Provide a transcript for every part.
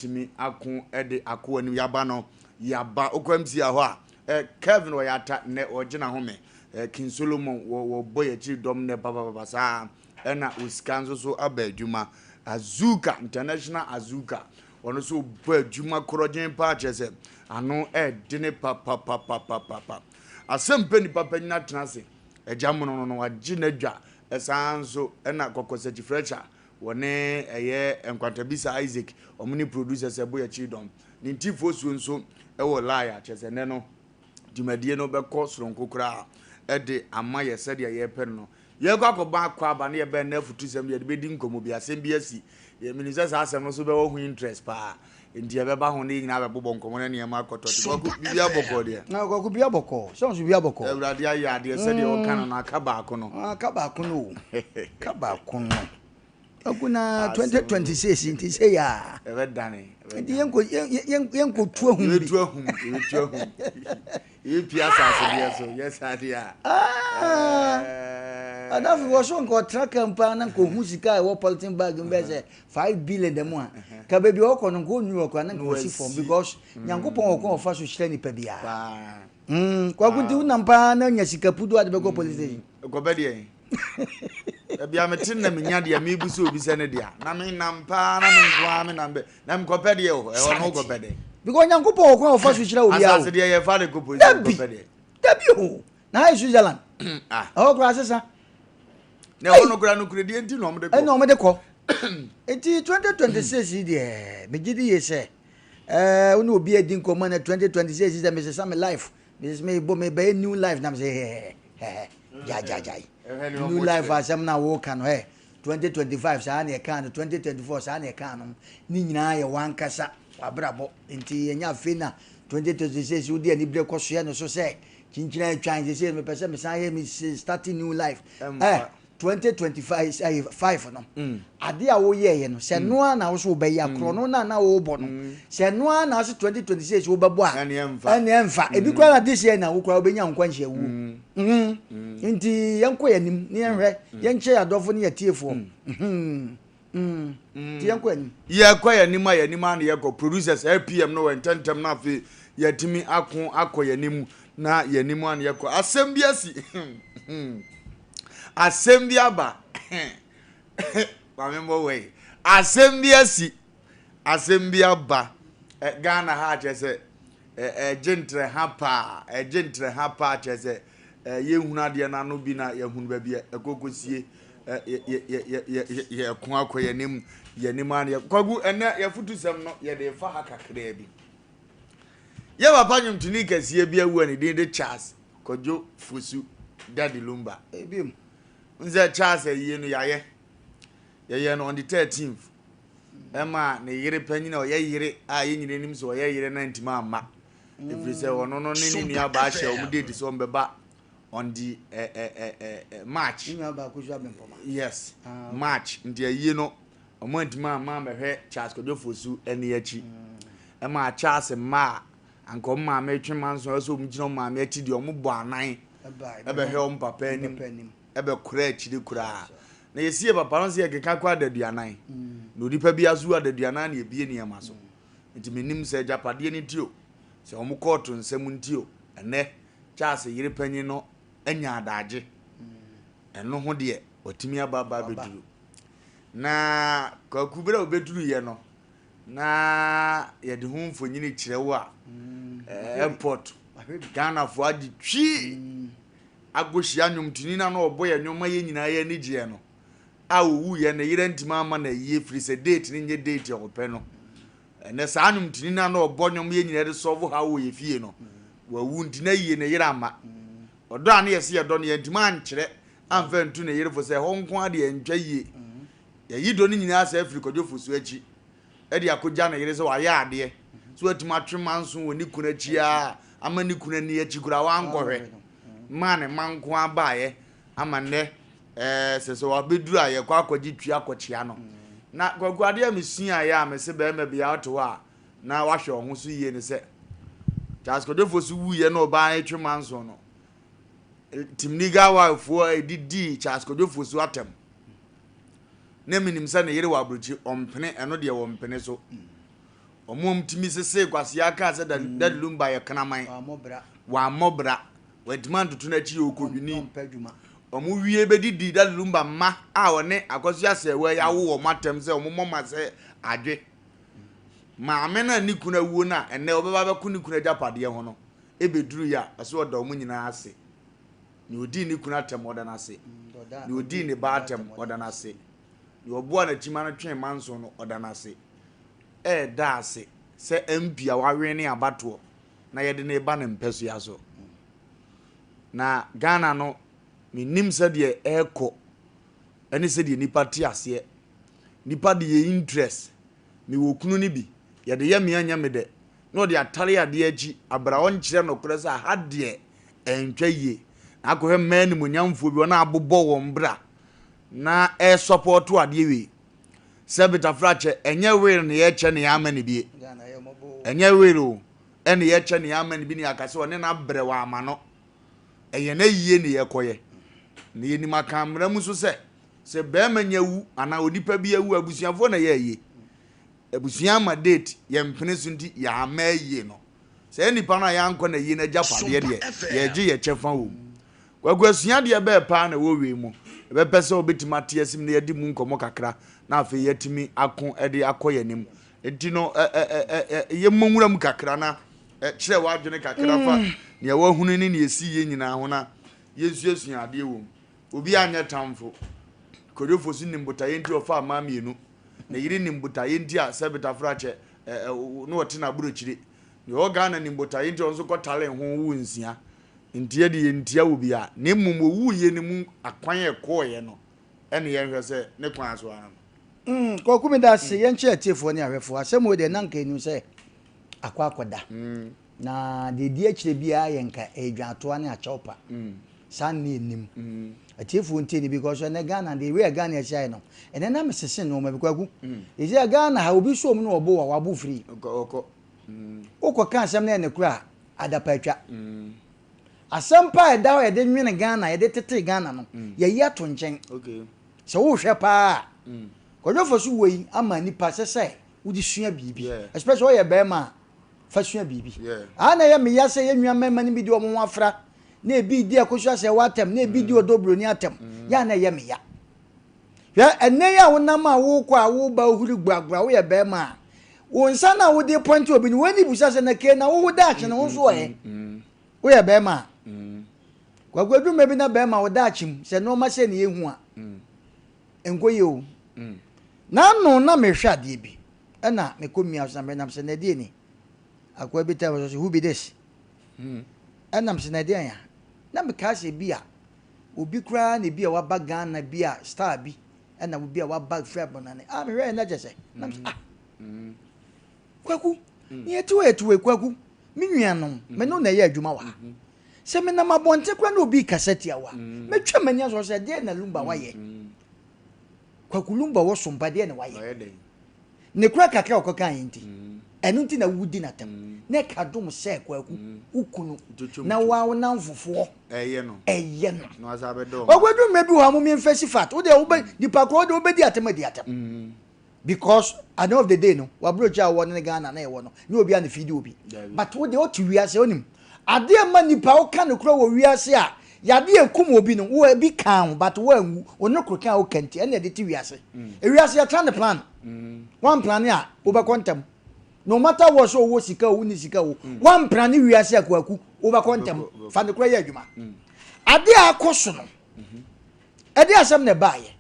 Tumi ako de akɔ anim. Yaba no, yaba. Wokɔ MCA hɔ a, eh, Kevin ɔyɛ ata nnɛ ɔgye n'ahome. Eh, King Solomon wɔ wɔbɔ yɛn akyiri dɔm nnɛ papapapa saa. Ɛna Osika nso so aba adwuma. Azuka, International Azuka, ɔno nso bɔ adwuma korɔgyen paa kyerɛ sɛ ano ɛdene papapapapapa. Asɛm pɛ nipa panyin atena ase. Agya mono no no wagye n'adwa. Ɛsaa nso ɛna Kɔkɔsakyi Fletcher Wɔne ɛyɛ Nkwantabisa Isaac, wɔn ne producers ɛbɔ yɛn akyiri dɔm. Ne ntifoɔ suo nso wɔ line a kyerɛ sɛ nnɛ no dwumadie no bɛkɔ soronko koraa de ama yɛ sɛdeɛ yɛpɛ no no. Yɛrekɔ akɔbɔ akwaaba ne yɛbɛn nnɛ afutusɛm deɛ yɛde bɛdi nkɔmmɔ bi, asɛm bi asi. Menim sɛ saa asɛm no nso bɛwɔ ho interest paa. Nti yɛbɛba ho ne yɛn nyinaa bɛbobɔ nkɔmmɔ na nneɛma akɔtɔ. Nti Kwaku, biribi abɔkɔɔ deɛ? Na Kwaku, biribi abɔkɔɔ. Sɛ nso biribi abɔkɔɔ. Awurade ayɛ adeɛ sɛdeɛ ɔka no no, aka baako no. Aka baako no o. Aka baako no. Kwaku na 2026 nti sɛ yɛ a. Ɛbɛdane. Nti yɛnkɔ yɛnkɔ tu ahum bi. Yɛbɛtu ahum, yɛbɛtu ahum. Yɛbɛpia asase deɛ so, yɛ saa deɛ a. Adafo wɔ so nka ɔtra ka mpa na nka ohu sika a ɛwɔ polythene bag mu bɛyɛ sɛ 5 billion da mu a, ka baabi a ɔkɔ no nka ɔnnu hɔ koraa na nka ɔsi fam because Nyankopɔn wɔ kwan a ɔfa so hyira nipa biara. Kwaku nti wonam paa na nya sika pudu ade bɛkɔ police station. Kɔbɛ deɛ. Baabi a mete na menya deɛ mebu sɛ obi sɛ ne dea. Na menam paa na me nko ara menam bɛ. Na mekɔpɛ deɛ o, ɛhɔ no wokɔpɛ dɛn? Because Nyankopɔn wɔ kwan a ɔfa so hyira obiara o. Asase deɛ yɛfa de kɔ police station kɔpɛ deɛ. Dabi o. Na ha yɛ Switzerland. Ah. Ɛhɔ koraa sesa. Na ɛhɔ no koraa nokorɛdie nti na wɔde kɔ. Ɛna wɔde kɔ. Nti 2026 yi deɛ megye di yie sɛ ɛɛ wo ne obi adi nkɔmmɔ na 2026 yi sɛ mesesa me life, mesesa mebɔ mebɛyɛ new life na mesɛ hɛhɛ hɛhɛ gyae gyae gyae. New life asɛm na woka no hɛ 2025 saa na ɛkaa no, 2024 saa na ɛkaa no, ne nyinaa yɛ wankasa wabrabɔ. Nti ɛnyɛ afei na 2026 wode anibere kɔsoɛ no so sɛ kyinkyina atwan sɛ mepɛ sɛ mesan yɛ me starting new life. 2025 5 no, ade a woyɛeɛ no, sɛ noa na wo so wobɛyɛ akorɔ no na na wobɔ no, sɛ noa na ase 2026 wobɛbɔ a, ɛne ɛmfa ebi koraa na this year na wo koraa wobɛnya nkwa nhyia wuo. Nti yɛnkɔ yɛn anim ne yɛnhwɛ, yɛnkyɛ yɛn adɔfo ne yɛtiefoɔ. Nti yɛnkɔ yɛn anim. Yɛkɔ yɛn anim a, yɛn anim a na yɛkɔ. Producers LPM no wɔ ntɛntɛm na afei yɛatumi ako akɔ yɛn anim na yɛn anim a na yɛkɔ. Asɛm bi asi, asɛm bi aba. Maame mbɔ wɔ yi, asɛm bi asi, asɛm bi aba. Ghana ha kyerɛ sɛ ɛgye ntrɛ ha paa, ɛgye ntrɛ ha paa kyerɛ sɛ yɛhunu adeɛ no ano bi na yɛhunu baabi a ɛkɔkɔsie. Yɛko akɔ yɛn anim, yɛn anim a na yɛkɔ. Kwaku, ɛnɛ yɛfotu sɛm no yɛde fa ha kakraa bi. Yɛ papa nnwomtoni kɛseɛ bi awu a ne din de Charles Kwadwo Fosu Daddy Lumba. Ebiem. Nsɛ Charles ayie no yɛayɛ. Yɛyɛ no on the 13th. Ɛma ne yere panyin a ɔyɛ yere a yɛn nyinaa nim sɛ ɔyɛ yere na ntumi amma. Ɛfiri sɛ ɔno no ne ne nua baa hyɛ wɔn date sɛ wɔn bɛba on the March. Ne nua baa Kosu Abempɔma. Yes. Ah, March. Nti ayie no wɔn antumi amma ammɛhwɛ Charles Kwadwo Fosu ani akyi. Ɛma Charles mma a anka wɔn maame retwe manso ɛsɛ wɔn gyina wɔn maame akyi deɛ wɔn bɔ anan ɛbɛhwɛ wɔn papa anim ɛbɛkora akyire koraa. Na yɛsie papa no sɛ yɛkeka kɔ adaduanan. Na onipa bi aso adaduanan na ebie nneɛma so. Nti menim sɛ agyapadeɛ no nti o, sɛ wɔn kɔɔto nsɛm nti o, ɛnɛ Charles yere panyin no anya adagye. Ɛno ho deɛ watumi aba aba abɛduru. Na Kwaku berɛ a ɔbɛduruiɛ no, na yɛde ho mfonyini kyerɛ wo a, airport Ghanafoɔ agye twi akɔhyia nnwomtoni no a na ɔbɔ yɛn nnwom ma yɛn nyinaa yɛn ani gyeɛ no a ɔwuiɛ ne yerɛ ntumi ama no ayie firi sɛ date no nyɛ date a ɔpɛ no. Ɛnɛ saa nnwomtoni no a na ɔbɔ nnwom yɛn nyinaa de sɔvo ha wɔ yɛ fie no, wawu nti na yie ne yerɛ amma. Ɔdɔ a na yɛse yɛdɔ no yɛntumi ankyerɛ amfa antu ne yere fo sɛ ɛhɔ nko ara deɛ ɛntwa yie. Yɛyi dɔ no nyinaa saa firi Kwadwo Fosu akyi de akɔgya ne yere sɛ wayɛ adeɛ sɛ watumi atwe manso wɔ ne kunu akyi ara ama ne kunu ani akyi koraa wankɔhwɛ maa ne mma nko ara baeɛ ama nnɛ ɛɛ sɛ sɛ wabɛduru a yɛkɔ akɔgye twi akɔkyea no. Na Kwaku adeɛ a mesuaeɛ a mese barima biara wote hɔ a na wahwɛ wo ho so yie ne sɛ Charles Kwadwo Fosu wuiɛ na ɔbaa no retwe manso no, Team Legal Wife foɔ a ɛdidii Charles Kwadwo Fosu atɛm. Na menim sɛ ne yere wɔ aburokyi, ɔmpene, ɛno deɛ wɔmpene so. Wɔn a wɔtumi sesee kwasea kaa sɛ Daddy Lumba yɛ kraman. Wammɔ bra. Wantumi antoto n'akyi yɛ okohwini. Wɔn wie bɛdidi Daddy Lumba mma a ɔne Akosua Serwaa yi awo wɔn atɛm sɛ wɔn mmɔ ma sɛ adwe. Maame no a ne kunu awuo no a ɛnnɛ ɔbɛba abɛko ne kunu agyapadeɛ ho no bɛduruiɛ a, ɔsɛ ɔda wɔn nyinaa ase. Nea ɔdii ne kunu atɛm, ɔda no ase. Nea ɔdii ne ba atɛm, ɔda no ase. Nea ɔboaa n'akyima no twee manso no, ɔda no ase. Ɛreda ase sɛ MP a wawene abatoɔ na yɛde no reba ne mpasua so. Na Ghana no, mennim sɛdeɛ ɛrekɔ ne sɛdeɛ nnipa te aseɛ. Nnipa de yɛ interest. Mewɔ kunu no bi, yɛde yɛ me a ɛnyɛ me dɛ. Na ɔde atare adeɛ akyi, abra ɔnkyerɛ nokorɛ sɛ aha deɛ ɛntwa yie. Na akɔhwɛ mmaa animuonyamfoɔ bi, wɔn a abobɔ wɔn bra na ɛresɔpɔɔto adeɛ wei. Sɛ Betafrakyɛ, ɛnyɛ wheel na yɛkyɛ na yɛama no bie. Ɛnyɛ wheel o, ɛna yɛkyɛ na yɛama no bi na yɛaka sɛ ɔne no abrɛ wɔ ama no. Ɛyɛ no ayie na yɛkɔyɛ. Na yɛnim aka mmara mu nso sɛ, sɛ barima nya wu anaa onipa bi awu a, abusuafoɔ na ɛyɛ ayie. Abusua ama date, yɛmpene so nti yɛama ayie no. Saa nipa no a yɛankɔ n'ayie no agyapadeɛ deɛ, yɛregye yɛ kyɛfa wɔ mu. Kwaku, asuadeɛ bɛɛ paa na ɛwɔ wei mu? Ɛbɛpɛ sɛ wobɛtumi ate asim na yɛadi mu nkɔmmɔ kakra na afei yɛatumi ako de akɔ yɛn anim. Nti no, ɛ, ɛ, ɛ, ɛ, yɛmmɔ nwura mu kakra na kyerɛ w'adwene kakra fa nea wahunu ne nea ɛsiiɛ nyinaa ho na yɛnsuasua adeɛ wɔ mu. Obiara nyɛ tamfo. Kwadwo Fosu nim botaeɛ nti ɔfaa mmaa mmienu. Ne yere nim botaeɛ nti a sɛ Betafrakyɛ ɛ, ɛ, na ɔte n'aburokyire. Deɛ ɔwɔ Ghana nim botaeɛ nti a ɔno nso kɔtaree ho woo nsia. Nti yɛ deɛ yɛntia obiara. Na mmom ɔwuiɛ no mu akwan a ɛkɔeɛ no ɛne yɛnhwɛ sɛ ne kwan so ara no. Mm, Kwaku meda ase. Yɛnkyɛ atiefoɔ ne ahwɛfoɔ. Asɛm wei deɛ na nka ɛnim sɛ akɔ akɔda. Na deɛ ɛdi akyire biara yɛ nka ɛyɛ dwaatoa ne akyɛwpa. Saa nne ɛnim. Atiefoɔ ntie ne because ɛnɛ Ghana deɛ wei a Ghana asi ayɛ no, ɛnɛ na mesese nnoɔma bi. Kwaku, ɛsɛ a Ghana ha obi so mu na ɔbo wa, wabo firi. Wokɔka asɛm no yɛ nokorɛ a, adapa atwa. Asɛm pa a ɛda hɔ a yɛde nwene Ghana, yɛde tetee Ghana no, yɛayi ato nkyɛn. Sɛ wohwɛ paa a, Kwadwo Fosu wei ama nnipa sɛ sɛ wode sua biribi. Especially woyɛ barima a, fa sua biribi. Aha na ɛyɛ me ya sɛ yɛn nua mmarima no bi de wɔn ho afra, na ebi redi Akosua Asɛewa atɛm, na ebi redi Ɔdɔ Buroni atɛm. Yɛ a na ɛyɛ me ya. Hwɛ, ɛnnɛ yi a wonam a worekɔ a woreba wohuri guragura, woyɛ barima a, wo nsa no a wode repɔnte obi no, w'ani bisa sɛ, na kei na wo wo daakye no, wo nso wɔ he? Woyɛ barima a, Kwaku adwuma bi na barima wo daakye mu, sɛ nneɛma sɛ ne yɛhu a, ɛnkɔ yie o. N'ano na mehwɛ adeɛ bi, ɛna mekɔ mia so na menam sɛ na ɛdeɛ ni? Akoa bi tɛm so sɛ, who be this? Ɛnam sɛ na ɛdeɛn a? Na mekaa sɛ bi a, Obi koraa na ebi a waba Ghana bi a star bi ɛna obi a waba firi abɔnane ah mehwɛ yɛ na kyɛ sɛ na mesɛ ah Kwaku ne yɛte hɔ yɛte hɔ Kwaku me nuanom me no na ɛyɛ adwuma wɔ ha sɛ menam abɔnten koraa na obi kasa tia wo a mɛtwa m'ani asɔ sɛ deɛ na Lumba wayɛ Kwaku Lumba wɔ sompa deɛ na wayɛ Ne kora kakra a ɔkɔkaeɛ nti, ɛno nti na wodi no atɛm. Na ɛka dom sɛ Kwaku, wo kunu, na wo ara wo nnamfofoɔ ɛyɛ no. Kwaku, ɛduru mmerɛ bi wɔ hɔ a, mom yɛmfa si fact. Wo deɛ wobɛ, nipa korɔ wo deɛ wobɛdi atɛm adi atɛm. Because at the end of the day no, w'aburokyi a wowɔ no ne Ghana na yɛwɔ no, nyɛ obiara na feedi obi. But wo deɛ wote wiase, wonim. Adeɛ mma nipa wo ka nokorɛ wɔ wiase a yadeɛ ɛkum obi no wo ebi kaa ho but wo anwu wo nokore ka a wo ka nti ɛna ɛde te wiase ewiase yɛ tra ne plan wan plane a wo bɛkɔ ntɛm no matter what sɛ owɔ sika o wo ni sika o wan plane wiase a kwaku wo bɛkɔ ntɛm fa nokorɛ yɛ adwuma adeɛ a akɔ so no ɛde asɛm na ɛbaayɛ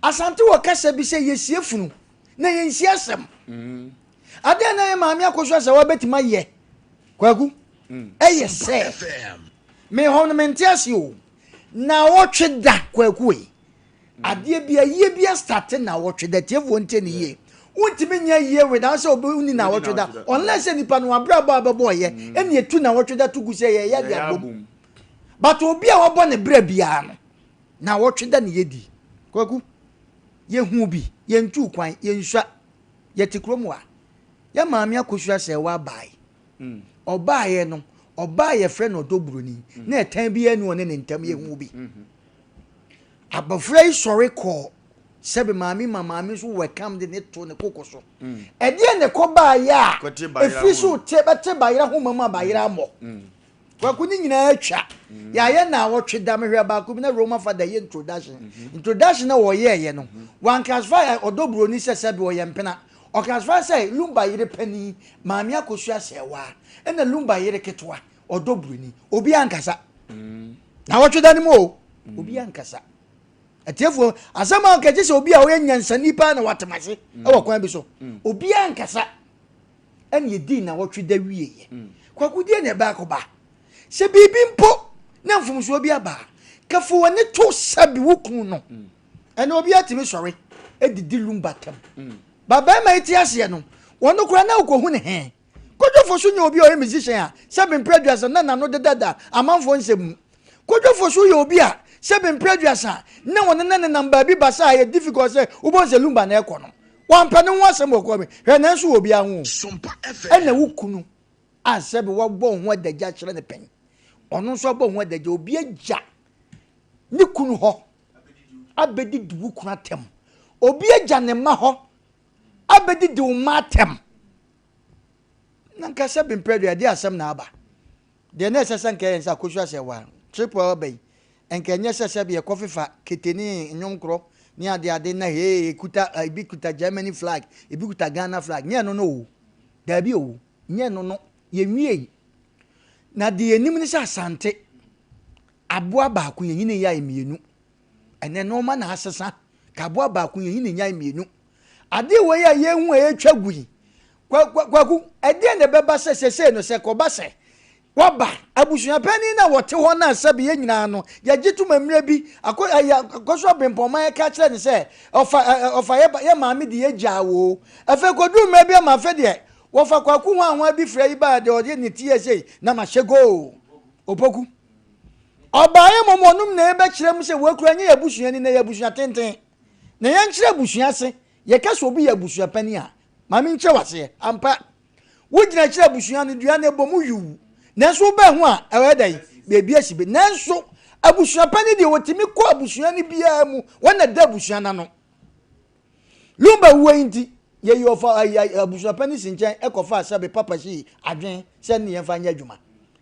asante wɔ kasa bi sɛ yɛsie funu na yɛnsie asɛm adeɛ na yɛ maame akɔso asɛ wabɛtumi ayɛ Kwaku, ɛyɛ sɛ me hɔ no mente ase o. Naawɔtwe da Kwaku ei. Adeɛ bi ayie bi astate naawɔtwe da tiefoɔ ntie ne yie. Wontumi nyɛ ayie without sɛ obi woni naawɔtwe da unless sɛ nipa no abrabɔ a bɛbɔ ɔyɛ ɛne etu naawɔtwe da to gu sɛ yɛyɛ de abom. But obi a wabɔ ne brɛ biara no naawɔtwe da ne yɛdi. Kwaku, yɛhu bi, yɛntuu kwan, yɛnsua, yɛte kurom ha. Yɛ maame Akosua Serwaa bae. Ɔbaeɛ no, ɔbaa a yɛfrɛ no Ɔdɔ Buroni, na ɛtan biara nni ɔne ne ntam, yɛhuu bi. Abɔfra yi sɔre kɔɔ Sɛbe maame ma maame nso welcome de ne to ne koko so. Ɛdeɛn na ɛkɔ baeɛ a Kɔte bayera ɛfiri so ho. te bɛte bayera homa mu a bayera ammɔ? Kwaku ne nyinaa atwa. Yɛayɛ naawɔtwe da mehwɛ baako bi na Roma fada yɛ introduction. Introduction na wɔyɛɛyɛ no, wanclassify ɔdɔ buroni sɛ sɛbe ɔyɛ mpena. Ɔclassify sɛ Lumba yere panin, Maame Akosua Sɛɛwaa, ɛna Lumba yere ketewa, ɔdɔ buroni. Obiara ankasa. Naawɔtwe da no mu o, obiara ankasa. Atiefoɔ, asɛm a ɔka gye sɛ obi a ɔyɛ nyansani paa na wate m'ase wɔ kwan bi so. Obiara ankasa. Ɛna yɛdii nawɔtwe da wieeɛ. Kwaku deɛ na ɛbɛ akɔba. Sɛ biribi mpo na mfomsoɔ bi aba a, ka fa w'ani to sɛbe wo kunu no. Ɛnna obiara tumi sɔre didi lumba tam. Ba barima yi te aseɛ no, ɔno koraa na wokɔhu ne he? Kojo Fosu nyɛ obi a ɔyɛ musician a sɛbe mprɛ aduasa na n'ano dedada amanfoɔ nsɛm mu. Kojo Fosu yɛ obi a sɛbe mprɛ aduasa na ɔne no nenam baabi basaa a ɛyɛ difficult sɛ wobɛhu sɛ Lumba na ɛrekɔ no. Wampɛ ne ho asɛm wɔ kwan bi. Hwɛ nanso wɔ obiara ho o. Ɛna wo kunu a sɛbe wabɔ wo ho adagya akyerɛ no pɛn, ɔno nso abɔ wo ho adagya, obi agya ne kunu hɔ abɛdidi wo kunu atɛm, obi agya ne mma hɔ abɛdidi wo mma atɛm. Na nka sɛ bemprɛ deɛ ɛde asɛm na aba. Deɛ na ɛsɛ sɛ nka ɛyɛ sɛ akosua sɛ wa triple aba yi, nka ɛnyɛ sɛ sɛbi ɛkɔ fefa kete ne nnwom korɔ ne ade ade na hee ekuta ebi kuta Germany flag, ebi kuta Ghana flag, nyɛ ɛno no o. Daabi o, nyɛ ɛno no. Yɛnwiei. Na deɛ yɛnim ne sɛ Asante aboa baako yɛnyini yɛ mmienu. Ɛnɛ nneɛma na asesa. Ka aboa baako yɛnyini nyae mmienu. Adeɛ wei a yɛhu a ɛretwa gu yi, Kwaku, ɛdeɛn na ɛbɛba sɛ seesei no sɛ kɔba sɛ waba abusuapanin no a wɔte hɔ no a sɛbe yɛn nyinaa no yɛgye tom mmerɛ bi akɔ ɛyɛ akɔso abempɔnman ɛka kyerɛ no sɛ ɔfa ɔfa yɛ yɛ maame de yɛ gyaa woo afei kɔduru mmerɛ bi ama afei deɛ wɔfa Kwaku hwanhwan bi frɛ yi baa deɛ ɔde ne ti yɛ sei na mahyɛ goo Opoku ɔbaeɛ mmom ɔnom na ɛbɛkyerɛ mu sɛ wɔakura nyɛ yɛ abusuani na yɛ abusua tenten Na yɛnkyerɛ abusua ase. Yɛka sɛ obi yɛ abusua panin a, ma menkyerɛ wo aseɛ. Ampa, wogyina kyerɛ abusua no, dua no ɛbɔ mu yuu. Nanso wobɛn ho a, ɛyɛ dɛn? Baabi asi bi. Nanso abusua panin deɛ, wɔtumi kɔ abusua no biara mu. Wɔn na ɛda abusua no ano. Lumba wuo yi nti, yɛyi ɔfa abusua panin si nkyɛn kɔfaa sɛbe papa sii adwene sɛ ne yɛmfa nyɛ adwuma.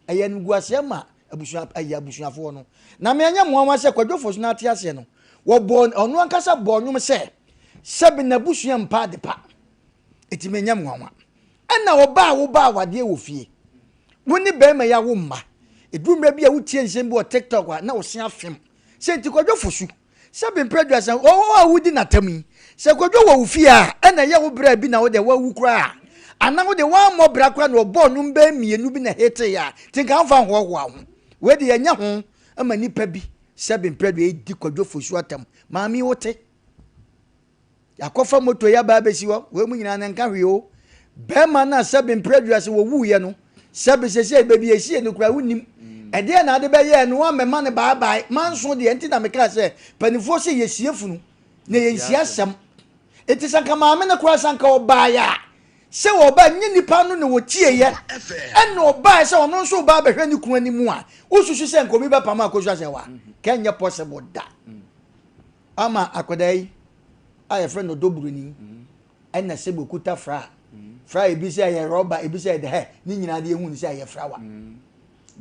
Ɛyɛ animguaseɛ ma abusua ayi abusuafoɔ no. Na me ɛnyɛ mmoawa sɛ Kwadwo Fosu no ate aseɛ no, wɔbɔɔ ɔno ankasa bɔɔ nnwom sɛ sɛbe n'abusua mpa ade pa. Eti me ɛnyɛ mmoawa. Ɛna ɔbaa a wobaa awadeɛ wɔ fie, wo ne barima yi awo mma. Ɛduru mmerɛ bi a wotie nsɛm bi wɔ TikTok a na wo se afem. Sɛ nti Kwadwo Fosu Sɛ bi mprɛ aduasa, ɔwɔ a wodi n'atam yi, sɛ Kwadwo wɔ wo fie a, ɛna ɛyɛ wo bra bi na wo deɛ wawu koraa a, anaa wo deɛ wammɔ bra koraa na ɔbɔɔ nnwom bɛyɛ mmienu bi na ɛheteeɛ a, nti nka womfa nhoahoa wo ho. Wei deɛ yɛnyɛ ho ma nnipa bi sɛ bi mprɛ aduasa ɛdi Kwadwo Fosu atam. Maame yi wote? Yɛakɔfa moto yi aba abɛsi hɔ, wei mu nyinaa no nka hwee o. Bɛrima no a sɛbe mprɛ aduasa wɔwuiɛ no, sɛbe sɛsɛ baabi a ɛsie no koraa wonnim. Ɛdeɛn na ade bɛyɛɛ no woammɛma no baabae? Manso deɛ nti na mekaa sɛ panifoɔ sɛ yɛsie funu na yɛnsie asɛm. Nti sɛ nka maame no koraa sɛ anka ɔbaeɛ a, sɛ ɔba nyɛ nipa no na wɔtieeɛ ɛna ɔbaeɛ sɛ ɔno nso ba abɛhwɛ ne kunu anim a, wosusu sɛ nka obi bɛpam akɔsu asɛ wa? Kɛnyɛ possible da. Ama akwadaa yi a yɛfrɛ no Ɔdɔburoni ɛna sɛ bokuta fra fra ebi sɛ ɛyɛ rɔba ebi sɛ ɛdɛ hɛ ne nyinaa de ehu ne sɛ ɛyɛ frawa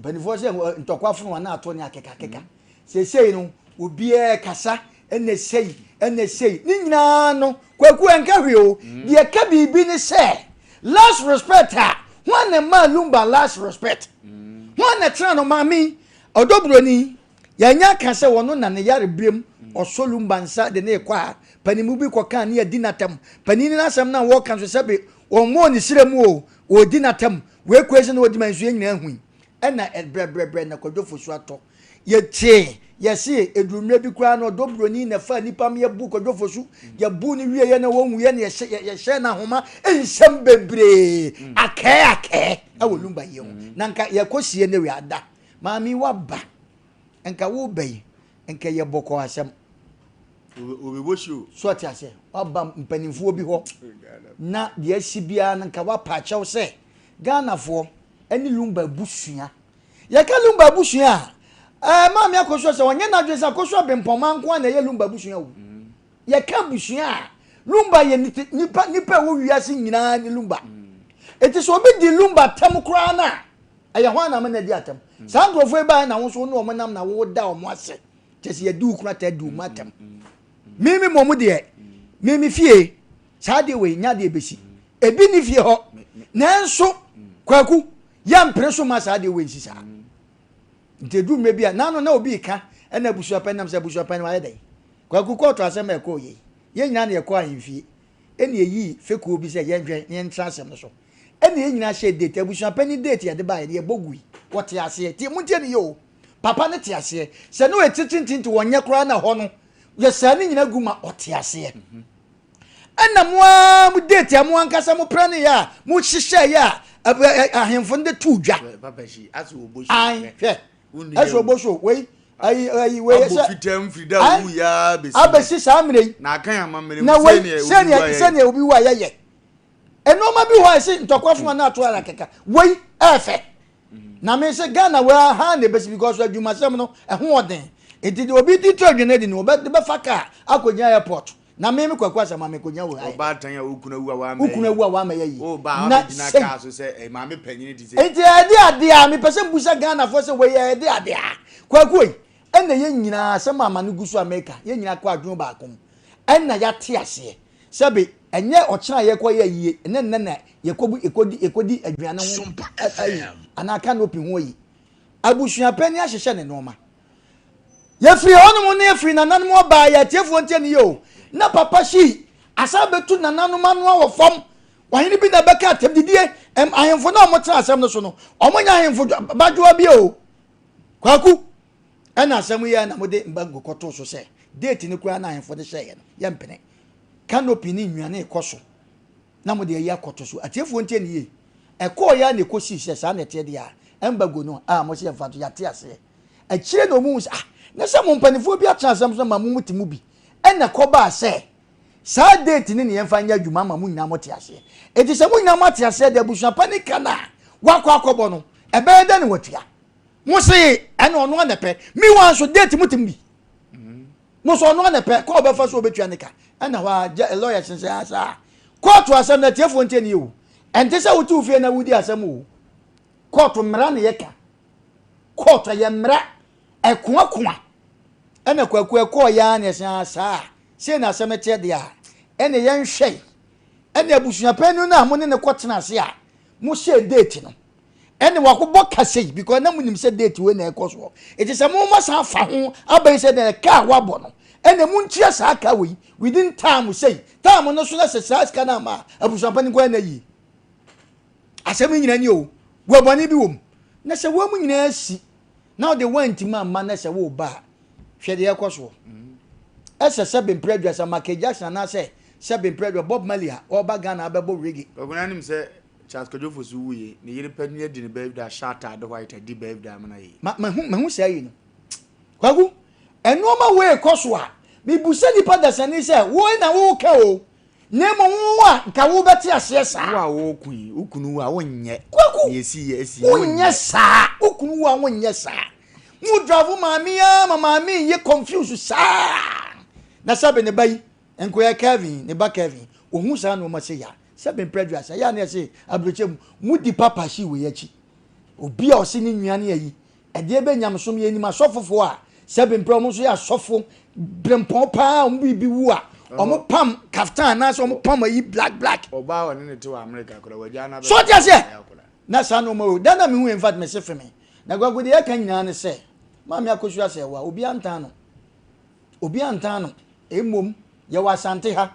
mpanimfoɔ sɛ ntɔkwa fono ana ato ne akekakeka seesei no obiara kasa ɛna sei ɛna sei ne nyinaa no kwaku ɛnka hwee o deɛ ɛka biribi ne sɛ last respect a ho na ɛmaa Lumba last respect ho na ɛtena no maame Ɔdɔburoni Yɛanya aka sɛ ɔno na ne yare berɛm ɔsɔ Lumba nsa de no rekɔ a, panin bi kɔkaa ne adi n'atam. Panin no asɛm no a wɔreka nso sɛbe wɔmmɔɔ ne serɛ mu o, wɔredi n'atam. Wei kɔe sɛ na ɔdi ma nso yɛn nyinaa hui. Ɛna brɛbrɛbrɛ na Kwadwo Fosu atɔ. Yɛtee, yɛse ɛduru mmerɛ bi koraa no ɔdɔ buroni na ɛfaa nnipa ma yɛbuu Kwadwo Fosu. Yɛbuu no wieeɛ na wɔnwuiɛ na yɛhyɛɛ no ahoma. Nsɛm bebree akɛɛ akɛɛ wɔ Lumba yie ho. Na nka yɛkɔsie no wei ada. Maame yi waba nka wo ba yi nka yɛ bɔkɔɔ asɛm. Obɛbɔ show. So ɔte aseɛ waba mpanimfoɔ bi hɔ na deɛ asi biara no nka wapa akyɛw sɛ Ghanafoɔ ne Lumba abusua. Yɛka Lumba abusua a ɛɛ maame Akosua sɛ ɔnyɛ n'adwene sɛ Akosua Bempɔnma nko ara na ɛyɛ Lumba abusua o. Yɛka abusua a, Lumba yɛ nipa nipa ɛwɔ wiase nyinaa ne Lumba. Eti sɛ obi di Lumba tɛm koraa no a, ɛyɛ hwan na ama no adi atɛm? Saa nkurɔfoɔ yi baeɛ na wo nso wo ne wɔn nam na woda wɔn ase. Kyɛ sɛ yɛdi wo kunu atɛ adi wɔn atɛm. Me me mmom deɛ, me me fie, saa adeɛ wei nyɛ adeɛ ɛbɛsi. Ebi nni fie hɔ. Nanso, Kwaku, yɛmpene so mma saa adeɛ wei nsi saa. Nti ɛduru mmerɛ bi a, naano na obi reka ɛna abusuapanin nam sɛ abusuapanin wayɛ dɛn? Kwaku kɔɔto asɛm a ɛkɔɔ yei. Yɛn nyinaa na yɛkɔɔ ahemfie ɛna yɛyii fekuo bi sɛ yɛnhwɛ na yɛntena asɛm no so. Ɛna yɛn nyinaa hyɛɛ date, abusuapanin date yɛde baeɛ no yɛbɔ gui. Wɔte aseɛ. Tie, montie no yie o. Papa no te aseɛ. Sɛ ne ɔyɛ titintiti wɔnyɛ koraa na hɔ no, yɛsaa ne nyinaa gu ma ɔte aseɛ. Ɛna mo ara mo date a mo ankasa mo prɛne yɛ a mo hyehyɛ yɛ a ahemfo no de too dwa. Ae, hwɛ. Ɛsɛ ɔbɔ so wei ayi ayi wei sɛ fitaa mfiri da owu ya abɛsi abɛsi saa mmerɛ yi na akan amammerɛ mu wei sɛnea sɛnea obi wu a yɛyɛ nneɛma bi hɔ a ɛsɛ ntɔkwa fo na ato ara kɛkɛ wei ɛɛfɛ na me sɛ Ghana wei aha na ɛbɛsi because adwumasɛm no ɛho ɔden nti deɛ obi di to adwene adi no ɔbɛfa kaa akɔgyina airport Na me me Kwaku Asamoah me konya wo ha. Ɔbaatan a wo kunu awu a wamma Wo kunu awu a wamma yɛ yi. Wo ba a Na wabɛgyina sei. kaa so sɛ eh, maame panyini te sɛ. Nti ɛde adeɛ a mepɛ sɛ mbusa Ghanafoɔ sɛ wei ɛde adeɛ a. Kwaku ei, ɛna yɛn nyinaa asɛm a amane gu so a meka, yɛn nyinaa kɔ adwene baako mu. Ɛna yɛate aseɛ. Sɛbe, ɛnyɛ ɔkyena a yɛkɔ yɛ ayie, ɛnyɛ nnɛ na yɛkɔbu, yɛkɔdi, yɛkɔdi aduane ho Sompa ayi, FM. anaa canopy ho ayi. Abusua panin ahyehyɛ ne nnoɔma. Yɛfiri hɔnom na yɛfiri nananom hɔ baa yɛ atiefoɔ ntie ne yie o. Na papa Shii asan bɛtu nananom anoa wɔ fam. Ɔhene bi na ɛbɛka atɛmdidie. Ɛm ahemfo no a wɔtena asɛm no so no, wɔnyɛ ahemfo badwoa bi o. Kwaku, ɛna asɛm yi na mode mbanku kɔtoo so sɛ date no koraa na ahemfo no hyɛeɛ no, yɛmpene. Canopy ne nnuane rekɔ so na mode ayi akɔto so. Atiefoɔ ntie ne yie. Ɛkɔɔeɛ ara na ɛkɔsii sɛ saa na ɛteɛ deɛ a, embargo no a mose yɛmfa nto, yɛate aseɛ. Akyire na wɔhu sɛ, ah, na sɛ mo mpanimfoɔ bi atena asɛm so ma mo te mu bi. Ɛna ɛkɔbaa sɛ, saa date no na yɛmfa nyɛ adwuma ama mo nyinaa mote aseɛ. Enti sɛ mo nyinaa moate aseɛ deɛ, abusua panin ka no a wakɔ akɔbɔ no, ɛbɛyɛ dɛn na watua? Mo se, ɛna ɔno ara na ɛpɛ. Meanwhile nso, date mote mu bi. Mo nso ɔno ara na ɛpɛ, kwan a ɔbɛfa so ɔbɛtua ne ka. Ɛna hɔ ara, lawyers no sɛ, ah, saa. Kóòtù asɛm no, atiefoɔ ntie ne yie o. Ɛnte sɛ wote wo fie na wodi asɛm o. Kóòtù mmara na yɛka. Court ɛyɛ mmara ɛkoakoa ɛna kwaku ɛkɔɔ yɛ ara na ɛsɛ ara saa sei na asɛm teɛ deɛ a ɛna yɛnhwɛ ɛna abusua panin no a mo ne no kɔ tena ase a mo hyɛ date no ɛna wakɔbɔ kasa yi because na mo nim sɛ date wei na ɛkɔ soɔ eti sɛ mo ma san fa ho abɛn sɛ deɛ kaa wabɔ no ɛna mo ntua saa kaa wei within time sei time no so na sɛ saa sika no ama abusua panin kɔ ɛna yie. Asɛm yi nyinaa ni o, guabɔne bi wɔ mu. Na sɛ wɔn mu nyinaa si na ɔde wɔantumi amma na sɛ woreba a, hwɛ deɛ ɛkɔ soɔ. Ɛsɛ sɛ Bempere Aduasa, Michael Jackson anaasɛ sɛ Bempere Aduasa, Bob Marley a ɔreba Ghana abɛbɔ reggae. Kwaku na nim sɛ Charles Kwadwo Fosu wuiɛ, ne yere panin adi ne birthday ahyɛ ataade white adi birthday ama no ayɛ yie. Ma, mahu, mahu saa yi no. Kwaku, nnoɔma wei rekɔ so a, mebusa nipa dasani sɛ, woi na woreka o, Na mmom wo a, nka wobɛte aseɛ saa. Wo a woreko yi, wo kunu wu a, wonyɛ. Kwaku, Nea esi yɛ, esi yi, wonyɛ saa. Wo kunu wu a, wonyɛ saa. Mo drive maame yi ara ma maame yi yɛ confuse saa. Na sɛbe ne ba yi, nkoyɛ Kevin, ne ba Kevin, ohu saa nneɛma sei a, sɛbe mprɛ aduasa, ɛyɛ a na yɛse aburokyɛ mu, modi papa hyi wei akyi. Obi a ɔse ne nua ne ayi, Ɛdeɛ bɛ nyamesom yɛnim asɔfofoɔ a sɛbe mprɛ wɔn nso yɛ asɔfo brempɔn paa wɔn biribi wu a wɔn pam kaftan anaasɛ wɔn pam ayi black black. Ɔbaa ɔne ne te wɔ Amerika koraa wagyaa no abɛfa So ɔte aseɛ na saa nneɛma wei da na mehu in fact mese feme na Kwaku deɛ ɛka nyinaa ne sɛ maame Akosua sɛ wa obi antan no obi antan no mmom yɛwɔ Asante ha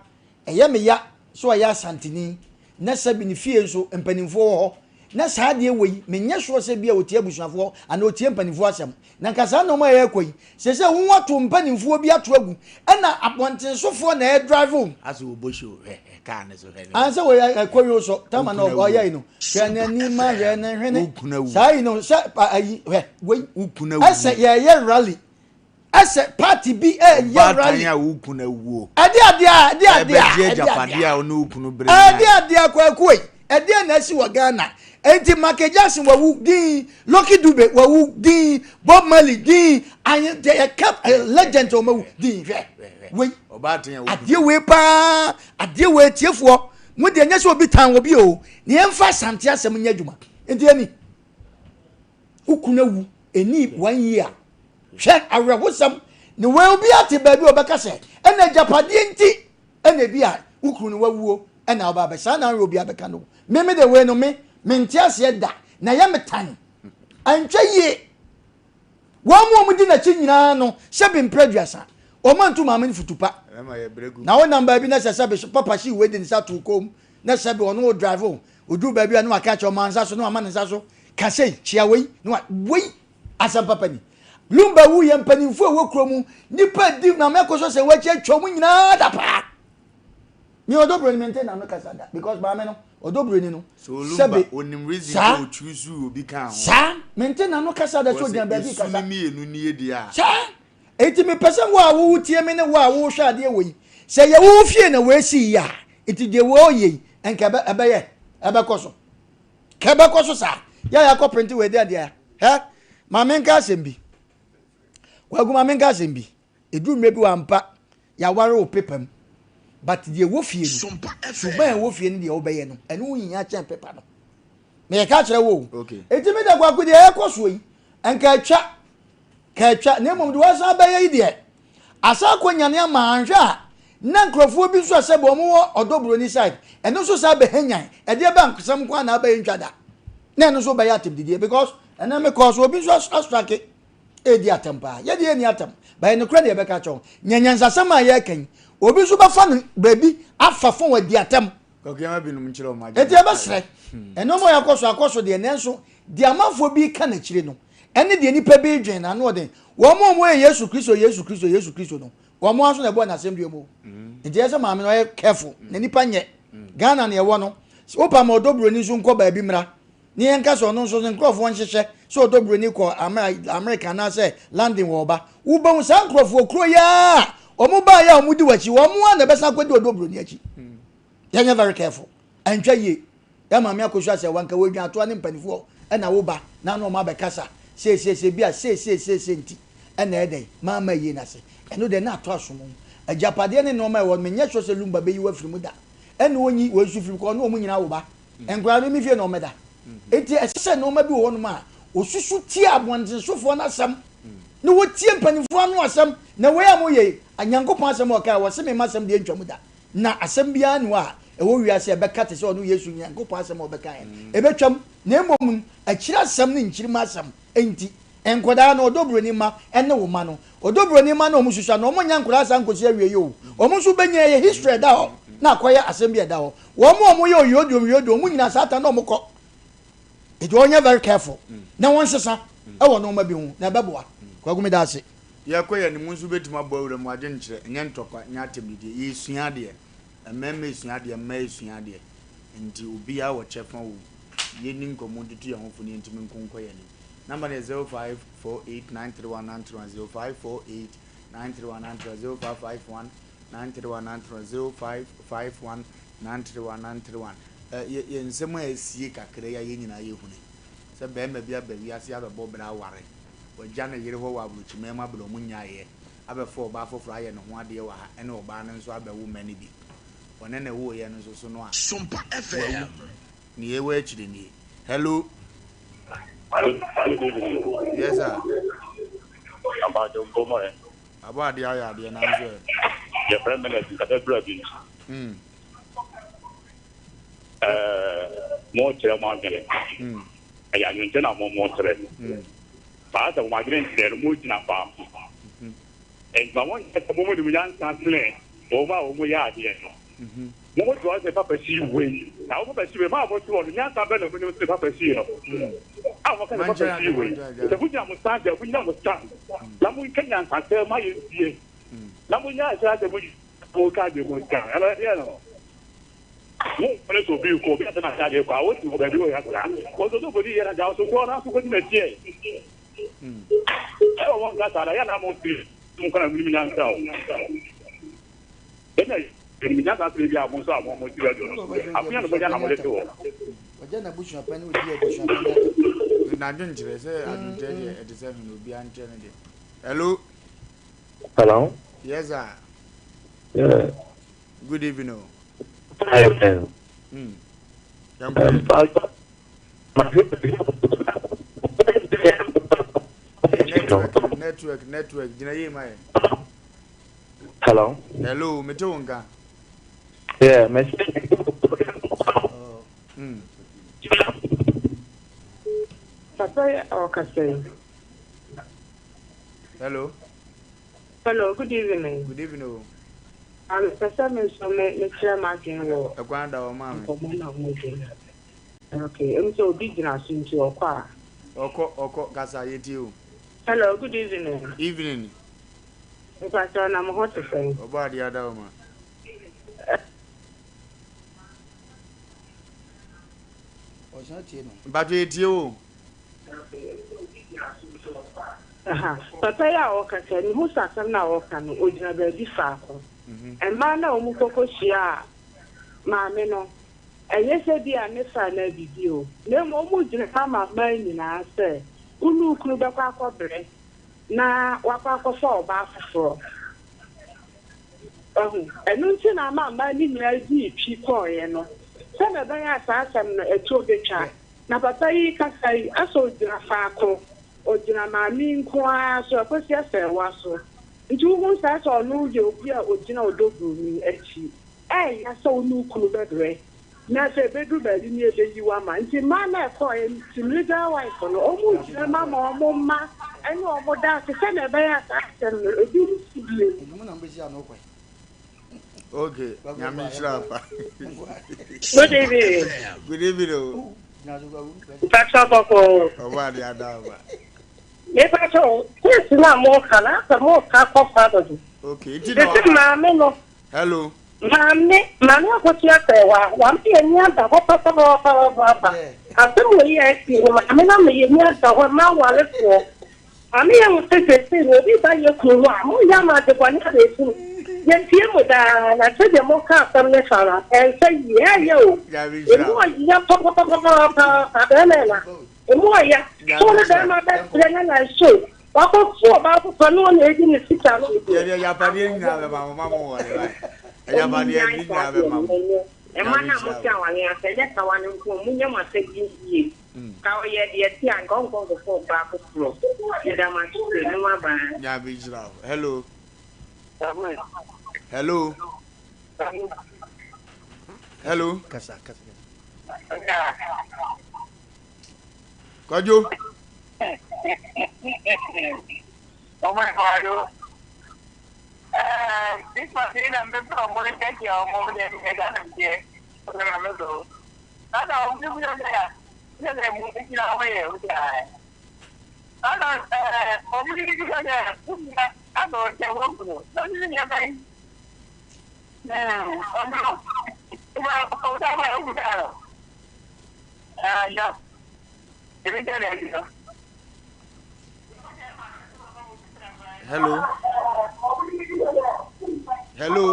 Ɛyɛ me ya sɛ ɔyɛ Asanteni na sɛbi ne fie nso mpanimfoɔ wɔ hɔ na saa adeɛ wei menyɛ sure sɛ bia ɔtie abusuafoɔ anaa ɔtie mpanimfoɔ asɛm na nka saa nnoɔma a ɛrekɔ yi seesei wo ato mpanimfoɔ bi ato agu ɛna abɔntensofoɔ na ɛredrive wo. Asɛ ɔbɔ show hwɛ car no so hwɛ ne Ansɛ wɔ ɛkɔ yi so tama na ɔyɛ yi no hwɛ n'anim hwɛ ne hwene saa yi no sɛ ayi hwɛ wei ɛsɛ yɛyɛ rally Ɛsɛ party bi ɛyɛ rally. Ɔbaatan a wo kunu awuo. Ɛde adeɛ a ɛde adeɛ a Ɛbɛgye agyapadeɛ a wo ne wo kunu bere nyae. Ɛde adeɛ a Kwaku ei. Ɛdeɛn na asi wɔ Ghana? Enti Michael Jackson wawu din, Lucky Dube wawu din, Bob Marley din, ayi deɛ yɛka eh, legend a wɔawu din hwɛ wei adeɛ wei paa adeɛ wei tiefoɔ mo deɛ nyɛ sɛ obi tan obi o ne yɛmfa asante asɛm nyɛ adwuma nti ɛni wo kunu awu ɛni one year hwɛ awerɛhosɛm ne wei obi ate baabi a ɔbɛka sɛ ɛna agyapadeɛ nti ɛna ebi a wo kunu no wawuo ɛna ɔba abɛ saa na ahwɛ obi abɛka no me me de wei no me mente aseɛ da na ɛyɛ me tan antwa yie wɔn mu a wɔdi n'akyi nyinaa no sɛbi mpere aduasa wɔn antu maame no futu pa na wɔnam baabi na sɛ sɛbi papa si wei de ne nsa to kɔn mu na sɛbi ɔno o drive o oduru baabi a na waka kyerɛ ɔma nsa so na wama ne nsa so kasei kyia wei na wa wei Asɛm papa ni. Lumba wu yɛ mpanimfoɔ a ɛwɔ kuro mu nipa di maame akɔsɔ sɛ wɔakyi atwa wɔn nyinaa da paa. Me ɔdɔ buroni mente n'ano kasa da because maame no ɔdɔ buroni no. So Lumba onim reason sɛ o choose obi ka ho. Saa mente n'ano kasa da so gyina baabi kasa. Esu ne mmienu nie deɛ a. Saa eti mepɛ sɛ wo a wowo tie me ne wo a wohwɛ adeɛ wɔ yi sɛ yɛ wo fie na wɔasi yi a eti deɛ wɔyɛ yi nka ɛbɛyɛ ɛbɛkɔ so. Kɛ bɛkɔ so saa. Yɛ a yɛakɔ printe wei deɛ deɛ hɛ ma menka asɛm bi. Kwaku ma menka asɛm bi. Ɛduru mmerɛ bi wɔ ampa yɛaware wo pepa mu but deɛ ɛwɔ fie no suban a ɛwɔ fie no deɛ wobɛyɛ no ɛno ho hia kyɛn pepa no. Meyɛka kyerɛ wo o. Ɛti me da Kwaku deɛ ɛkɔ soɔ yi nka atwa ka atwa na mmom deɛ wasan bɛyɛ yi deɛ asan akɔ nyane ama anhwɛ a na nkurɔfoɔ bi nso a sɛbi wɔn wɔ ɔdɔ buroni side ɛno nso saa bɛhanyan ɛdeɛ bɛ ankasɛm nko na abɛyɛ ntwa da na ɛno nso bɛyɛ atɛmdidie because ɛnɛ me kɔɔ so obi nso astrake ɛredi atɛm paa yɛde yɛnni atɛm bɛyɛ nokorɛ deɛ ɛbɛka kyɛw nyɛ nyansasɛm a yɛreka yi obi nso bɛfa no baabi afa fon adi atɛm Enti yɛbɛsrɛ, nneɛma a yɛakɔ so akɔ so deɛ, nanso deɛ amanfoɔ bi reka no akyire no, ɛne deɛ nnipa bi redwen no, ano ɔden. Wɔn a wɔyɛ Yesu Kristo, Yesu Kristo, Yesu Kristo no, wɔn ara nso na ɛbɔɔ no asɛmdua mu. Nti ɛyɛ sɛ maame no ɔyɛ careful, na nipa nyɛ. Ghana na ɛwɔ no, wopa ma ɔdɔ buroni nso nkɔ baabi mmra, ne yɛnka sɛ ɔno nso ne nkurɔfoɔ nhyehyɛ sɛ ɔdɔ buroni kɔ Amerika anaasɛ London wɔ ɔba. Wobɛhu saa nkurɔfoɔ kuro yi ara a wɔn baeɛ a wɔdi w'akyi, wɔn ara na ɛbɛsan akɔdi ɔdɔ buroni akyi. Yɛnyɛ very careful. Ɛntwa yie. Yɛ maame akosua sɛ wanka wɔadwa atoa ne mpanifoɔ ɛna wo ba na na wɔn abɛkasa seesiesie bi a seesiesie nti ɛna ɛdɛn maama yie no ase. Ɛno deɛ na ato asom. Agyapadeɛ ne nneɛma ɛwɔ no menyɛ sure sɛ Lumba bɛyi wo afiri mu da. Ɛna ɔnyi wɔn nso firi mu kɔ ɔne wɔn nyinaa wo ba. Nkwadaa no me fie na wɔmmɛda. Enti ɛsɛ sɛ nneɛma bi wɔ hɔnom a wɔsusu tie abɔntensofoɔ no asɛm na wɔtie mpanimfoɔ ano asɛm. Na wei a moyɛ yi, Nyankopɔn asɛm a ɔkae, ɔse me mma asɛm deɛ ɛntwa mu da. Na asɛm biara nni hɔ a ɛwɔ wiase a ɛbɛka te sɛ ɔno Yesu Nyankopɔn asɛm a ɔbɛkaeɛ no. Ɛbɛtwam, na mmom no, akyiri asɛm ne nkyirimma asɛm nti. Nkwadaa no, ɔdɔ buroni mma ne wo mma no. Ɔdɔ buroni mma no a wɔsusua no, wɔnyɛ nkwadaa saa nkɔsi awiei o. Wɔn nso bɛnyini, ɛyɛ history a ɛda hɔ na akɔyɛ asɛm bi a ɛda hɔ. Wɔn a wɔyɛ oyoduom yoduom, wɔn nyinaa saa ta na wɔkɔ. Nti wɔnyɛ very careful na wɔnsesa wɔ nneɛma bi ho na ɛbɛboa. Kwaku meda ase. Yɛkɔ yɛn anim nso wobɛtumi abɔ awura mu adwenkyerɛ, ɛnyɛ ntɔkwa, nyɛ atɛmdidie. Yɛresua adeɛ. Mmarima resua adeɛ, mmaa resua adeɛ. Nti obiara wɔ kyɛfa wɔ mu. Yɛnni nkɔmmɔ ntutu yɛn ho fo na yɛntumi nko nkɔ yɛn anim. Number no yɛ 0548931931, 0548931931, 0551 931 931 0551 931 931. Ɛ yɛ yɛ nsɛm a asie kakra yi a yɛn nyinaa yɛhunu yi, sɛ barima bi aba wiase abɛbɔ bra aware, wagya ne yere hɔ wɔ aburokyiman mu abrɛ wɔn nyaeɛ, abɛfa ɔbaa foforɔ ayɛ ne ho adeɛ wɔ ha, ɛne ɔbaa no nso abɛwo mma no bi. Ɔne ne woeɛ no nso so no a, wawu. Nea ɛwɔ akyire nie. Hello. Yes sir. Abɔ adeɛ ayɛ adeɛ nanso ɛ. Yɛfrɛ me Nɛs nkasa bra bi. Mm. Ɛɛ mo kyerɛ mo adwene. Mm. Ɛyɛ adwenkyerɛ na mo mo kyerɛ. Mm. Saa sɛ mo adwene nkyerɛ no mo gyina faako. Mm. Nti ma mo nkyerɛ sɛ mo mo nim nyansa sene wɔn a wɔn yɛ adeɛ no. Mm-hmm. Mo mo te hɔ sɛ papa si wei. Na wo papa si wei maa mo te hɔ no nyansa bɛ na mo nim sɛ papa si no. Mm. A wɔn ka sɛ papa si wei. Sɛ mo gyina mo stand a mo gyina mo stand. Na mo nka nyansa sɛ mo ayɛ ntie. Na mo nya ahyɛ sɛ mo mo ka de mo nka. Ɛno ɛdeɛ no. Mo mpene sɛ obi kɔ obi asɛ na ahyɛ adeɛ kɔ a wosi wɔ baabi wɔ yɛ akora. Wɔn nso obi yɛ na gya so kɔ na so kɔ di n'akyi. Ɛwɔ wɔn kasa na yɛ na mo ti mo kɔ na mo nim nyansa o. Ɛna nim nyansa sɛ bi a mo nso a mo mo ti radio no. Akonya no mo nya na mo de te hɔ. Ɔgya n'abusuapɛn ne odi abusuapɛn ata. N'adwenkyerɛ sɛ adwenkyerɛ deɛ ɛte sɛ hwene obiara nkyerɛ ne deɛ. Hello. Hello. Yes sir. Yeah. Good evening o. Hi Ben. Mm. Network, network, network. Gyina yie ma yɛ. Hello. Hello, mete wo nka. Yeah, me. Papa yi a ɔkasa yi. Hello. Hello, good evening. Good evening o. Ah, mepɛ sɛ me nso me mekyerɛ m'adwene wɔ Ɛkwan da hɔ maame. nkɔmmɔ no a modi no. Okay, ɛmu sɛ obi gyina so nti ɔkɔ a. Ɔkɔ ɔkɔ kasa yɛtie o. Hello, good evening. Evening. Mpakyɛw na mo ho te sɛn? Ɔbɔ adeɛ ada hɔ ma. Ɔsan tie no. Mpakyɛw yɛtie o. Aha, papa yi a ɔkasa yi, mehu sɛ asɛm no a ɔka no, ɔgyina baabi faako. Mmaa no a wɔkɔkɔhyia a maame no, ɛnyɛ sɛ bi a ne fa anaa biribi o, na mmom wɔgyina hɔ ama mmaa nyinaa sɛ wo ne wo kunu bɛkɔ akɔbrɛ na wakɔ akɔfa ɔbaa foforɔ. Wahu? Ɛno nti na ama mmaa no nyinaa dii twi kɔeɛ no, sɛdeɛ ɛbɛyɛ a saa asɛm no, ɛtoɔ bɛtwa. Na papa yi rekasa yi, asɛ ɔgyina faako, ɔgyina maame yi nko ara so, Akosua Asɛewa so. Nti wohu saa sɛ ɔno yɛ obi a ɔgyina ɔdɔ buroni akyi. Ɛyɛ sɛ wo ne wo kunu bɛbrɛ, na sɛ ɛbɛduru baabi no yɛbɛyi wo ama. Nti mmaa no a ɛkɔeɛ no, team legal wife no, wɔgyina mu ama wɔn mma ne wɔn daakye sɛdeɛ ɛbɛyɛ a saa asɛm no, ebi nsi bio. Ɛno mu na mobɛsi ano kwan. Okay, nyame nhyira pa. Good evening. Good evening o. Mpatsɔ bɔkɔ. Ɔbɔ ade ada aba. Mepatsɔ case na mo ka na asɛ mo ka kɔ fa dodo. Okay, nti na. Sisi maame no. Hello. Maame maame akotua sɛ wa wa mi yɛ ni ada hɔ papapapapaapa. Asɛm wɔ yi a ɛsi no maame na mi yɛ ni ada hɔ ma awalefoɔ. Maame yɛ ho sɛ sese no obi ba yɛ kunu hɔ a mo yɛ ama ade bɔne abɛsi no. Yɛtie mo daa na sɛdeɛ mo ka asɛm ne fa no ɛnsɛ yie ɛyɛ o. Emu ɔya papapapapaapa bɛrima na emu ɔya. So ne bɛrima bɛbrɛ na na nso wakɔfo ɔbaa foforɔ ne ɔna edi ne sika no. Yɛde agyapadeɛ nyinaa bɛma mo ma mo wɔ ne ba. Agyapadeɛ ne nyinaa bɛma mo. Ɛma na mo te awane asɛ nyɛ kawa no nko mo nyɛ mo asɛdeɛ yie. Ka ɔyɛ deɛ ɛte a nka ɔnkɔ nkɔfa ɔbaa foforɔ. Meda mo ase mo ma baa. Nyame nhyira wo. Hello. Hello. Hello. Kasa kasa. Kwadwo. Ọmọ ìfọwọ́dó. This month, na mbɛpɛ ɔmo ne tɛki a ɔmo de ɛda na nteɛ ɔmo na mɛ do. Nana ɔmo bi bi ɔmo ya ne na mu gyina hɔ yɛ o ta. Nana ɔmo bi bi ɔmo ya ɔmo abɔ ɔkyɛ wɔn kuro na ɔmo ne nyɛ bɛyi. Ɔmo ɔmo ɔmo ta ɔmo ɔmo ta no. Ya ebi tɛ na ɛbi no. Hello. Hello.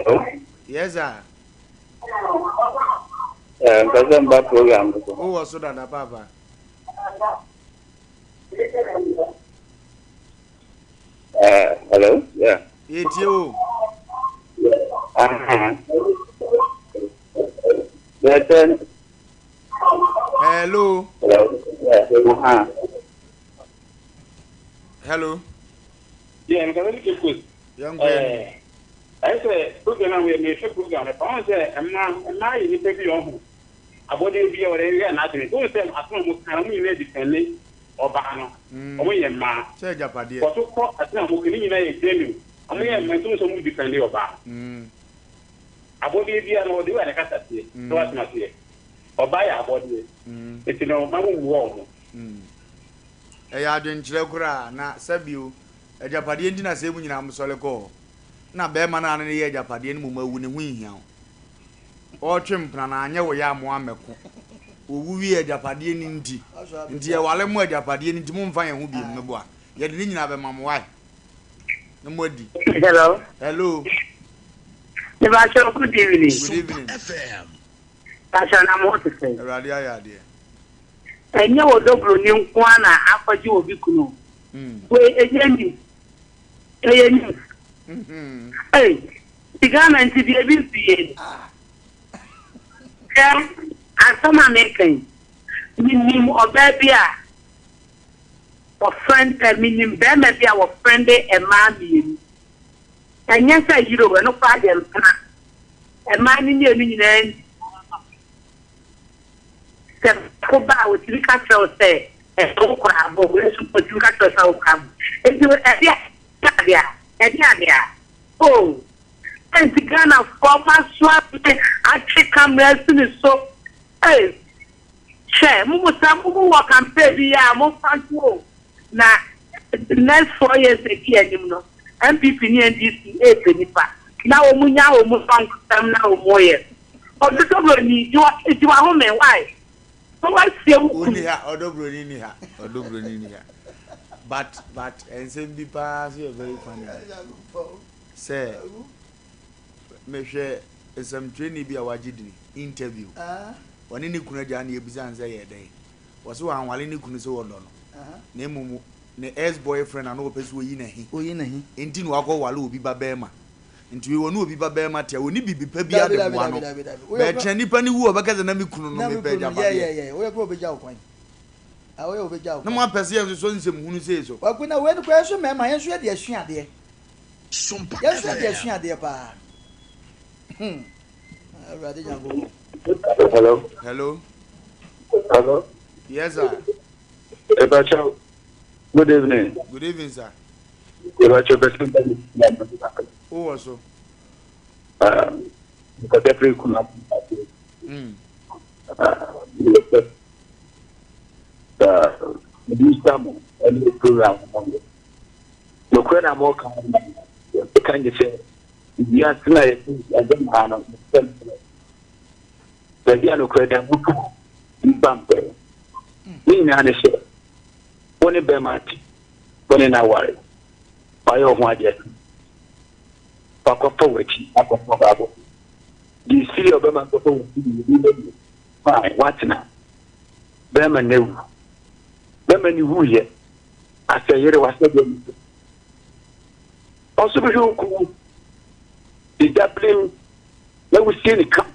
Hello. Yes, sir. Mpɛ sɛ mba program no so. Wowɔ so dada papa. Hello. Yeah. Yɛtie o. Bɛtɛ. Hello. Hello. Yeah. Uh-huh. Hello. Yeah, mepɛ sɛ mekɛ post. Yɛnkɔ yɛn. Ɛyɛ sɛ program a wɔyɛ mehwɛ program no ɔn sɛ mmaa mmaa yɛ nipa bi ɔho abɔdeɛ bi a wɔde yɛ n'adwene wɔn sɛ asɛm a wɔn ka no wɔn nyinaa depɛnde ɔbaa no wɔn yɛ mmaa Sɛ agyapadeɛ. wɔto kɔ asɛm a wɔn ka ne nyinaa yɛ genuine wɔn yɛ mmaa nti wɔn sɛ wɔn depɛnde ɔbaa abɔdeɛ bi a no wɔde wɔ ne kasa teɛ sɛ wɔasɛm aseɛ ɔbaa yɛ abɔdeɛ eti no mmaa mo mmua wɔn. Ɛyɛ adwenkyerɛ koraa na sɛbio agyapadeɛ nti na sɛ mu nyinaa mosɔre kɔɔ hɔ na bɛrima no a ne yɛ agyapadeɛ no mmom awu ne ho nhia wo. Ɔretwe mpena na anyɛ wo yɛ a mo ammɛko. Owu wie agyapadeɛ no nti. Nti yɛwale mo agyapadeɛ no nti momfa yɛn ho biom meboa. Yɛde ne nyinaa bɛma mo wae. Na mo adi. Hello. Hello. Mebakyɛw good evening. Good evening. Pakyɛ na mo ho te sɛn? Awurade ayɛ adeɛ. Ɛnyɛ wɔ dobroni nko ara na akɔgye obi kunu o. Wei ɛnyɛ news. Ɛyɛ news. Ei, nti Ghana nti deɛ ebi nsi yɛ ni. Hwɛ, asɛm a meka yi, menim ɔbaa bi a wɔfrɛ ɛ, menim barima bi a wɔfrɛnde mmaa mmienu. Ɛnyɛ sɛ yere o, ɛno koraa deɛ mpena. Mmaa no mmienu nyinaa nni Sɛ baako ba a, otumi ka kyerɛ wo sɛ, Ɛsɛ wo koraa bɔ. Wei nso otumi ka kyerɛ wo sɛ wo koraa bɔ. Enti ɛde ade a, ɛde ade a. Oh, enti Ghanafoɔ moasoa me atwe camera asi me so. Ei, hwɛ, mo mo sa mo wɔ campaign bi yɛ a, momfa nto o. Na next 4 years edi anim no, NPP ne NDC repɛ nipa na wɔn nya wɔn sɔnkosɛm na wɔn yɛ. Ɔdɔ broni gye w'ahome why? Na wasie wo kunu. Onni ha, ɔdɔ broni ni ha, ɔdɔ broni ni ha. But but nsɛm bi paa so yɛ very funny. Sɛ mehwɛ nsɛmtwerɛni bi a wagye dini interview. Ɔne ne kunu agya na ebisa no sɛ yɛ dɛn. Wɔse wanwale ne kunu sɛ ɔdɔ no. Na mmom ne ex boyfriend a na ɔpɛ sɛ oyi n'ahi. Oyi n'ahi. Nti na wakɔ wale obi ba bɛrima. Nti wei ɔne obi ba bɛrima te a ɔni biribi pa biara de boa no. Bɛkyɛ nipa no wu a ɔbɛka sɛ na me kunu no mepɛ agyapadeɛ. Na mo apɛ sɛ yɛn sosɔ nsɛm hunu sei so. Kwaku na wei no koraa yɛn nso mmarima yɛn nso yɛde asua adeɛ. Yɛn nso yɛde asua adeɛ paa. Hmm. Awurade Nyankopɔn. Hello. Hello. Hello. Yes sir. Ebacho. Good evening. Good evening sir. Ebacho bɛsɛ bɛ. Wowɔ so. Nkɔtɛ firi kuna. Minista mo ɛne program mo yɛ. Nokorɛ na mo ka ka nye sɛ wiase na yɛte ɛdɛ maa no sɛ baabi a nokorɛ da mo to mba mpɛ. Ne nyinaa ne sɛ wo ne bɛrima te wo ne no aware wayɛ wo ho adeɛ wakɔfa w'akyi akɔfa baako deɛ siri a ɔbɛma akɔfa w'akyi deɛ ebi bɛyɛ fine watena bɛrima no awu bɛrima no wuyɛ asɛ yere wasɛ deɛ no ɔso bɛhwɛ wo kunu de dabirim na wosie ne ka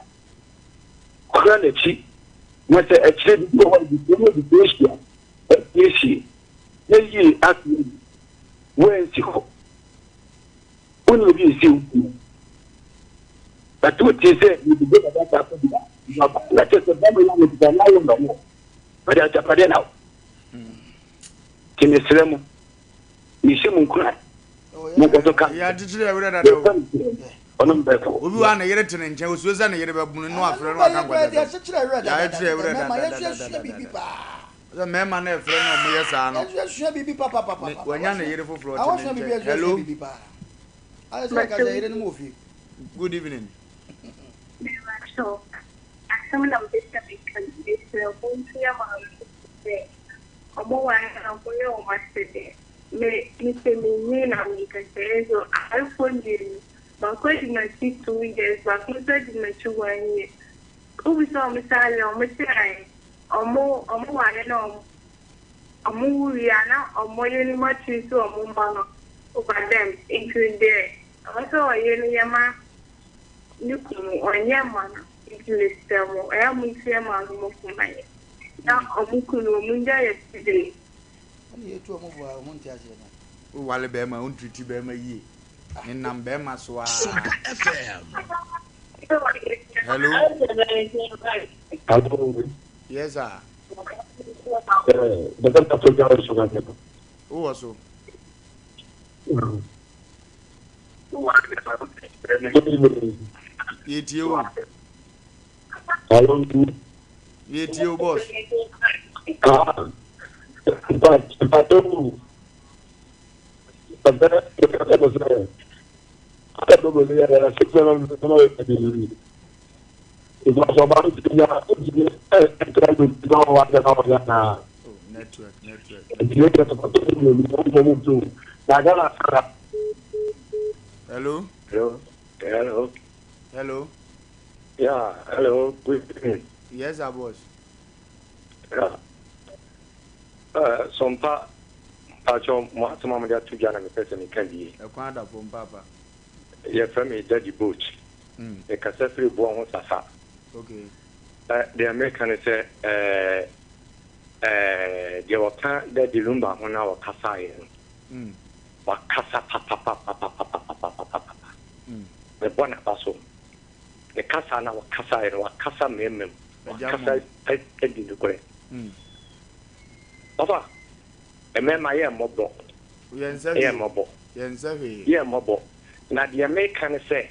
kura n'akyi na sɛ akyire bi wɔ hɔ a de ne de ahyia asiesie na yie ato yi woansi hɔ wone obi nsi wo kunu but wotie sɛ mede bɛ dada saa kɔ bi a na kyerɛ sɛ bɛma yɛ mede na wo na wo ɔde agyapadeɛ na wo nti mesrɛ mo mehyɛ mo nkuran monkɔso ka Yɛakyekyere ɛwerɛ dada o. ɔno mbɛfo Obi wa ne yere te ne nkyɛn osuo sɛ ne yere bɛbunu no afrɛ no aka nkwagyasɛm. Yɛakyekyere ɛwerɛ dada. Sɛ mmarima no ɛfrɛ no ɔmo yɛ saa no. Wanya ne yere foforɔ ɔte ne nkyɛn. Hello. Good evening. Mebakyɛw, asɛm na mepɛ sɛ meka no, mesrɛ mo ntua maame no fo sɛ ɔmo ware a ɔmo yɛ ɔmo asɛdeɛ. Me mesɛ menni na menkasa nso awarefoɔ mmienu, baako adi m'akyi 2 years, baako nso adi m'akyi one year. Wobisa ɔmo sɛ ayɛ ɔmo sɛ ayɛ ɔmo ɔmo ware na ɔmo ɔmo wo wie a na ɔmo yerenom atwi so ɔmo mma no over them, nti deɛ ɛwɔ sɛ ɔyere no yɛ ma ne kunu ɔnyɛ mma no, nti mesrɛ mo, ɛyɛ a montie maame mo fo ma yɛ na ɔmo kunu ɔmo ngya yɛ today. Ɛna yɛtu ɔmo fo a ɔmo nte aseɛ no. Wowale bɛrima wontriti bɛrima yie ne nam bɛrima so a. Hello. Hello. Yes sir. Dr. Program so ka Wowɔ so. Good evening. Yɛtie wo. Hello. Yɛtie wo, boss. Ah, but but but aka dogo ne yɛ six seven seven eight because ɔba no ti nya ntumi ɛntɛn do ti na ɔwɔ adi na ɔyɛ na Oh, network, network. Nti ne kɛ sɔpɔ tó ní omi ní ɔmo tó na Ghana sara. Hello. Hello. Hello. Hello. Yeah, hello. Good evening. Yes sir boss. Yeah. Uh, Sompa, mpakyɛw mo asɛm a mode ato dwa na mepɛ sɛ meka bie. Ɛkwan da fam paapa. Yɛfrɛ me Daddy Boat. Mekasa firi boɔ ho Sasa. Okay. Eh, deɛ meka ne sɛ eh, eh, deɛ ɔka Daddy Lumba ho na ɔkasaeɛ no, wakasa papapapapapapapapapa. Mebɔ n'aba so. Ne kasa na ɔkasaeɛ no, wakasa mmarima mu. Wakasa adi nokorɛ. Ɔfa, mmarima yɛ mmɔbɔ. Yɛ mmɔbɔ. Yɛ mmɔbɔ. Na deɛ meka ne sɛ,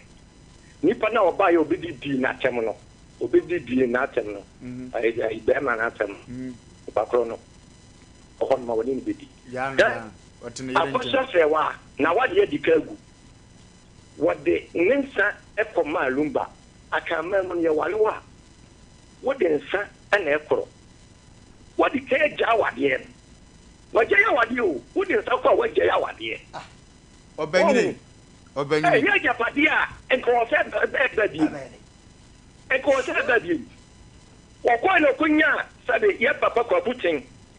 nipa no a ɔbaeɛ a ɔbɛdidii n'atɛm no, ɔbɛdidii n'atɛm no, ɛyi bɛrima n'atɛm, nipa korɔ no, ɔhɔ nom a wɔne no bɛdi. Hwɛ, akɔhyɛ sɛ wa, na w'adeɛ adi ka agu. Wɔde ne nsa kɔmaa Lumba. Akanman mu no, yɛware wo a, wode nsa na ɛkorɔ. Wadi kan agyae awadeɛ no. Wagyae awadeɛ o, wode nsa kɔ a wagyae awadeɛ. Ɔbanyini, ɔbanyini. Ɛyɛ agyapadeɛ a nka ɔwɔ sɛ ɛba bio. Nka ɔwɔ sɛ ɛba bio. Ɔkɔe na ɔkɔnyaa sɛbe yɛ papa Kwaku Ten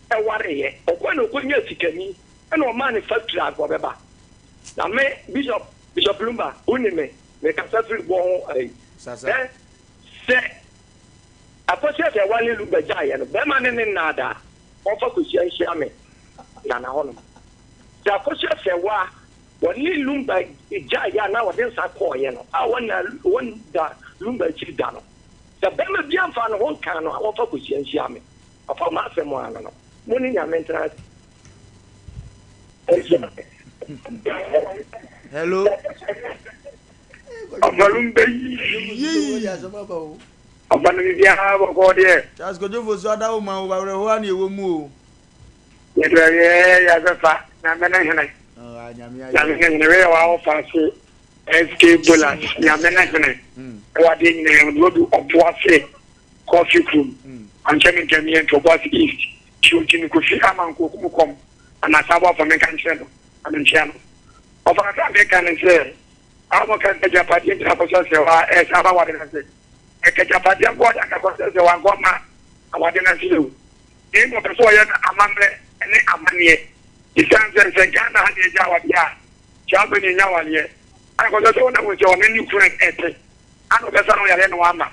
ɛwareeɛ. Ɔkɔe na ɔkɔnyaa sikani ɛna ɔmaa no factory a nka ɔbɛba. Na me Bishop, Bishop Lumba, wonim me, mekasa firi boɔ ho ayi. Ɛ, sɛ Akosua sɛ ɛwa ne Lumba gyaeɛ no, bɛrima ne ne nnaadaa, ɔmfa kosua nhyia me Nana hɔnom. Sɛ Akosua sɛ wa wɔne Lumba gyaeɛ a na wɔde nsa kɔɔeɛ no, a wɔnna wɔnda Lumba akyiri da no, sɛ bɛrima bi amfa ne ho nkaa no a, ɔmfa kosua nhyia me. Ɔfa m'asɛm ano no, mo ne Nyame ntena ase. Hello. Ɔbalum bɛ yi. Ɔba no bibiara bɔkɔ deɛ. Charles Kojo Fosu adawo ma wo awerɛhoɔ a na ɛwɔ mu o. Yɛdɛ yɛ yɛbɛfa nyame ne hene. Nyame ne hene wei yɛ w'awofa ase SK Bolas nyame ne hene. Ɛwɔ adeɛ nyinaa mu deɛ ɔdu ɔbo ase kɔfe kurom. Ankyɛ me ntɛm yɛ nti ɔbo ase east. Ti ɔti no kofi ama nkoku mu kɔm anasa abɔ afa menka nkyerɛ no na menkyea no. Ɔfa kakra meka ne sɛ a wɔka sɛ agyapadeɛ nti na akɔsɔ sɛ wa ɛsɛ aba wade no ase. Ɛka agyapadeɛ nko ɔde anka kɔsɛ sɛ wankɔ ma awade no ase o. Na mmom ɔpɛ sɛ ɔyɛ no amammerɛ ne amanneɛ. Esiane sɛ sɛ Ghana ha na yɛgya awadeɛ a, kyɛ afei na yɛnya awadeɛ. Ana kɔsɛ sɛ wonam sɛ ɔne ne kunu ɛte. Ana ɔbɛsa no yareɛ na wama.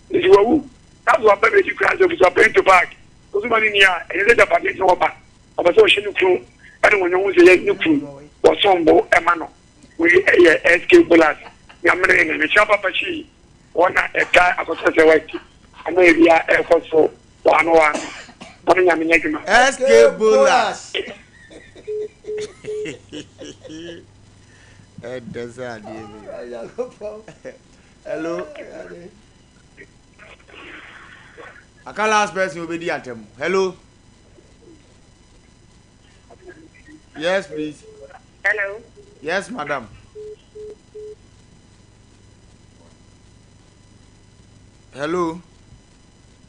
Nti wawu. Na sɛ waba bɛdi koraa sɛ abusuapanyin to bag. Woso ma no nni a, ɛnyɛ sɛ agyapadeɛ nti na wɔba. Ɔpɛ sɛ ɔhyɛ ne kunu ne wɔn ho sɛ yɛ ne kunu. Wɔsom bo ma no. Wei yɛ SK Bolas Nyamere ne mekyia papa hyii wɔn a ɛka akɔsɛ sɛ wati ama ewia ɛkɔ so waano waano wɔn nyame nyɛ adwuma. SK Bolas. Ɛdɛ sɛ adeɛ bi. Hello. Aka last person obedi atɛm. Hello. Yes, please. Hello. Yes, madam. Hello.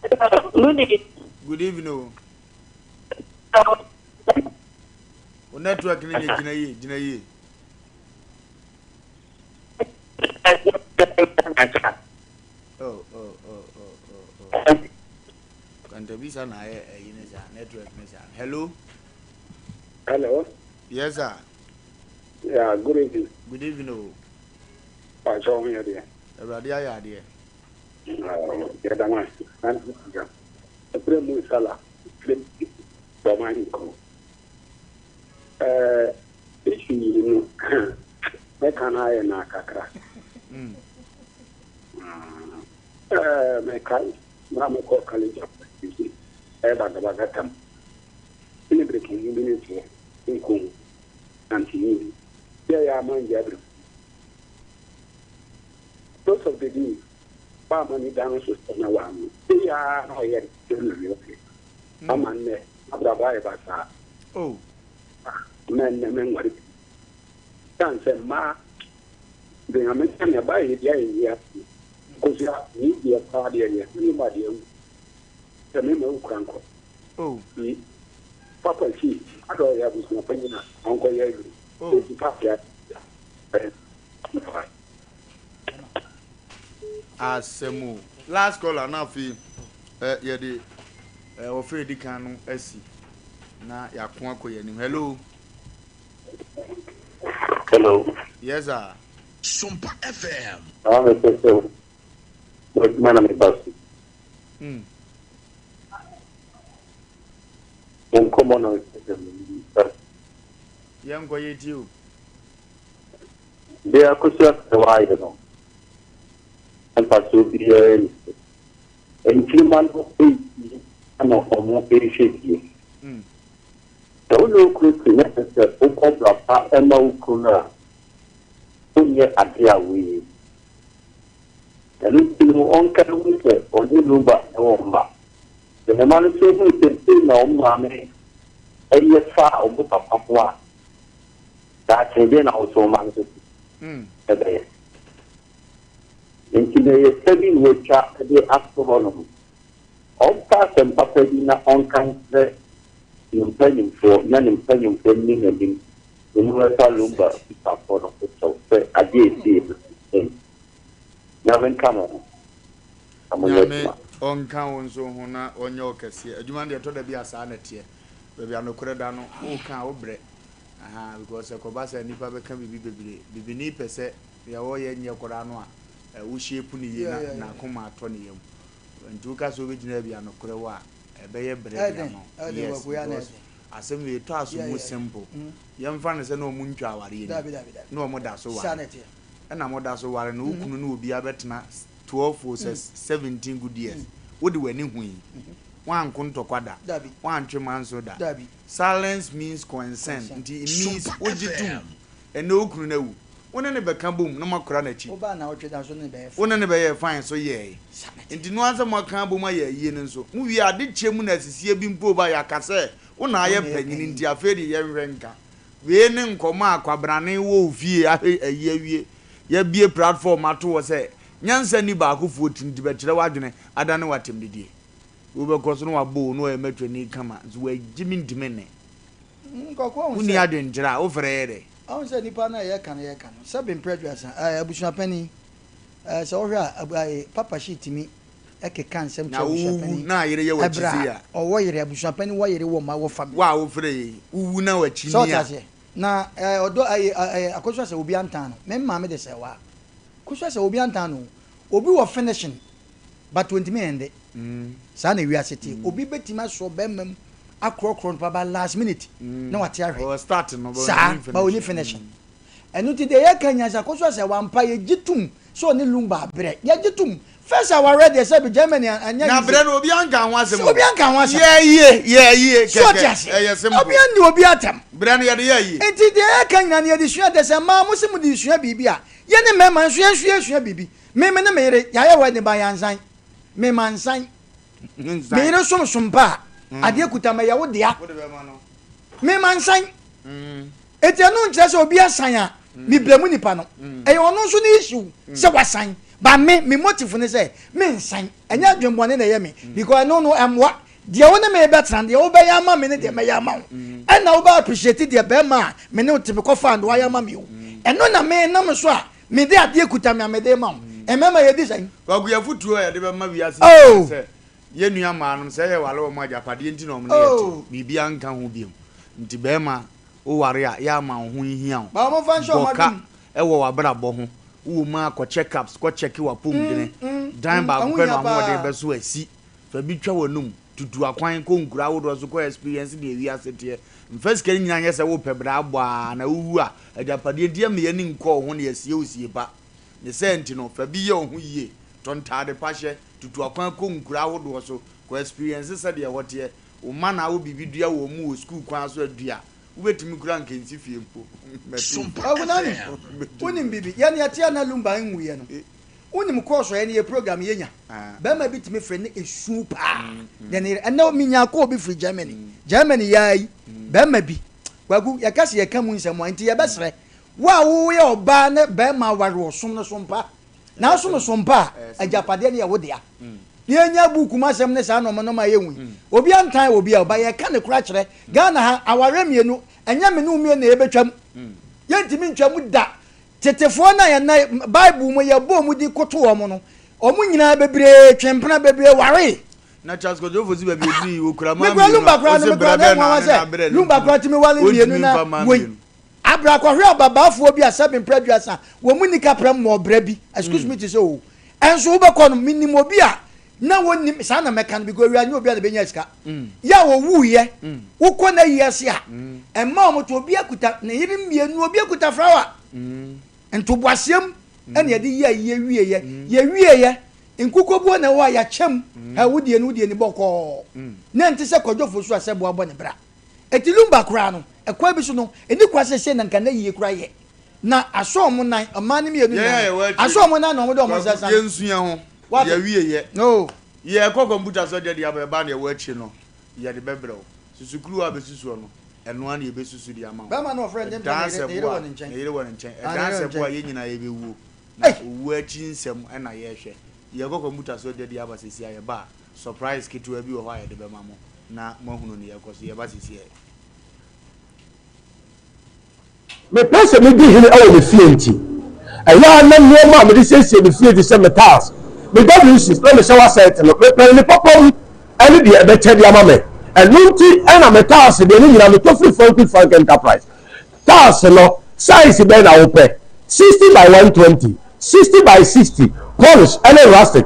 Good evening. Good evening. O network ni nye gyina yie, gyina yie. Oh, oh, oh, oh, oh, oh. Kwantabisa na ayɛ ɛyi ne saa, network ne saa. Hello. Hello. Yes, sir. Yeah, good evening. Good evening o. Pàṣẹ ọ̀hún yẹ deɛ. Awurade ayɛ adeɛ. Yɛda mo ase. Ɛberɛ mu nsala firi dɔm ahenkuro. Ɛɛ issue yi no mɛka no ayɛ no akakra. Ɛɛ mɛkae mmerɛ a mekɔɔ college of education ɛyɛ Bagabaga tam. Ɛne berekinni bi ne teɛ nko nantini bi. Yɛ yɛ ama ngya bereku. Most of the day waama ne da no so sɛ na waama. Sei ara na ɔyɛ no na me ɔpɛ. Ama nnɛ m'abrabɔ ayɛ basaa. Oh. Ma nnɛ menware bi. Ɛsiane sɛ mmaa de Nyame nsa na ɛbaeɛ yɛ deɛ ayɛ wiase. Kosua ne deɛ paa deɛ yɛ ne ma deɛ awu. Sɛ me ma awu kora nkɔ. Oh. Yi papa si adɔ ɔyɛ abusua panyin a ɔnkɔ yɛ adwuma. Oh. Eti papa ya. Asɛm o. Last caller na afei. Yɛde ɔfɛ edi kan no asi na yɛako akɔ yɛn anim. Hello. Hello. Yes sir. Sompa FM. Ah, me pɛ sɛ w'adwuma na meba so. Wo nkɔmmɔ na mepɛ sɛ mebisa. Yɛnkɔ yɛtie o. Deɛ Akosua sɛ wayɛ no, mfasoɔ biara nni so. Nkyirimma no retie na wɔrehwɛ bie. Sɛ wo ne wo kunu te na ɛsɛ sɛ wobɔ bra pa ma wo kunu no a, wonyɛ adeɛ a woyɛ. Ɛno nti no, ɔnkae hu sɛ ɔne Lumba wɔ mma. Sɛ ne mma no nso hunu sɛ sei na wɔn maame yɛ fa wɔn papa ho a, daakye deɛn na wo nso wo mma no nso bɛyɛ? Enti na ɛyɛ fɛ bi na watwa de ato hɔnom. Ɔmfa asɛm papa bi na ɔnka nkyerɛ ne mpanimfoɔ na ne mpanimfoɔ nni n'anim na wɔmmɛfa Lumba abusuafoɔ no ho kyɛw sɛ adeɛ a ɛsiiɛ no ɛnsɛ. Nyame nka mo ho na monyɛ Nyame adwuma. ɔnka wo nso ho na ɔnyɛ wo kɛseɛ. Adwuma no deɛ ɛtɔ da bi a saa na ɛteɛ. Baabi a nokorɛ da no, woka a wobrɛ. Ahaa because ɛkɔba saa nnipa bɛka biribi bebree. Bibini pɛ sɛ Deɛ ɔyɛ nyɛ koraa no a, wo shape no yie na n'akoma atɔ ne yam. Nti woka sɛ wobɛgyina baabi a nokorɛ wɔ a, ɛbɛyɛ brɛ de ama wo. Yes, because asɛm wei ɛtɔ aso mu simple. Yɛmfa no sɛ na wɔn ntwa awareɛ ni, na wɔn da so ware. Ɛna mo da so ware no, wo kunu ne obiara bɛtena 12 o sɛ 17 good years. Wode w'ani hui. Woanko ntɔkwa da. Woantwe manso da. Silence means consent. Nti it means wogye tom. Ɛnnɛ wo kunu no awu. Wo ne no bɛka bom na moakora n'akyi. Wo ne no bɛyɛɛ fine so yɛe. Enti no ara sɛ moaka abom ayɛ ayie no nso, mowie a, ade kye mu na asisie bi mpo reba a, yɛaka sɛ wo na ayɛ panyin nti afei deɛ yɛnhwɛ nka. Wei ne nkɔmmɔ a kwabrane wɔ wo fie ahwɛ ayi awie. Yɛabue platform ato hɔ sɛ nyansa nni baakofoɔ tirim nti bɛkyerɛ w'adwene adane w'atɛmdidie. Wobɛkɔ so na wabɔ wo na ɔyɛ mɛtwani kama nso wagye me ntumi nne. Wonni adwenkyerɛ a, wofrɛ yɛ dɛn? Ahu sɛ nipa no a yɛka no yɛka no sɛbe mprɛ aduasa ɛɛ abusuapanin ɛɛ sɛ wohwɛ a abu ɛɛ papa shi tumi ɛkeka nsɛm Na kyerɛ wowu abusuapanin na ayere yɛ w'akyi ɛbrɛ sei a a. ɔwɔ yere abusuapanin wɔ yere wɔ mma wɔ family. Wo a wofrɛ yɛ yi, wowu na w'akyi Sɛ ni ɔte a. aseɛ na ɛɛ ɔdɔ ɛɛ ɛɛ akosua sɛ obi antan no me maame de sɛ waa kosua sɛ obi antan no o obi wɔ finishing but ontumi ɛnde. Saa na wiase te. Obi bɛtumi asɔ bɛrima mu akorɔkorɔ no paa but last minute na wate ahwɛ. Ɔwɔ start no but Saa, ɔntumi but ɔnni finish. finishing. Ɛno nti deɛ yɛka nyinaa sɛ Akosua sɛ wampa yɛgye tom sɛ ɔne Lumba abrɛ. Yɛgye tom. First awareɛ deɛ sɛbi Germany anyɛ Na easy. brɛ no obiara nka ho asɛm Sɛ o. obiara nka ho asɛm. Yɛyie, yɛyie So ɔte kɛkɛ. aseɛ? Ɛyɛ simple. Obiara nni obi atɛm. Brɛ no yɛde yɛ ayie. Nti deɛ yɛka nyinaa no yɛde sua deɛ sɛ mmaa mo se mode resua biribi a, yɛne mmarima nso yɛn nso yɛresua biribi. Me me ne me yere yɛayɛ wedding but yɛansan. Me mansan. Me yere som som pa a, mm. adeɛ kuta ma ɛyɛ wo dea. Me mansan. Mm. Eti ɛno nkyerɛ sɛ obi asan a, mm. me blame nipa no. Ɛyɛ ɔno nso ne issue sɛ wasan. Ba me, me motive ne sɛ, me nsan. Ɛnyɛ adwemmɔne na ɛyɛ me. Because ɛno no ɛmmoa. Deɛ wo ne me bɛtena, deɛ wobɛyɛ ama me ne deɛ mɛyɛ ama wo. Ɛna wobɛ appreciate deɛ bɛrima a me ne wo te mekɔfaa no wayɛ ama me o. Ɛno na me nam so a Mede adeɛ kuta me a mede rema wo. Mmarima yɛdi sɛn? Kwaku afutuo a yɛde bɛma wiase nyinaa Oh! ne sɛ yɛn nua mmaa nom sɛ yɛware wɔn a agyapadeɛ nti na wɔn ne yɛ te Oh! biribiara nka ho biom nti barima woware a yɛ ama wo ho nhia wo Ba wɔn mfa nhyɛ wɔn bɔ ka adwene mu. wɔ w'abrabɔ ho wowɔ mu a kɔ check ups kɔ check w'apɔmudene dan baako Ɛho pɛ na hia w'ahoɔden paa. bɛso asi fa bi twa w'anum tutu akwan kɔ nkuro ahodoɔ so kɔ experience deɛ wiase teɛ mfa sika no nyinaa nyɛ sɛ wopɛ bra abɔ a na wowu a Agyapadeɛ nti ɛmma yɛn ani nkɔ wo ho na yɛasie wo sie pa. Ne saa nti no, fa bi yɛ wo ho yie, tɔ ntaade pa hyɛ, tutu akwan kɔ nkuro ahodoɔ so, kɔ experience sɛdeɛ ɛhɔ teɛ. Wo mma na wɔ biribi dua wɔn mu wɔ sukuu kwan so a, dua. Wobɛtumi koraa anka nsi fie mpo. Mmɛto wo fie. Kwaku Nani, wonim biribi? Yɛn yɛte a na Lumba nwuiɛ no, Wonim course a yɛne yɛ program yɛnya. Bɛrima bi tumi frɛ ne esu paa. Deɛ ne yere ɛnɛ menya call bi firi Germany. Germany yaa yi bɛrima bi. Kwaku yɛka sɛ yɛka mu nsɛm a nti yɛbɛsrɛ wo a woyɛ ɔbaa ne bɛrima aware wɔ som no so mpa. Na asom so mpa a agyapadeɛ no yɛ wo dea. Na yɛnya buuku mu asɛm ne saa nɔɔma nɔɔma a yɛhu yi. Obi antan obi a ɔba yɛka ne kora kyerɛ. Ghana ha awareɛ mmienu ɛnyɛ me ne wo mmienu na yɛbɛtwam. Yɛntumi ntwam da. Tetefoɔ no a yɛn Bible mu yɛbɔɔ wɔn din koto wɔn no, wɔn nyinaa bebree twee mpena, bebree waree. Na Charles Kwadwo Fosu baabi oduru yi okura maa mmienu a, ɔse Lumba koraa no bra na bɛn na ɛnwanwa ɔne no abrɛ sɛ no Lumba nti koraa tumi wale ɔntumi mmienu na mfa mmaa wei mmienu. Abra kɔhwɛ ababaafoɔ bi a sɛbe mprɛ aduasa wɔn mu nni kaprɛ mmɔɔ bra bi excuse me to say o ɛnso wobɛkɔ no menim obi a na wɔnnim saa na mɛka no because ewia nyɛ obi a na bɛnya sika yɛ a wɔwuiɛ wokɔ n'ayi ase a ɛma wɔn to obi akuta ne yere mmienu obi akuta flower ntoboaseɛ mu ɛna yɛde yɛ ayie wieɛ yɛwieɛ nkukobuo na ɛwɔ a yɛakyɛm ɛ wodeɛ no wodeɛ ni bɔkɔɔ na ɛnte sɛ kwadwofoɔ so a sɛ boa bɔ ne bra Eti Lumba koraa no, ɛkwan bi so no, ɛni kwa sɛ sei na nka na yie koraa yɛ. Na asɔ wɔn nan, mmaa no mmienu Yɛn a nyinaa no, yɛwɔ akyire asɔ no, wɔn nan na wɔde wɔn nsa Kwaku, sane. yɛnsua ho. Wate? Yɛawie yɛ. No. Yɛrekɔ kɔmputa so deɛ de aba, ɛba a deɛ ɛwɔ akyire no, yɛde bɛbrɛ wo. Susukuruwa a bɛsusuɔ no, ɛno ara na yɛbɛsusu de ama wo. Bɛrima no ɔfrɛ no Ɛdan ne yere, sɛ ne yere bo a, wɔ ne nkyɛn. ne yere wɔ ne nkyɛn. Ah, ne Ɛdan yere wɔ sɛ ne bo a, nkyɛn. yɛn nyinaa yɛbɛwuo. Na Ei! owuo akyi nsɛm na yɛrehwɛ. Yɛrekɔ kɔmputa so deɛ de aba seesei a, yɛba a, surprise ketewa bi wɔ hɔ a yɛde bɛma mo. Na moahunu nea ɛrekɔ so. Yɛba sisiɛ. Mepɛ sɛ midi hene wɔ me fie nti, ɛyɛ a na nneɛma a mede siesie me fie te sɛ me tiles, me WCs, na me shower set no, mepɛ ne papa mu ne deɛ ɛbɛkyɛ de ama me. Ɛno nti na me tiles deɛ ne nyinaa metɔ firi Frank Frank Enterprise. Tiles no, size bɛn na wopɛ? 60 by 120, 60 by 60, polish ne rustic,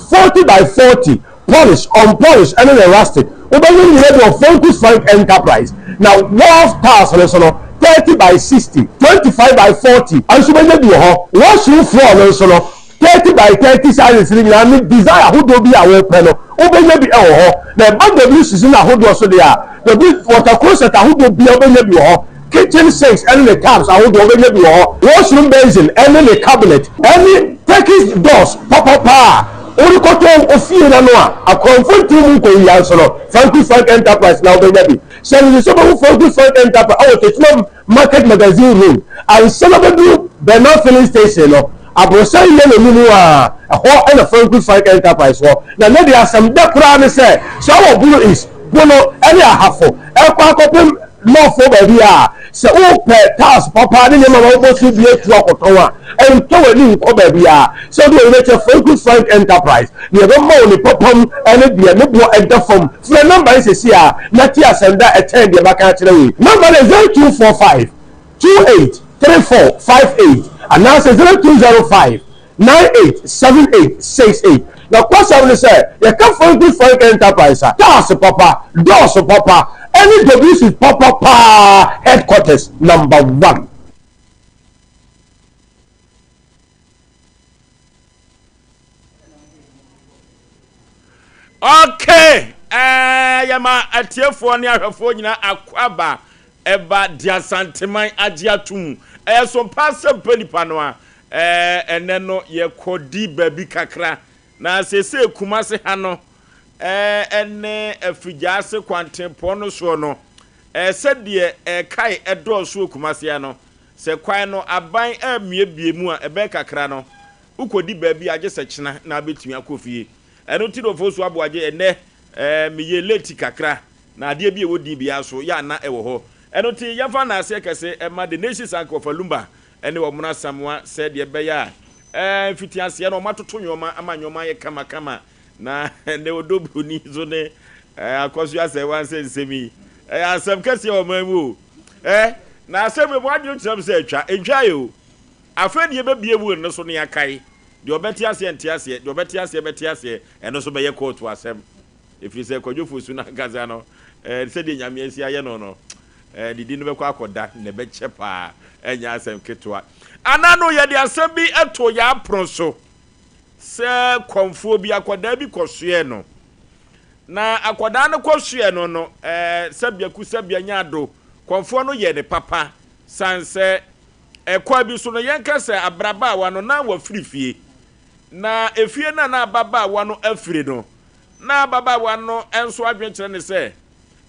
40 by 40, polish, unpolish ne ne rustic. Wobɛnya ne nyinaa bi wɔ Frankus Frank Enterprise. Na wall tiles no nso no, 30 by 60, 25 by 40 nso wobɛnya bi wɔ hɔ. Washroom floor no nso no, 30 by 30 sizes no nyinaa ne design ahodoɔ bi a wopɛ no, wobɛnya bi wɔ hɔ. Na ɛba WCs no ahodoɔ so deɛ a, W water closet ahodoɔ biara wobɛnya bi wɔ hɔ. Kitchen sinks ne ne taps ahodoɔ wobɛnya bi wɔ hɔ. Washroom basin ne ne cabinet ne Turkish doors papapa a worekɔtɔ wo fie no ano a akorɔmfo ntew mu nkɔwia nso no, Frankie Frank Enterprise na wobɛnya bi. Hyɛ no nso sɛ wobɛhu Frankie Frank Enterprise wɔ Techiman Market Magazine Road ansa na wobɛduru Bernard Filling Station no, aborosan yellow no mu a, ɛhɔ na Frankie Frank Enterprise wɔ. Na nnɛ deɛ asɛm dɛ koraa ne sɛ, sɛ wowɔ Bono East, Bono ne Ahafo rekɔ akɔpem North baabi a, sɛ wopɛ tiles papa ne nneɛma ma wobɔ so bi atu akɔtɔn a, ɛntɔ w'ani nkɔ baabiara. Sɛ wode w'ani bɛkyerɛ Frankie Frank Enterprise, Nea ɛbɛma wo ne papa mu ne deɛ ne boɔ da fam. Frɛ nɔmba yi seesei ara na te asɛm da a ɛkyɛn deɛ maka akyerɛ wo yi. Nɔmba no yɛ 0245 28 34 58 anaasɛ 0205 98 78 68. Nokwasɛm ne sɛ, yɛka Frankie Frank Enterprise a, cars papa, doors papa, ɛne WC papa paa headquarters number one. Okay, eh, yɛma atiefoɔ ne ahwɛfoɔ nyinaa akwaaba ɛba de Asanteman agye ato mu. Ɛyɛ so paa sɛ mpɛ nipa no a, eh, ɛnɛ no yɛkɔdi baabi kakra. Na seesei Kumase ha no, eh, ɛne Afigyaase kwantempɔn no soɔ no, eh, sɛdeɛ ɛkae ɛdɔɔso wɔ Kumase ha no, sɛ kwan no aban ammiebie mu a, ɛbɛyɛ kakra no, Wokɔdi baabi a gye sɛ kyena na wobɛtumi akɔ fie. Ɛno nti na Ofosu Aboagye ɛnnɛ eh, meyɛ late kakra na adeɛ bi a ɛwɔ din biara so yɛ a na ɛwɔ hɔ. Ɛno nti yɛmfa nnaaseɛ kɛse mma The Nations Anka Ɔfa Lumba ne Ɔmono Asamoah sɛ deɛ ɛbɛyɛ a eh, mfitiaseɛ no wɔatoto nnoɔma ama nnoɔma ayɛ kamakama na ɛnnɛ Ɔdɔ Broni nso ne eh, Akɔso Asɛewa nsɛ nsɛm yi ɛyɛ asɛm kɛseɛ wɔ ɔman mu o. Eh, na asɛm wei mo adwene kyerɛ me sɛ atwa, ɛntwaeɛ o. Afei na yɛbɛbue will no so na yɛakae. Deɛ ɔbɛte aseɛ nte aseɛ, deɛ ɔbɛte aseɛ bɛte aseɛ, ɛno nso bɛyɛ kɔɔtu asɛm. Ɛfiri sɛ Kwadwo Fosu no ankasa no, eh, sɛdeɛ Nyame asi ayɛ no no, eh, ne din no bɛkɔ akɔda na ɛbɛkyɛ paa, ɛnyɛ asɛm ketewa. Ana no yɛde asɛm bi too yɛn apono so sɛ kɔmfoɔ bi, akwadaa bi kɔsoɛɛ no. Na akwadaa no kɔsoɛɛ no no, eh, sɛbea ku sɛbea nya ado, kɔmfoɔ no yɛɛ ne papa, sane sɛ Ɛkwan bi so no, yɛnka sɛ abrabaawa no, na wafiri fie. Na efie no a na ababaawa no afiri no, na ababaawa no nso adwene kyerɛ no sɛ,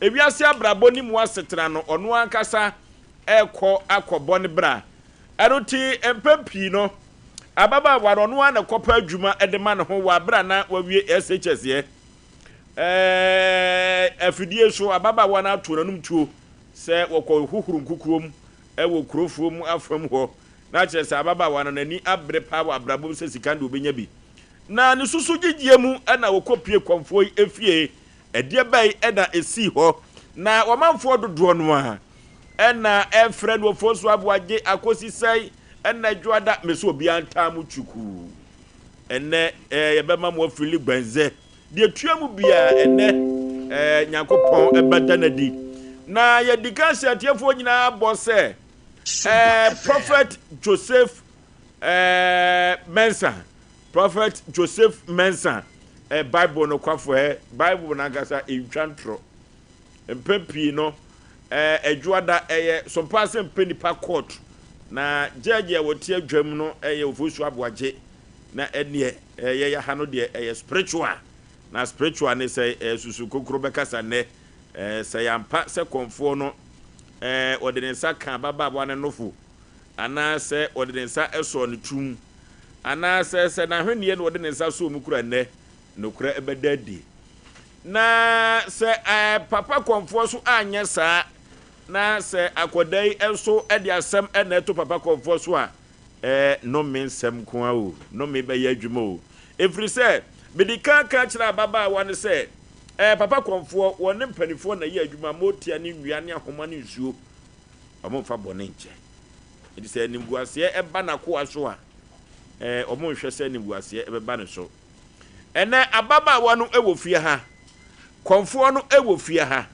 ewiase abrabɔ ne mu asetena no, ɔno ankasa rekɔ akɔbɔ ne bra. Ɛno nti, mpɛn pii no, ababaawa no, ɔno ara na ɛkɔpɛ adwuma de ma ne ho wɔ bere a na wawie SHS yɛ. Ɛɛ, afidie so, ababaawa no ato n'anom tuo sɛ wɔkɔhohoro nkukuo mu wɔ kurofoɔ mu afam hɔ, na kyerɛ sɛ ababaawa no n'ani abere paa wɔ abrabɔ mu sɛ sika no deɛ ɔbɛnya bi. Na ne susu gyegyeɛ mu na wɔkɔpue kɔmfoɔ yi efie. Ɛdeɛ bɛn na ɛsii hɔ? Na wɔmanfoɔ dodoɔ no ara na ɛrefrɛ no Ofosu Aboagye akɔsi sɛn na Dwoada? Me sɛ obiara ntaa mo kyukuu. Ɛnnɛ yɛbɛma mo afili gbɛnzɛ. Deɛ ɛtua mu biara ɛnnɛ Nyankopɔn bɛda no adi. Na yɛdi kan hyɛ atiefoɔ nyinaa bɔ sɛ Prophet Joseph Mensah, Prophet Joseph Mensah, Bible nokwafo ɛ, Bible no ankasa ntwa ntorɔ. Mpɛn pii no, Adwoada ɛyɛ sompa sɛ mpɛ nipa court, na judge a wɔte adwam no ɛyɛ Ofosu Aboagye, na ɛneɛ yɛyɛ ha no deɛ ɛyɛ spiritual, na spiritual ne sɛ susu kokoro bɛkasa nnɛ, sɛ yɛampa sɛ kɔmfoɔ no ɔde ne nsa ka ababaawa no nofo, anaasɛ ɔde ne nsa sɔɔ ne tirim, anaasɛ sɛ n'ahweneɛ na ɔde ne nsa sɔɔ mu kura nnɛ, nokorɛ bɛda adi. Na sɛ papa kɔmfoɔ so anyɛ saa, na sɛ akwadaa yi nso de asɛm na ɛto papa kɔmfoɔ so a, nnome nsɛm nko ara o, nnome bɛyɛ adwuma o. Ɛfiri sɛ, mede kan ka kyerɛɛ ababaawa no sɛ, papa kɔmfoɔ, wɔne mpanimfoɔ na ɛyɛ adwuma, motia ne nnua ne ahoma ne nsuo. Wɔmfa bɔne nkyɛ. Enti sɛ animguaseɛ ba n'akoa so a, wɔnhwɛ sɛ animguaseɛ bɛba ne so. Ɛnnɛ, ababaawa no wɔ fie ha. Kɔmfoɔ no wɔ fie ha.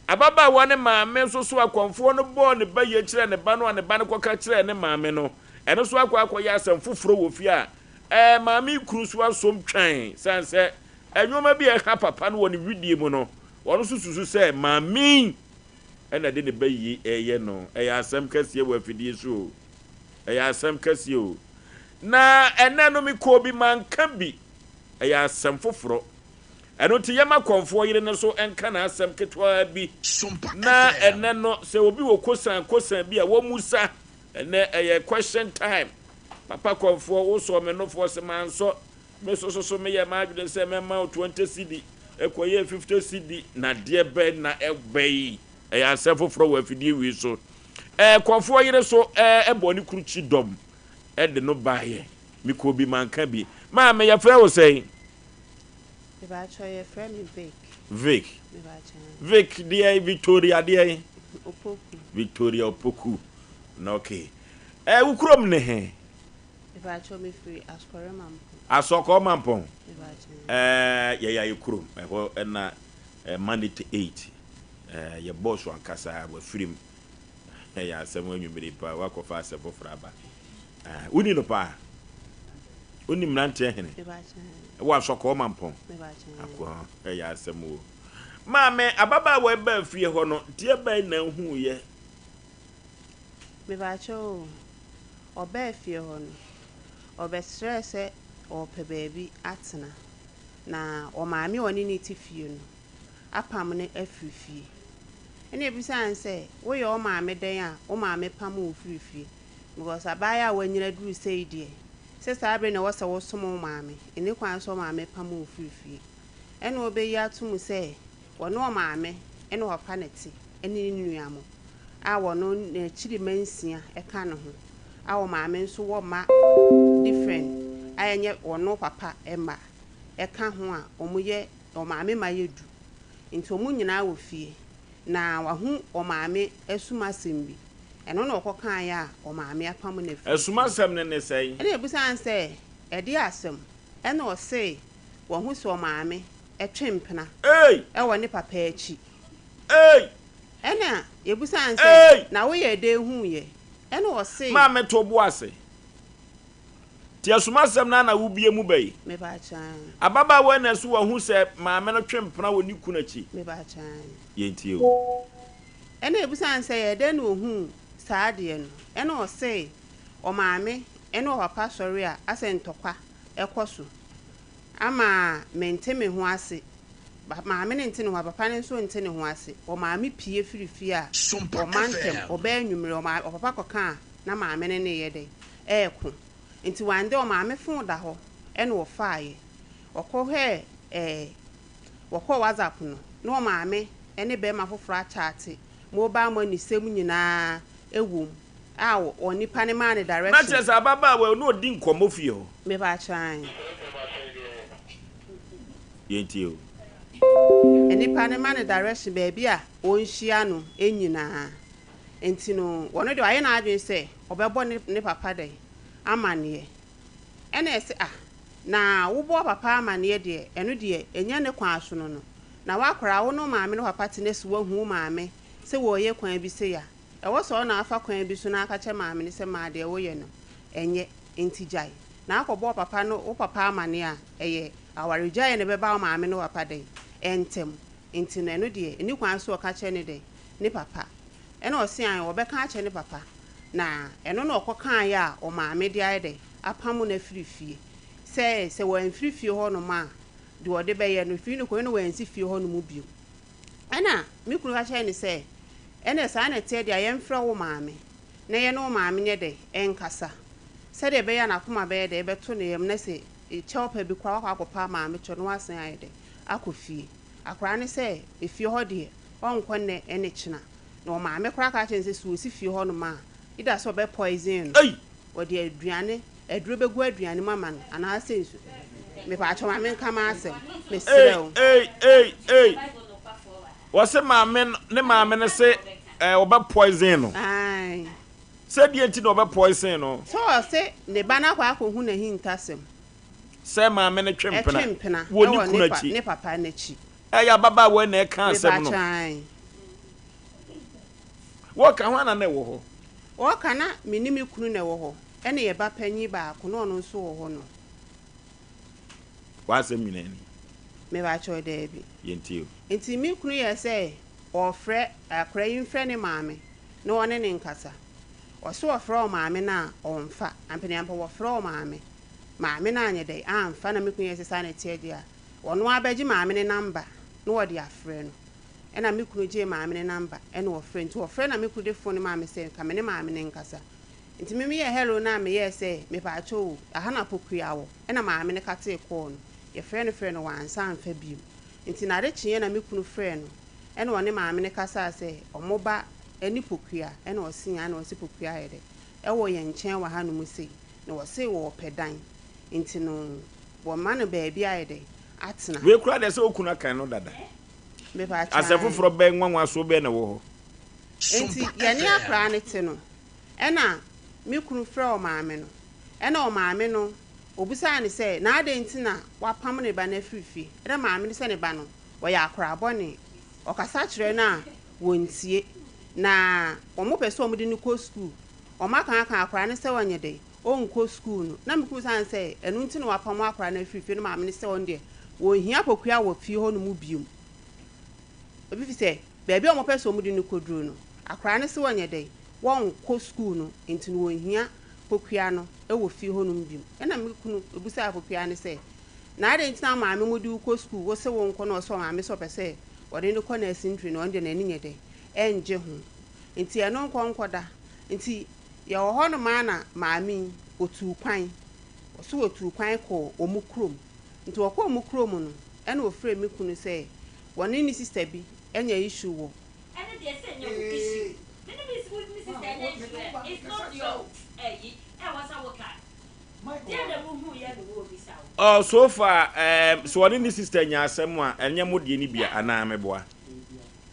Ababaawa no maame nso so a kɔmfoɔ no bɔɔ ne ba yie kyerɛɛ ne ba no a ne ba no kɔka kyerɛɛ ne maame no, ɛno nso akɔ akɔyɛ asɛm foforɔ wɔ fie a ɛɛ maame yi kunu nso asom twann sane sɛ nneɛma bi a ɛha papa no wɔ ne wedeɛ mu no, ɔno nso susu sɛ maame yi na ɛde ne ba yie reyɛ no. Ɛyɛ asɛm kɛseɛ wɔ afidie so o. Ɛyɛ asɛm kɛseɛ o. Na ɛnɛ no mekɔɔ bi manka bi. Ɛyɛ asɛm foforɔ. Ɛno nti yɛma kɔmfoɔ yere no nso nka n'asɛm ketewa bi. Na ɛnɛ no sɛ obi wɔ kosan kosan bi a wɔmmusa. Ɛnɛ ɛyɛ question time. Papa kɔmfoɔ wosɔɔ me nofoɔ se mansɔ. Me nso so so meyɛɛ m'adwene sɛ mɛma wo 20 cedi, ɛkɔyɛɛ 50 cedi, na deɛ bɛn na ɛba yi? Ɛyɛ asɛm foforɔ wɔ afidie wei so. Ɛɛ kɔmfoɔ yere so ɛɛ ɛbɔɔ ne kuru kyidɔm ɛde no baeɛ. Mekɔɔ bi manka bi. Maame yɛfrɛ wo sɛn? Mepakyɛw yɛfrɛ me Vic. Vic. Mepakyɛw. Vic deɛ Victoria deɛ? Opoku. Victoria Opoku. Na okay. Ɛɛ wo kurom ne he? Mepakyɛw me firi Asukɔre Mampong. Asɔkɔɔ Mampong? Mepakyɛw. Ɛɛ yɛyɛ ayɛ kurom ɛhɔ ɛna ɛɛ Mandate 8 ɛɛ yɛ bɔs ankasa wafirim ɛyɛ asɛm anwummere paa wakɔfa asɛm foforɔ aba ɛɛ woni no paa woni mmeranteɛ hene Mepakyɛw. ɛwɔ Asɔkɔɔ Mampong Mepakyɛw. akɔ ɛyɛ asɛm o maame ababaawa ɛbaa fie hɔ no deɛ bɛn na ehuiɛ. Mepakyɛw o. Ɔbaa fie hɔ no, ɔbɛsrɛɛ sɛ ɔrepɛ baabi atena, na ɔmaame a ɔne no te fie no apam no afiri fie. Ɛnna ɛbisaa no sɛ, Woyɛ wo maame dɛn a wo maame pam wo firi fie? Because abaayewa a wanyini aduru sei deɛ, sɛ saa bere na ɛwɔ sɛ wosom wo maame, ɛnni kwan sɛ wo maame pam wo firi fie. Ɛnna ɔbɛyi ato mu sɛ ɔne ɔmaame ne ɔpapa na ɛte ne ne nua mo. a wɔno n'akyiri mma nsia ka ne ho a ɔmaame nso wɔ mma different a ɛnyɛ ɔno papa mma ɛka ho a wɔn yɛ ɔmaame mma yɛ du nti wɔn nyinaa wɔ fie na wahu ɔmaame asum asɛm bi ɛno na ɔkɔ kaeɛ a ɔmaame apam no afiri Asum fie. asɛm no ne sɛn? Ɛna yɛbisaa no sɛ ɛdeɛ asɛm ɛna ɔse wahu sɛ ɔmaame twe mpena Ei! ɛwɔ ne papa akyi. Ei! Ɛnna yɛbisaa no sɛ, Ei! Na woyɛɛ dɛn huiɛ? Ɛnna ɔse. Maa meto bo ase. Nti asumasɛm no ara na wobue mu bɛ yi? Mepaakyɛw. Ababaawa yi na so wahu sɛ maame no twe mpena wɔ ne kunu akyi? Mepaakyɛw. Yɛntie o. Ɛnna yɛbisaa no sɛ, Ɛyɛɛ dɛn na ɔhuu saa adeɛ no? Ɛnna ɔse, Ɔmaame ne ɔpapa sɔre a, asɛ ntɔkwa kɔ so. Ama mente me ho ase. Maame no nte ne ho ase, papa no nso nte ne ho ase. Ɔmaame pue firi fie a, ɔma ntɛm, ɔba anwummere, ɔma ɔpapa kɔka a, na maame no ne yɛ dɛn? Ɛreko. Nti one day ɔmaame fon da hɔ ɛna ɔfaaeɛ. Ɔkɔhwɛɛ ɛɛ, wɔkɔɔ WhatsApp no, na ɔmaame ne barima foforɔ akyate, mobile money sɛm nyinaa wɔ mu a onipa no maa no Na kyerɛ direction. sɛ ababaawa yi, ɔne ɔdi nkɔmmɔ fie hɔ. Mepaakyɛw ae. Yɛntie o. Nnipa no ma no direction baabi a ɔnhyia no nyinaa. Nti no ɔno deɛ wayɛ n'adwene sɛ ɔbɛbɔ ne ne papa dɛn? Amaneɛ. Ɛna ɛse ah na wobɔ papa amaneɛ deɛ ɛno deɛ ɛnyɛ ne kwan so no no. Na woakora wo ne wo maame ne wo papa te na se woahu wo maame sɛ wɔreyɛ kwan bi sei a, ɛwɔ sɛ ɔna afa kwan bi so na aka kyerɛ maame no sɛ maa deɛ woyɛ no ɛnyɛ nti gyae. Na akɔbɔ wo papa no wo papa amaneɛ a ɛyɛ awaregyaeɛ na ɛbɛba wo maame ne wo papa dɛn? Ɛntɛm. Nti no ɛno deɛ ɛni kwan sɛ ɔka kyerɛ ne dɛn? Ne papa. Ɛna ɔse aane ɔbɛka akyerɛ ne papa. Na ɛno na ɔkɔkaeɛ a ɔmaame de ayɛ dɛn? Apamo no afiri fie. Sɛ sɛ wamfiri fie hɔ nom a deɛ ɔde bɛyɛ no firi no kɔ no wansi fie hɔ nom bio. Ɛna me kunu ka kyerɛɛ no sɛ, Ɛnneɛ saa na ɛteɛ deɛ a, yɛmfrɛ wo maame na yɛne wo maame nyɛ dɛn? Nkasa. Sɛdeɛ ɛbɛyɛ a n'akoma bɛyɛ dɛn? Ɛbɛto ne yam na sɛ kyɛw pa bi koraa wakɔ akɔpa maame kyɛw na wasan ayɛ dɛn? Akɔ fie. Akwadaa no sɛ, efie hɔ deɛ, ɔrenkɔ nnɛ ne kyena. Na ɔmaame koraa ka kyerɛɛ no sɛ, sɛ ɔsi fie hɔnom a, either sɛ ɔbɛ poison no, ɔde aduane, aduro bɛgu aduane mu ama no anaasɛ nsu. Mepaakyɛw ma menka m'asɛm. Mesrɛ wo. Ei ei ei ei. Wɔse maame no, ne maame no se eh, ɔbɛ poison no. Ae. Sɛ deɛ nti na ɔbɛ poison no? Sɛ ɔse ne ba no akɔ akɔhu n'ahintasɛm. Sɛ maame no twe mpena. Ɛtwe mpena wɔ ne ɛwɔ kunu ne pa, akyi. ne papa n'akyi. Ɛyɛ ababaawa yi na ɛka asɛm no. Mepaakyɛw ae. Wɔka hwan na na ɛwɔ hɔ? Wɔka na me ne me kunu na ɛwɔ hɔ, ɛne yɛ ba panyin baako na ɔno nso wɔ hɔ nom. W'asɛm nyinaa ni. Mepakyɛw daabi. Yɛntie o. Nti me kunu yɛɛ sɛ ɔɔfrɛ akora yi mfrɛ ne maame na ɔne no nkasa. Ɔse ɔfrɛ ɔmaame no a ɔnfa. Ampaneampa wɔfrɛ ɔmaame. Maame no anyɛ dɛn amfa na me kunu yɛɛ sɛ saa na ɛteɛ deɛ a, ɔno ara bɛgye maame no number na ɔde afrɛ no. Ɛna me kunu gyee maame no number ɛna ɔfrɛ. Nti ɔfrɛ na me kunu de phone no maa me sɛ nka me ne maame no nkasa. Nti me meyɛɛ hello no a meyɛɛ sɛ mepaakyɛw o, aha na Pokuya wɔ? Ɛna maame no katee call no. Yɛfrɛɛ no frɛɛ no wansan amfa bio. Nti nade kyeeɛ na me kunu frɛɛ no ɛna ɔne maame no kasaa sɛ ɔmo ba ɛne Pokuya ɛna ɔse aane ɔse Pokuya ayɛ dɛ ɛwɔ yɛn nkyɛn wɔ ha nom sei na ɔse ɔɔpɛ dan nti no wɔma no baabi ayɛ dɛ atena. Wei koraa deɛ sɛ wo kunu aka no dada. Mepaakyɛw Asɛm aane. foforɔ bɛn nwanwasoɔ bɛn na ɛwɔ hɔ? Nti yɛne akwadaa no te no ɛna me kunu frɛɛ ɔmaame no, ɛna ɔmaame no ɔbisaa no sɛ na adɛn nti na wapam ne ba no afiri fie, ɛna maame no sɛ ne ba no ɔyɛ akwadaa bɔne, ɔkasa kyerɛ no a wɔntie, na wɔpɛ sɛ wɔde no kɔ sukuu, wɔaka aka akwadaa no sɛ ɔnyɛ dɛn, ɔnkɔ sukuu no, na me kunu bisaa no sɛ ɛno nti na wapam akwadaa no afiri fie, na maame no sɛ ɔno deɛ wɔnhia Pokuya wɔ fie hɔ nom bio, efisɛ baabi a wɔpɛ sɛ wɔde no kɔduru no, akwadaa no sɛ ɔnyɛ dɛn, wɔnkɔ sukuu no nti no wɔnhia Pokuya no wɔ fie hɔnom bio. Ɛna me kunu bisaa Pokuya no sɛ, Na adɛn nti na wo maame mode wo kɔ sukuu, wose wonkɔ na ɔse ɔmaame sɛ ɔpɛ sɛ wɔde no kɔ nursing training, ɔno deɛ n'ani nyɛ dɛn, ɛngye ho. Nti ɛno nkɔ nkɔda. Nti yɛwɔ hɔnom ara na maame yi ɔtuu kwan, ɔse ɔtuu kwan kɔɔ wɔn kurom. Nti ɔkɔɔ wɔn kurom no, ɛna ɔfrɛɛ me kunu sɛ wɔne ne sister bi anya issue wɔ Ɛno deɛ sɛ ɛnyɛ wo issue. Me ne me me sister ɛnyɛ issue ɛ it's not your ɛyi ɛwɔ sɛ wo ka deɛ na wo hu yɛ na wo bisa wo. Oh so far ehm sɛ ɔne ne sister nya asɛm a ɛnyɛ mo deɛ no bia anaa meboa?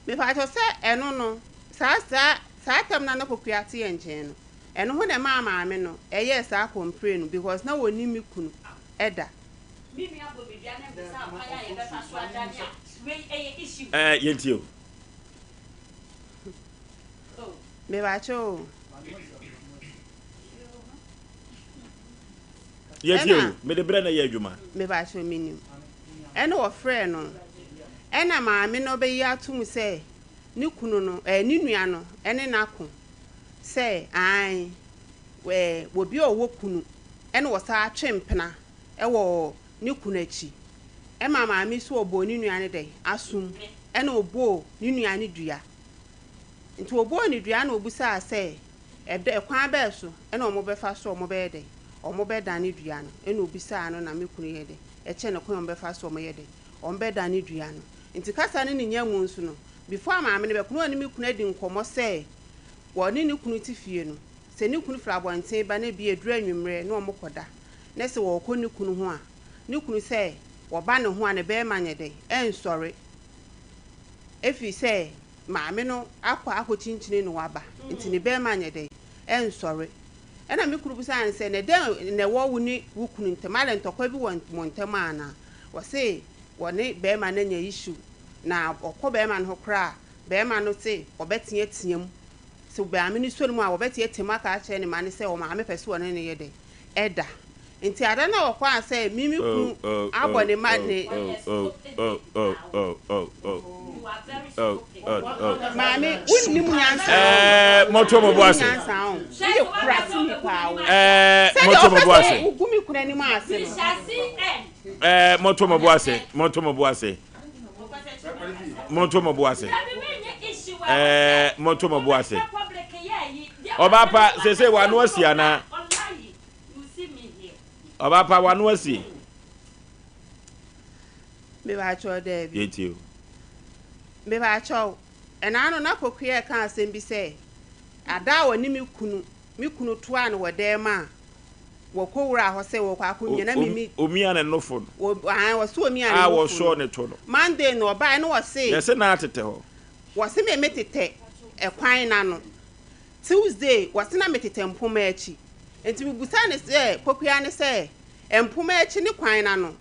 Mepakyɛw sɛ ɛno no saa saa saa tam no a na Pokuya te yɛn nkyɛn no ɛno ho na ɛmaa maame no ɛyɛɛ saa complain no because na ɔnnim me kunu da. Me nua bɔ me dua na mbisa kwan a yɛbɛfa so adane a wei ɛyɛ issue. Eh yɛntie o. Mepakyɛw o. Yɛtie o, mede berɛ na ɛyɛ adwuma. Mepakyɛw menim. Ɛna wɔfrɛɛ no. Ɛna maame no bɛyi ato mu sɛ ne kunu no, ɛɛ ne nua no ɛne no ako sɛ ae ɛɛ obi a ɔwɔ kunu ɛna ɔsan twe mpena ɛwɔ ne kunu akyi. Ɛma maame yi so ɔbɔɔ ne nua no dɛn? Asom. Ɛna ɔbɔɔ ne nua no dua. Nti ɔbɔɔ no dua na ɔbisaa sɛ, ɛdɛ, ɛkwan bɛn so na wɔbɛfa so a wɔbɛyɛ dɛn? Wɔbɛdane dua no. Ɛna ɔbisaa no na me kunu yɛ dɛn? Ɛkyɛ no kwan a wɔbɛfa so a wɔyɛ dɛn? Wɔbɛdane dua no. Nti kasa no ne nya mu nso no, before a maame no bɛkɔ no ɔne me kunu adi nkɔmmɔ sɛ wɔne ne kunu te fie no, sɛ ne kunu firi abɔnten ba na ebia ɛduru anwummerɛ na wɔkɔda, na sɛ wɔrekɔ ne kunu ho a, ne kunu sɛ. wɔba ne ho a ne bɛrima nyɛ dɛn? Ɛnsɔre. Ɛfiri sɛ maame no akɔ akɔkyinkyini no aba nti ne bɛrima nyɛ dɛn? Ɛnsɔre. Ɛna me kunu bisaa no sɛ, na dɛn na ɛwɔ wo ne wo kunu ntam? Adɛn ntɔkwa bi wɔ mo ntam anaa? Ɔse wɔne bɛrima no anya issue na ɔkɔ bɛrima no ho koraa a, bɛrima no se ɔbɛteatea mu. Sɛ maame no sɔ ne mu a, wɔbɛteatea mu aka akyerɛ ne ma no sɛ ɔmaame pɛ sɛ ɔne no yɛ dɛn? Ɛda. Nti ada no a ɔkɔ a sɛ me me kunu abɔ ne ma ne. Maame, wonnim nyansa o. Mɔto mo bo ase. Wonnim nyansa o. Woyɛ kuraseni paa wo. Sɛdeɛ Mɔto mo bo ase. Sɛ wogu me kunu anim ase no. Mɔto mo bo ase. Mɔto mo bo ase. Mɔto mo bo ase. Mɔto mo bo ase. Ɔbaa pa sese wano asi anaa? Ɔbaa pa wano asi. Mebakyɛw daabi. Yɛntie o. Mebakyɛw, ɛna no na Pokuya reka asɛm bi sɛ, ada a ɔne me kunu, me kunu toaa no wɔ dan mu a, wɔkɔwuraa hɔ sɛ wɔrekɔ akɔmia na me me. Omia ne nofo no. Wɔ, ae, wɔse omia ne nofo no. A wɔsɔɔ ne to no. Monday no ɔbae na wɔse. Yɛse na atetɛ hɔ. Wɔse me metetɛ ɛkwan no ano. Tuesday, wɔse na metetɛ mpoma akyi. Nti mebusaa no sɛ, Pokuya no sɛ, mpoma akyi ne kwan no ano,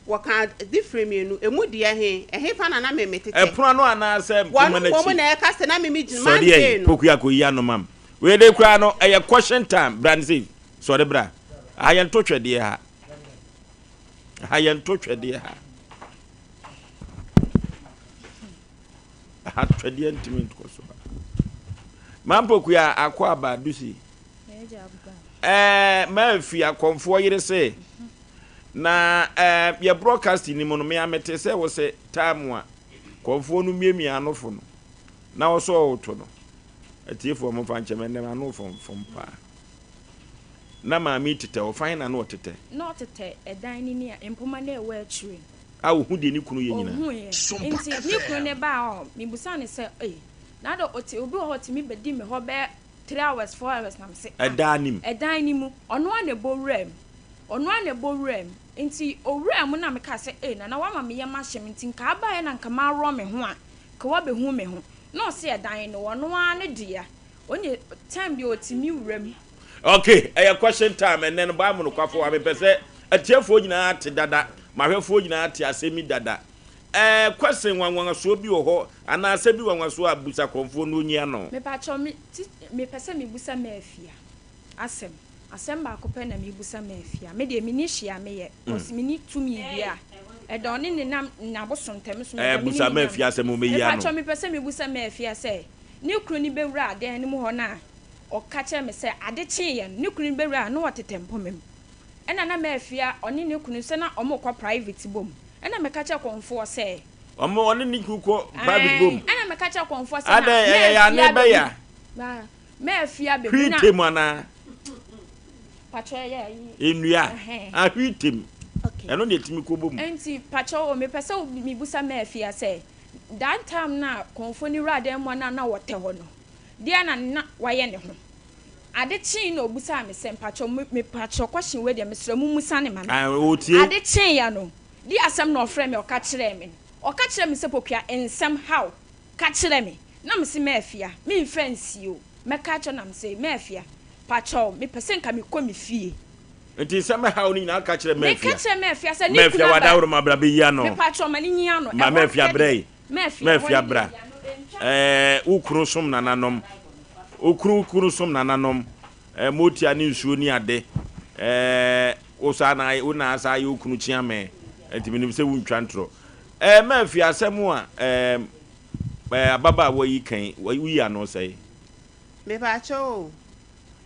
Wɔkaa difire mienu, emu deɛ he, ɛhefa na na me metetɛ? Ɛpono ano anaasɛ mpoma Wɔn no mmom akyi? na ɛka sɛ na me megyina, Sɔre Monday ei, no. Pokuya kɔyi ano ma me. Wei de koraa no, ɛyɛ question time. Bra ne sei. Sɔre bra. Ha yɛnto twɛdeɛ ha. Ha yɛnto twɛdeɛ ha. Ha twɛdeɛ ntumi nkɔ so ha. Mampokuya akɔ aba dusi. Ɛɛ, maafi akɔmfoɔ yere se. Na eh, yɛ broadcasting ni mu no, me a mete sɛ wo se time a kɔmfoɔ no miamia anofo no, na ɔsɔ ɔwoto no. Atiefoɔ mo fa nkyɛm ɛnɛ ano fɔmfɔm paa. Na maame yi tetɛ, ɔfa he na na ɔtetɛ? Na ɔtetɛ ɛdan no ni a mpoma no ɛwɔ akyire no. A ɔhu deɛ ne kunu yɛ nyinaa. Ɔhuiɛ. Nti ne kunu no baa hɔ, mebusaa no sɛ, ei, na adɛ ɔte, obi wɔ hɔ ɔtumi bɛdi me hɔ bɛyɛ 3 hours, 4 hours na mese, ah. Ɛdan no mu. Ɛdan no mu. Ɔno ara na ɛbɔ wuraa mu. Ɔno ara na ɛbɔ wuraa mu. Nti ɔwuraa mu na mekaa sɛ, ei Nana woama me yam ahye me nti nka abaeɛ na nka maworɔ me ho a, nka woabɛhu me ho. Na ɔse ɛdan no ɔno ara ne dea. Ɔnyɛ time biara ɔtumi wura mu. Ok, ɛyɛ question time ɛnnɛ no Bible nokwafo a mepɛ sɛ atiefoɔ nyinaa te dada, mahwɛfoɔ nyinaa te asɛm yi dada. Ɛɛ question nwanwanwasoɔ bi wɔ hɔ anaa asɛm bi nwanwasoɔ a busa kɔmfoɔ na ɔnyi ano. Mepakyɛw me ti mepɛ sɛ mebusa Mafia asɛm. Asɛm baako pɛ na mebusa Mafia. Me deɛ menni hwee a meyɛ cause menni tumi bia. Ɛda ɔne ne nam n'abosom ntɛm nso meda Ɛɛ me ne busa me nyame. Mafia asɛm ɔmɛyi ano. Mepakyɛw mepɛ sɛ mebusa Mafia sɛ ne kunu no bɛwuraa dan no mu hɔ no a ɔka kyerɛɛ me sɛ ade kyeeɛ no ne kunu no bɛwuraa na ɔtetɛ mpoma mu. Ɛna na Mafia ɔne ne kunu sɛ na wɔrekɔ private bom. Ɛna meka kyerɛɛ kɔmfoɔ sɛ. Ɔmo ɔne ne kunu kɔ private bom. Ae, ɛna meka kyerɛɛ kɔmfoɔ sɛ na Adɛn ɛyɛ Mafia ane bɛya? bɛhu. Ma, Mafia bɛhu na. Hwiitem anaa? Pakyɛ ɛyɛ ayi. Nnua. Ɛhɛn. Ah, hwiitem. Okay. Ɛno deɛ ɛtumi kɔ bom. Nti pakyɛ o, mepɛ sɛ mebusa Mafia sɛ, that time no a kɔmfoɔ no wuraa dan mu hɔ no a na ɔtɛ hɔ no, deɛn na na wayɛ ne ho? Ade kyee na ɔbisaa me sɛ, mpakyɛw, me, mepakyɛw question wei deɛ mesrɛ mo mmusa no ma me. Ah, ɔtie. Ade kyeeɛ no, deɛ asɛm na ɔfrɛɛ me a ɔka kyerɛɛ me no, ɔka kyerɛɛ me sɛ, Pokuya, nsɛm haw, ka kyerɛ me. Na mese, Maafia, memfa nsie o, mɛka akyerɛ wo. Na mese, Maafia, pakyɛw, mepɛ sɛ nka mekɔ me fie. Nti nsɛm ɛhaw no nyinaa woka kyerɛ Meka Maafia. kyerɛɛ Maafia sɛ ne Maafia, kunu aba. w'adaworoma bra bɛyi ano. Mepakyɛw, ma no nyi ano. Ma Ɛhɔ Maafia pɛ bra deɛ, yi. Maafia, ɛhɔ Maafia no bra. deɛ, ano ɛntwa. Ɛɛ, wo kunu som nananom. Wo kunu wo kunu som nananom. Ɛɛ, motia ne nsuo ne ade. Ɛɛ, wo saa na wo na asa ayɛ wo kunu kyeame. Nti menim sɛ wontwa ntorɔ. Ɛɛ, Maafia asɛm a ɛɛ, ɛɛ ababaawa yi kan, woyi ano sɛe. Mepaakyɛw o,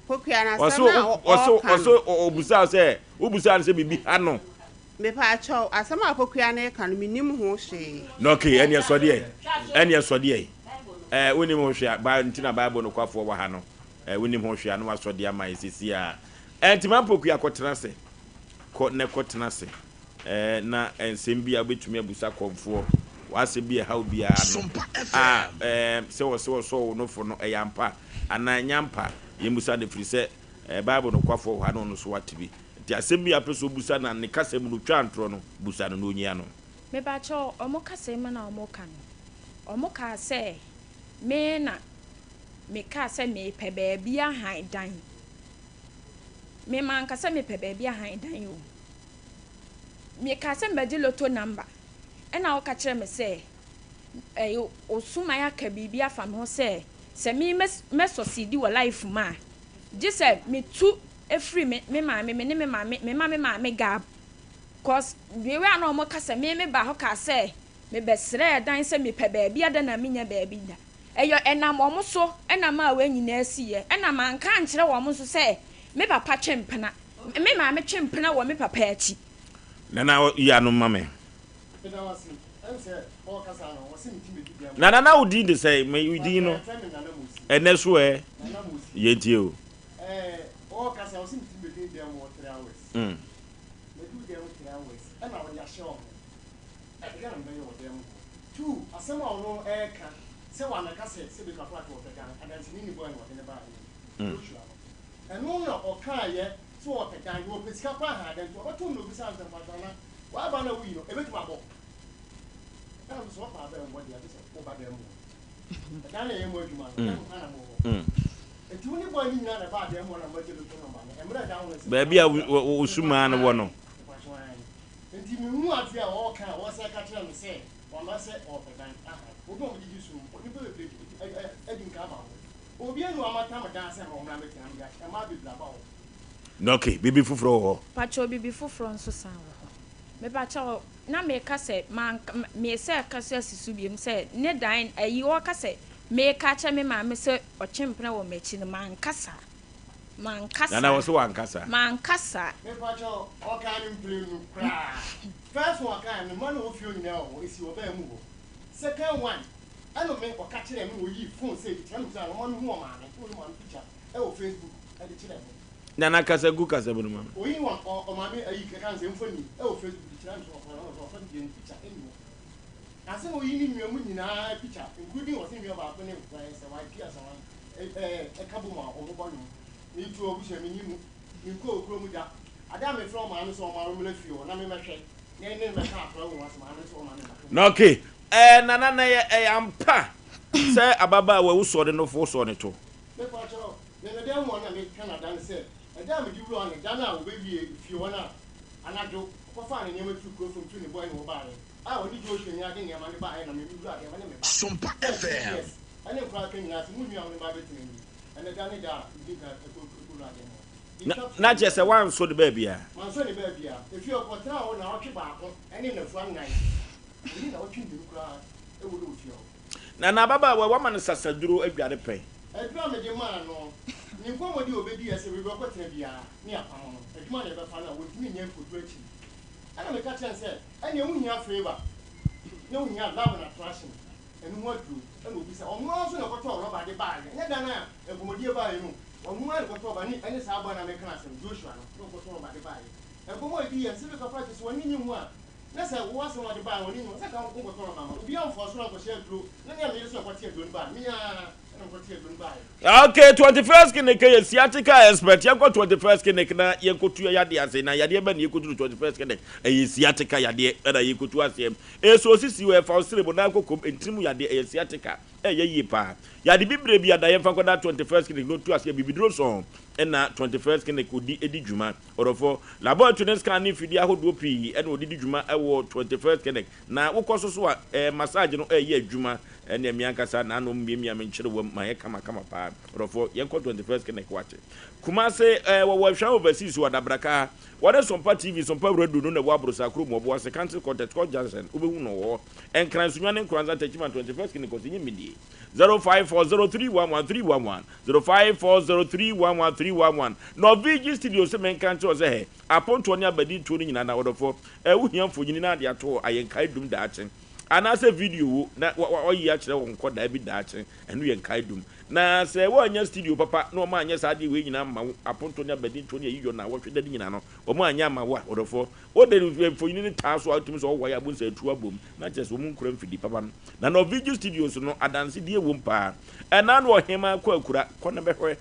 Pokuya na Ɔse asɛm no a ɔse ɔɔka ɔse no. ɔbusaa sɛ, wobusaa no sɛ biribi ha no. Mepaakyɛw, asɛm a Pokuya no reka no, mennim ho hwee. Na okay, ɛneɛ sɔ deɛ, ɛneɛ sɔ deɛ. Ɛɛ, wonim ho hwee a, ba nti na Bible nokwafoɔ wɔ ha no. Ɛɛ, wonim ho hwee a, na wasɔ de ama yɛ seesei ara. Ɛɛ, nti ma Pokuya kɔtena ase. Kɔ na kɔtena ase. Ɛɛ, na nsɛm bi a wobɛtumi abusa kɔmfoɔ, w'asɛm bi a ɛha wo biara no, a, ɛɛ, sɛ ɔsɛ ɔsɔ wo nofo no, ɛyɛ ampa anaa ɛnyɛ ampa, yɛmmisa no, ɛfiri sɛ, ɛɛ, Bible nokwafoɔ wɔ ha na ɔno nso wate bi. Nti asɛm bi a apɛ sɛ obusa na ne kasa mu no otwa ntorɔ no, busa no na onyi ano. Mepakyɛw, ɔmo kasa mu na ɔmo ka no, ɔmo kaa sɛ me na me kaa sɛ mepɛ baabi ahan dan. Me manka sɛ mepɛ baabi ahan dan o. Me kaa sɛ mɛgye lotto number, ɛna ɔka kyerɛ me sɛ ɛyɛ osuman aka biribi afa me ho sɛ sɛ me mɛ succeed wɔ life mu a, gye sɛ me tu firi me me maame me ne me maame me ma me maame gab cos the way a na wɔn ka sɛ me me baa hɔ kaa sɛ me bɛ srɛɛ dan sɛ me pɛ baabi ada na me nya baabi da ɛyɛ ɛnam wɔn so ɛna maa wei nyinaa si yɛ ɛna manka ankyerɛ wɔn nso sɛ me papa twe mpena me maame twe mpena wɔ me papa akyi. Nana yi ano ma me. Nana na wo din de sɛn? Me wo din no. Ɛnɛ so ɛ. Yɛntie o. Mm. Mm. W'aba no a wuyi no, ebetumi abɔ. Ɛna nso sɛ ɔpa aba a ɛmmɔ deɛ, agye sɛ woba dan mu hɔ. Ɛdan no a ɛyɛ mu adwuma no, ɛdan mu kwan na mowɔ hɔ. Enti wo ne boy no nyinaa na ɛbaa dan mu hɔ na moagye lotto nɔmba no. Mmerɛ a ɛda ho no sɛ. Baabi a wo sumaa no wɔ no. Mpakyɛw aane. Enti mehuu adeɛ a ɔreka a ɔresan ka kyerɛ me sɛ wama sɛ ɔrepɛ dan ahan. Obi a wɔgyegye so mpo, nnipa bebree adi nka aba hɔ. Obiara nni hɔ a matam dan sɛ ma wɔmmra mmɛtena me de akyɛ. Mmaa bebree aba hɔ. Na ok, biribi foforɔ wɔ hɔ? Pakyɛw biribi foforɔ nso san wɔ hɔ. Mepakyɛw na meka sɛ manka mesɛ ka so asi so biom sɛ ne dan ayi ɔka sɛ meka akyerɛ me maame sɛ ɔtwe mpena wɔ makyi no manka saa manka Nana saa ɔse wanka saa. manka saa. Mepakyɛw ɔkaa no mprenu koraa first one ɔkaa no mma no wɔ fie hɔ nyinaa wɔ hɔ esi ɔbaa mu hɔ second one ɛno me ɔka kyerɛɛ me na oyii phone sɛ ɛdi kyerɛ me sɛ ɔma me hu ɔmaame na oyi maame picture ɛwɔ Facebook ɛde kyerɛ me. Nana kasa gu kasa mu no ma me. Oyi wɔn ɔ ɔmaame ayi kɛkɛ ansɛ mfoni ɛwɔ Facebook de kyerɛ me sɛ ɔfa ɔno sɛ ɔfa deɛ ne picture ɛni hɔ ansa na oyi ne nua mu nyinaa picture including ɔsɛ nua baako ne ɛɛ sɛ YP asawan ɛɛ ɛka bom a ɔmo bɔ nwom me tu abusua me ni mu me nkɔ okuro mu da ade a me frɛ ɔmaame sɛ ɔma ɔmmra fie hɔ na me mɛhwɛ na ɛne no mɛka akora wɔ ho asɛm maame nso ɔma me mma Na okay ɛɛ Nana na ɛyɛ ɛyɛ ampa sɛ ababaawa wo sɔɔ ne nofo wo sɔɔ ne to. Mepakyɛw, me me dan mu hɔ na meka no ada ne sɛ, ɛda a mede wuraa hɔ no, da no a wɔbɛwiee fie hɔ no a, anadwo, ɔkɔfaa ne nneɛma firii kuro fam tuu ne boy ne hɔ baeɛ, a ɔne Joshua nyinaa de nneɛma no baeɛ na me mewuraa dɛm ne me ba, sɛ GPS, ɛne nkwadaa aka nyinaa sɛ monwie a mo ne mma bɛtena nie, ɛnɛ da ne da a medi nkan kɔwuraa dɛm hɔ. Na, Metwa toɔ na no kyerɛ sɛ woansɔ ne baabiara? Mansɔ ne baabiara. Efie hɔ, ɔkɔtenaa hɔ nnawɔtwe baako ne nnafua nnan. Ɔnni nnawɔtwe mmienu koraa wɔ wɔ fie hɔ. Na n'ababaawa, wama no sasaduro adware pɛn. Aduro a mede maa no, ne nkɔmmɔdi a ɔbɛdiiɛ sɛ baabi a ɔkɔtena biara ne apamo no, adwuma na yɛbɛfa no a wɔntumi nyɛ nkɔduru akyiri. Ɛna meka kyerɛɛ no sɛ, ɛnneɛ wohia favour na wohia love and attraction, ɛno ho aduro. Ɛna ɔbisa, ɔno ara nso na ɛkɔtɔɔ rɔba de baeɛ, ɛnyɛ da no a nkɔmmɔdie baeɛ no o, ɔno ara na ɛkɔtɔɔ rɔba ne ɛne saa boy no a mereka no asɛm, Joshua no, na ɔkɔtɔɔ rɔba de baeɛ. Nkɔmmɔ a yɛdiiɛ no, sɛ bi kɔfa kyerɛ sɛ w'ani nnye ho a, Na sɛ wo asɛm a ɔde bae no ɔne nyi, sɛ nka wo nkɔtɔ rɔba ma obiara mfɔɔ soro ankɔhyɛ aduro, na nea meyere so ɛkɔte aduro no bae, me ara na mekɔte aduro no baeɛ. Okay, 21st clinic yɛ sciatica expert. Yɛnkɔ 21st clinic na yɛnkɔtu yɛ yadeɛ ase. Na yadeɛ bɛn na yɛkɔtu no 21st clinic? Ɛyɛ sciatica yadeɛ ɛna yɛkɔtu aseɛ. Ɛsɛ osisi o, ɛfa wo sere mu, nan kɔkɔm, ntini mu yadeɛ, ɛyɛ sciatica. Ɛyɛ yie paa. Yade bibire bi ada yɛmfa nkɔda 21st clinic na ɔtu aseɛ. Bibiduro sɔn ɛna 21st clinic ɔdi di dwuma. Ɔdɔfoɔ, laboratory ne scan ne mfidie ahodoɔ pii na wɔde di dwuma wɔ 21st Clinic. Na wokɔ so so a, eh, massage no reyɛ adwuma. Ɛnneɛ me ankasa n'ano miamia me nkyerewa mu ma ayɛ kamakama paa. Ɔdɔfoɔ, yɛnkɔ 21st Clinic wate. Kumase, eh, wɔwɔ Ahwea Overseas wɔ Adabraka ha. Wɔne Sompa TV, Sompa Radio no na ɛwɔ Aborosa kurom, Ɔboase, Country Quarters, Court Junction, wobɛhu no wɔ hɔ. Nkran, Sunyani, Nkoranza, Techiman, 21st Clinic, ɔsɛ nyɛ medie. 0540311311 0540311311 Norvigi studio se menka nkyerɛ wo sɛ hɛ apontoɔ ne abadintoɔ no nyinaa na ɔdɔfoɔ ɛ wohia mfonyini na ade ato hɔ ayɛ nkae dum daakye anaasɛ video wo na wayi akyerɛ wo nkɔdaa bi daakye ɛno yɛ nkae dum na sɛ woannya studio papa na wɔn anyɛ saa adeɛ wei nyinaa amma wo apontoɔ ne abadintoɔ ne ayiyɔ na wɔhwɛ da no nyinaa no wɔn anyɛ amma wo a ɔdɔfoɔ Wode mfonini no taa so a, wotumi sɛ ɔwae a bohu sɛ atu abom, na kyerɛ sɛ wɔn nkura mfidi papa no. Na Norvegio Studios no, adansedie wom paa. Ɛna no ɔhemaa kɔ akura, kɔ na bɛhwɛ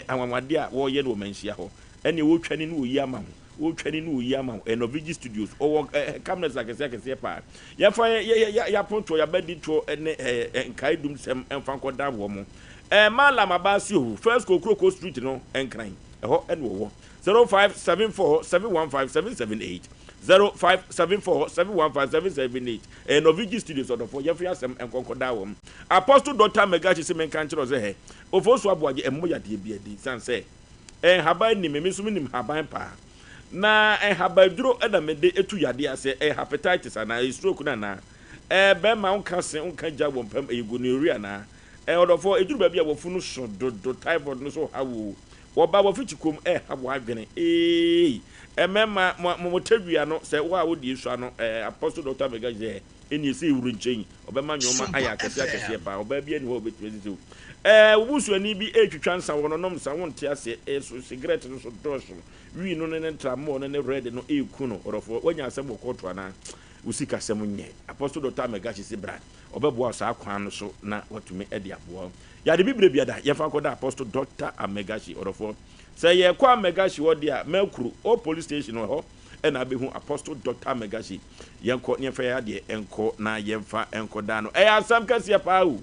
anwanwadeɛ a wɔreyɛ no wɔ manhyia hɔ. Ɛneɛ wɔtwa ni na wɔyi ama wo. Wotwa ni na oyi ama wo. Ɛyɛ Norvigi Studios. Ɔwɔ ɛ cameras akɛseɛ akɛseɛ paa. Yɛmfa yɛ yɛ yɛ yɛapontoɔ, yɛabaditoɔ ne ɛ ɛ nkaedum sɛm mfa nkɔdan wɔn. Ɛ Mallam Abaasi Ohu, First Kokroko Street no, Nkran. Ɛhɔ na ɔwɔ. 0574 715 778 0574 715 778 Ɛyɛ Norvigi Studios ɔdɔfoɔ. Yɛmfa yɛn asɛm nkɔ nkɔdan wɔn. Apostle Doctor Megachi se menka nkyerɛ wo sɛ hɛ, Ofosu Aboagye mmɔ yadeɛ bi adi sane sɛ Nhaban nni me, me nso menim nhaban paa. Na nhabaduro na mede tu yadeɛ aseɛ, ɛyɛ hepatitis anaa, ɛyɛ stroke no anaa? Ɛɛ bɛrima wonka se, wonka gya wɔ mpam, ɛyɛ gonorrhea anaa? Ɛɛ ɔdɔfoɔ, ɛduru baabi a wafunu so dodo, typhoid no so ha wo o, wɔba wafikyi kom ɛɛha w'adwene, eei, mmarima mo mo tadua no, sɛ wo a wodie sua no, ɛɛ Apostle Doctor Mega sɛ Ɛnni sɛ ewura nkyɛn, ɔbɛma nnoɔma ayɛ akɛseɛ akɛseɛ paa. Ɔbaa biara nni hɔ a ɔbɛtumi asisi wo. Ɛɛ, wo busuani bi retwitwa nsa, wɔnonom nsa, wonte aseɛ. Ɛɛ, so sigaret no so dɔɔso. Wii no ne ne ntramɔɔ no ne red no reku no. Ɔdɔfoɔ, woanya asɛm wɔ kɔɔto anaa? Wo sikasɛm nyɛ. Apostle Doctor Amegachi se bra, ɔbɛboa wo saa kwan no so na watumi de aboa wo. Yɛ ade bibire biada, yɛmfa nkɔda Apostle Doctor Amegachi. Ɔdɔfoɔ, sɛ yɛrekɔ Amegachi hɔ deɛ a, Mɛkuru, Old Police Station wɔ hɔ. ɛna abɛhu Apostle Doctor Megashi. Yɛnkɔ na yɛmfa yɛn adeɛ nkɔ na yɛmfa nkɔda no. Ɛyɛ asɛm kɛseɛ paa o.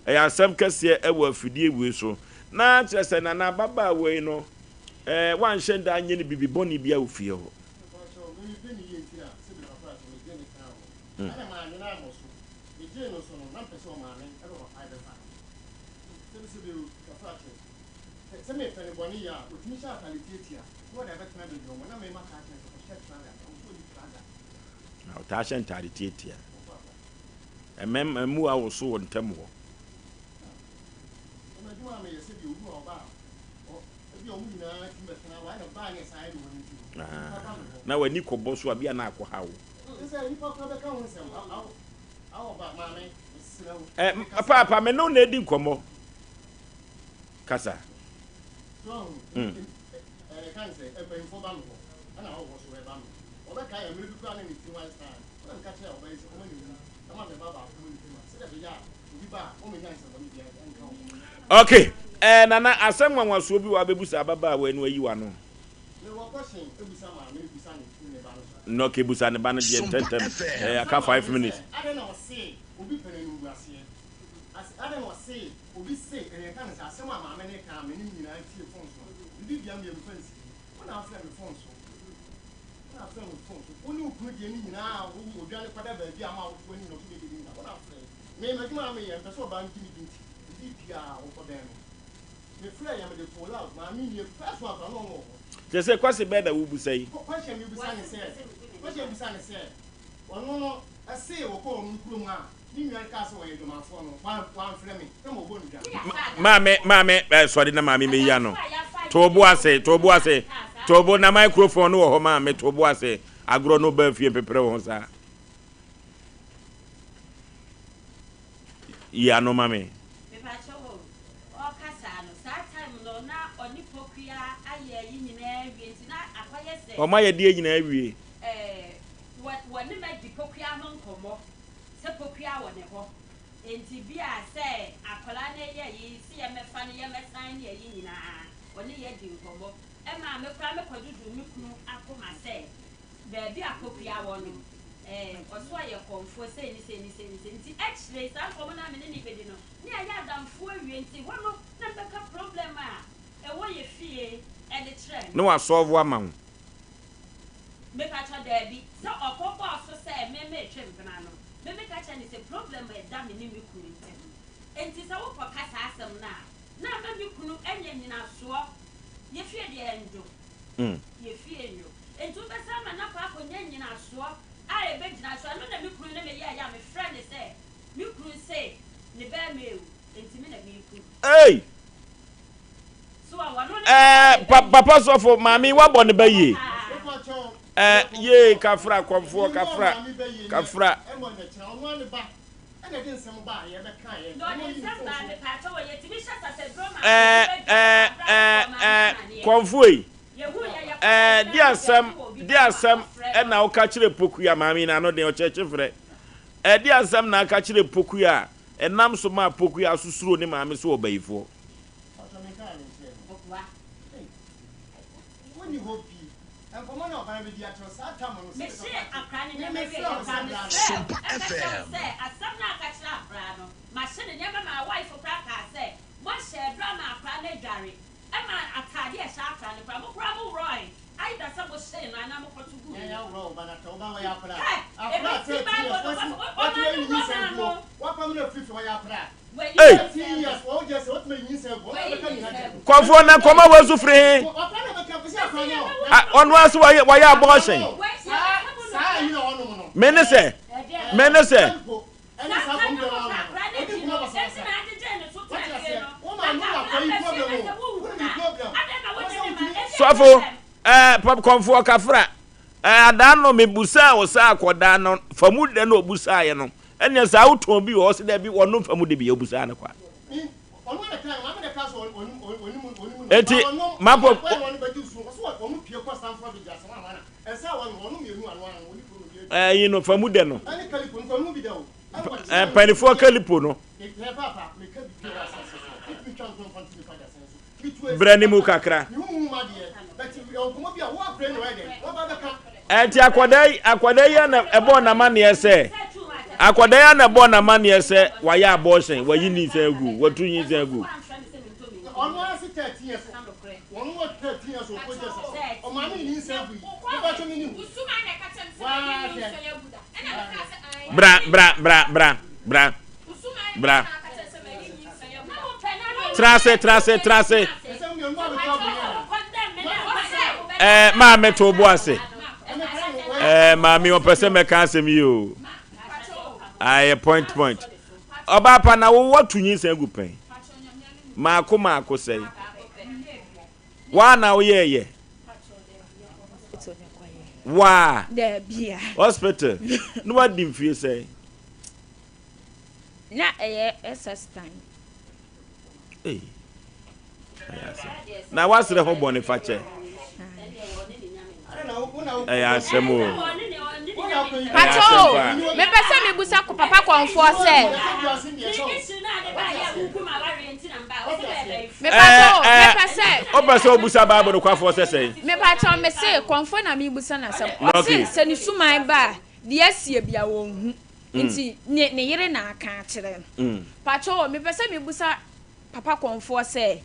Ɛyɛ asɛm kɛseɛ ɛwɔ afidie wei so. Na kyerɛ sɛ Nana ababaawa yi no, eh, wanhyɛ da anyɛ no bibi bɔne biara wɔ fie hɔ. Sɛ mepɛ no bɔne yɛ a, otumi hyɛ atade tiatia na ɔde abɛtena baabi a ɔwɔ na mema ka akyerɛ no sɛ kɔhyɛ trouser na ɔnso ɔnni trouser. Na ɔtaa hyɛ ntade tiatia. Mmɛmma mmu awo so wɔ ntam hɔ. Na m'adwuma a meyɛ sɛ bi obi wɔ ɔba a ebi a wɔn nyinaa tumi bɛtena hɔ na baa ne ɛsan ayɛ ne hɔ no nti no, nnipa ba me hɔ. Na w'ani kɔbɔ so a bi a na akɔha wo. Te sɛ nnipa koraa bɛka ho nsɛm awɔ ba maame mesrɛ wo. Ɛ paapa me ne wo na edi nkɔmmɔ. Kasa. Mm. Okay. Eh, nana asɛm nwanwasoɔ bi wɔ abɛbusa ababaawa yi no ayi w'ano. Nnɔke busa ne ba no deɛ ntɛntɛm. Eh, aka 5 minutes. Ase, adɛn na ɔsee obi se ɛyɛ nka no sɛ asɛm a maame no reka a me ne me nyinaa tie fon so no, biribi bia me a mefa nsi he? Wo na afrɛ me fon so. Wo na afrɛ me fon so. Wo ne wo kunu deɛ no nyinaa a wo odwane kɔda baabi a ma woto ani nyina ɔso bɛdidi nyina wo na afrɛ me. M'adwuma a meyɛ mpɛ sɛ ɔbaa no gye me di nti biribi biaa wokɔbɛn me. Me frɛ yɛ mede too loud maame nie first one koraa na ɔno wɔ hɔ. Kyerɛ sɛ kwase bɛn na wobusa yi? Question mebusa ne sɛ, question mebusa ne sɛ, ɔno no ɛsee wɔkɔɔ ɔno kurom a Ne nua no kaa sɛ ɔyɛ dwamanfoɔ no, wamfrɛ me na mabɔ no dwa. Maame, maame, eh, sɔre na maame meyi ano. To bo ase, to bo ase, to bo na microphone no wɔ hɔ maame, to bo ase. Agorɔ no ba fie mpepere wo ho saa. Yi ano ma me. Mepakyɛw o, ɔɔka saa no, saa time no na ɔne Pokuya ayɛ ayi nyinaa awie nti na akɔyɛ sɛ. Ɔmo ayɛ deɛ nyinaa awie. Ɛɛ, wɔ, wɔne me adi Pokuya ho nkɔmmɔ. sɛ pokua wɔ ne hɔ nti bia sɛ akwadaa no yɛ ayi se yɛmɛfa no yɛmɛsan ne ayi nyinaa ɔne yɛ adi nkɔmmɔ ɛmaa me koraa me kɔ dwodwoo me kunu akoma sɛ baabi a pokua wɔ no ɛɛ ɔso ɔyɛ kɔmfoɔ sei ne sei ne sei ne sei nti akyire saa nkɔmmɔ no a me ne ne bɛdi no ne ayɛ adamfoɔ awie nti hɔ no na mebɛka problem a ɛwɔ yɛ fie ɛde kyerɛ no. Na wasɔlvo ama wo. Mepakyɛw daabi, sɛ ɔkɔ bɔɔ so sɛ me metwe mpena no, me meka kyerɛ no sɛ problem a ɛda me ne me kunu ntem nti sɛ wo kɔ ka saa asɛm no a na ama me kunu anya nyinasoɔ, yɛ fie deɛ ɛndwo, yɛ fie nnwo, nti wo bɛsan ama no akɔ akɔ nya nyinasoɔ a ɛbɛgyina so, ɛno na me kunu ne me yɛɛyɛ a me frɛ no sɛ me kunu se ne bɛɛma awu nti me na meku no. Ei! Ɛɛ pa papa sɔfo maame yi wabɔ ne ba yie. Ɛɛ yee kafra kɔmfoɔ kafra kafra. Ɛɛ ɛɛ ɛɛ ɛɛ kɔmfoɔ yi ɛɛ di asɛm di asɛm ɛna ɔka kyerɛ pokuya maame yi n'ano den ɔkyerɛkyerɛ frɛ ɛɛ di asɛm na aka kyerɛ pokuya a ɛnam so maa pokuya so suro ne maame so ɔbayifoɔ. Ɔtɔ me kaa no nkyerɛ no. Ei, wonni hɔ bi. Mehyee akora no nneɛma wieeɛ koraa, mesrɛɛ wo, ɛbɛhyɛ wo sɛ asɛm no a aka kyerɛ akora no, mahye ne nneɛma maa wife koraa kaa sɛ, moahyɛ aduro ama akora no adware, ɛma ataadeɛ a ɛhyɛ akora no koraa, mo koraa mo worɔe, either sɛ mohyee no anaa mokɔto guu mu. Hɛ! Ɛbɛsi Bible no kɔ so, ɔmaa no worɔ maa no. Ei! Kɔfoɔ na nkɔmɔ wei so firi he? Ɔno ara so wayɛ wayɛ abortion. Me ne sɛ, me ne sɛ. Sɔfo, ɛɛ pap kɔnfoɔ kafra, ɛɛ adaa no mebusaa wo sɛ akɔdaa no fa mu dɛ na obusaeɛ no. Ɛnneɛ saa wotɔn bi wɔ hɔ? Ɔse daabi, wɔnom fa mu de bi. Ɔbusaa no kwa. Enti mapɔ. Ɛyi no fa mu dɛ no. Mpanifoɔ kalipo no. Brɛ ne mu kakra. Ɛnti akwadaa yi akwadaa yi na ɛbɔɔ n'amanneɛ sɛ akwadaa yi na ɛbɔɔ n'amanneɛ sɛ wayɛ abortion wayi nyinsɛn agu watu nyinsɛn agu. Bra bra bra bra bra bra. Tra ase, tra ase, tra ase. Ɛɛ maame to bo ase. Ɛɛ maame ɔpɛ sɛ mɛka asɛm yi o. Ayɛ point point. Ɔbaa pa na wowɔ to nyinsɛn gu pɛn. Maako maako sɛe. Waa na woyɛɛyɛ. Waa. Hospital. Na wadi mfie sɛe. Na ɛyɛ SS time. Ei, ɛyɛ asɛm. Na wasrɛ ho bɔne fakyɛ. Ɛyɛ asɛm o. Pacho, mepɛ sɛ mebusa papa kɔnfoɔ sɛ. Mepacho, mepɛ sɛ. Wopɛ sɛ obusa Bible no kwafoɔ sɛ sɛn? Mepacho, mese kɔnfoɔ na mebusa n'asɛm. Ɔse sɛ ne suman ba a, deɛ asie bia wɔnhu. Nti ne ne yere na aka akyerɛ no. Pakyɛw o mepɛ sɛ mebusa papa kɔmfoɔ sɛ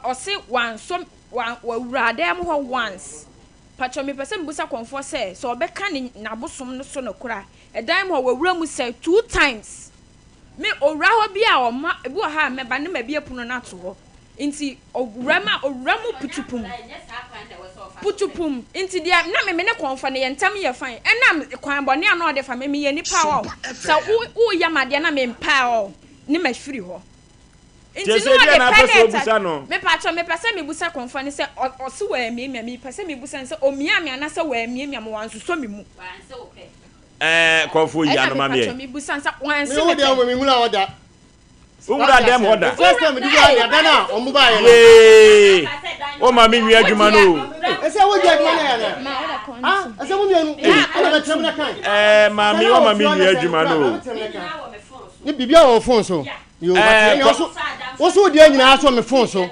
ɔse wansɔ wa wawura dan mu hɔ once. Pakyɛw mepɛ sɛ mebusa kɔmfoɔ sɛ sɛ ɔbɛka ne n'abosom no so nokorɛ a ɛdan mu hɔ wawura mu sɛ 2 times. Me owura hɔ bi a ɔma ebi wɔ ha a mɛba ne mabue pono no ato hɔ. Nti owura mu a owura mu putupum putupum nti deɛ na me me ne kɔnfɔ no yɛn ntam yɛ fine ɛnam kwan bɔne a na ɔde fa me meyɛ nipa ɔ sɛ wo woyɛ ma deɛ na mempɛ ɔ ne mafiri hɔ nti Kyerɛ na sɛ deɛ ɔde na pɛ apɛ na sɛ ɛta obusa no. mepakyɛ mepɛ sɛ mebusa kɔnfɔ no sɛ ɔ ɔse wammiamia mepɛ sɛ mebusa no sɛ ɔmia me anaasɛ wammiamia ma wansosɔ me mu. Ɛɛ kɔnfo yi Ɛna ano ma mepakyɛ meɛ. mebusa no sɛ wanse Me wo me deɛ pɛ. wo me nwura hɔ da. Wo wura dɛm hɔ da. First time di wa ya da na ɔmo ba yɛ no. Yee. O ma me nwi adwuma no o. Ɛsɛ wo di adwuma na yɛ na. Ah, ɛsɛ mo mienu. Ɛna bɛ tɛm na kan. Ɛɛ maame wa ma me nwi adwuma no o. Ne biribi a wɔ phone so. Yo, but ɛne ɔso. Wo so di nyinaa so me phone so.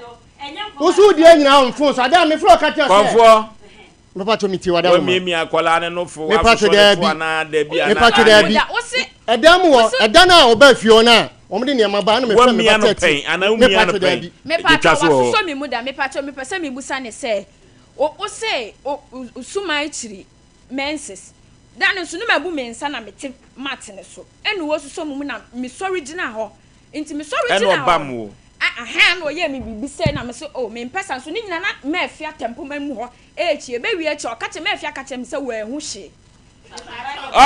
Wo so di nyinaa wɔ phone so. Ada me fro ka kyerɛ sɛ. Kɔnfoɔ. Mepa kyɛ me ti wada wo ma. Wamiamia akwadaa ne nofo Mepa kyɛ asosɔ ne to daabi. anaa dabi anaa Mepa kyɛ aane. daabi. Ɛdan mu wɔ ɛdan a ɔbaa fie hɔ no a wɔn de nneɛma ba na mefrɛ me Wamia ba no tɛɛti. pɛn anaa womia Mepa no kyɛ pɛn. daabi. Mepa Twitwa kyɛ so wɔ hɔ. wasosɔ me mu da mepa kyɛ mepɛ sɛ mebusa ne sɛ wo wo se wo wo suman kyiri menses da no nso ne mabu me nsa na mete mat no so ɛna wɔsosɔ me mu na mesɔre gyina hɔ nti mesɔre Ɛna gyina hɔ ɔbam no wo. a ahaa na ɔyɛɛ me biribi sɛ na mese oh mempɛ saa nso ne nyina na Murphy atɛmpoma mu hɔ ɛrekyi ɛbɛwie akyi ɔka kyerɛ Murphy aka kyerɛ me sɛ wanhu hwee.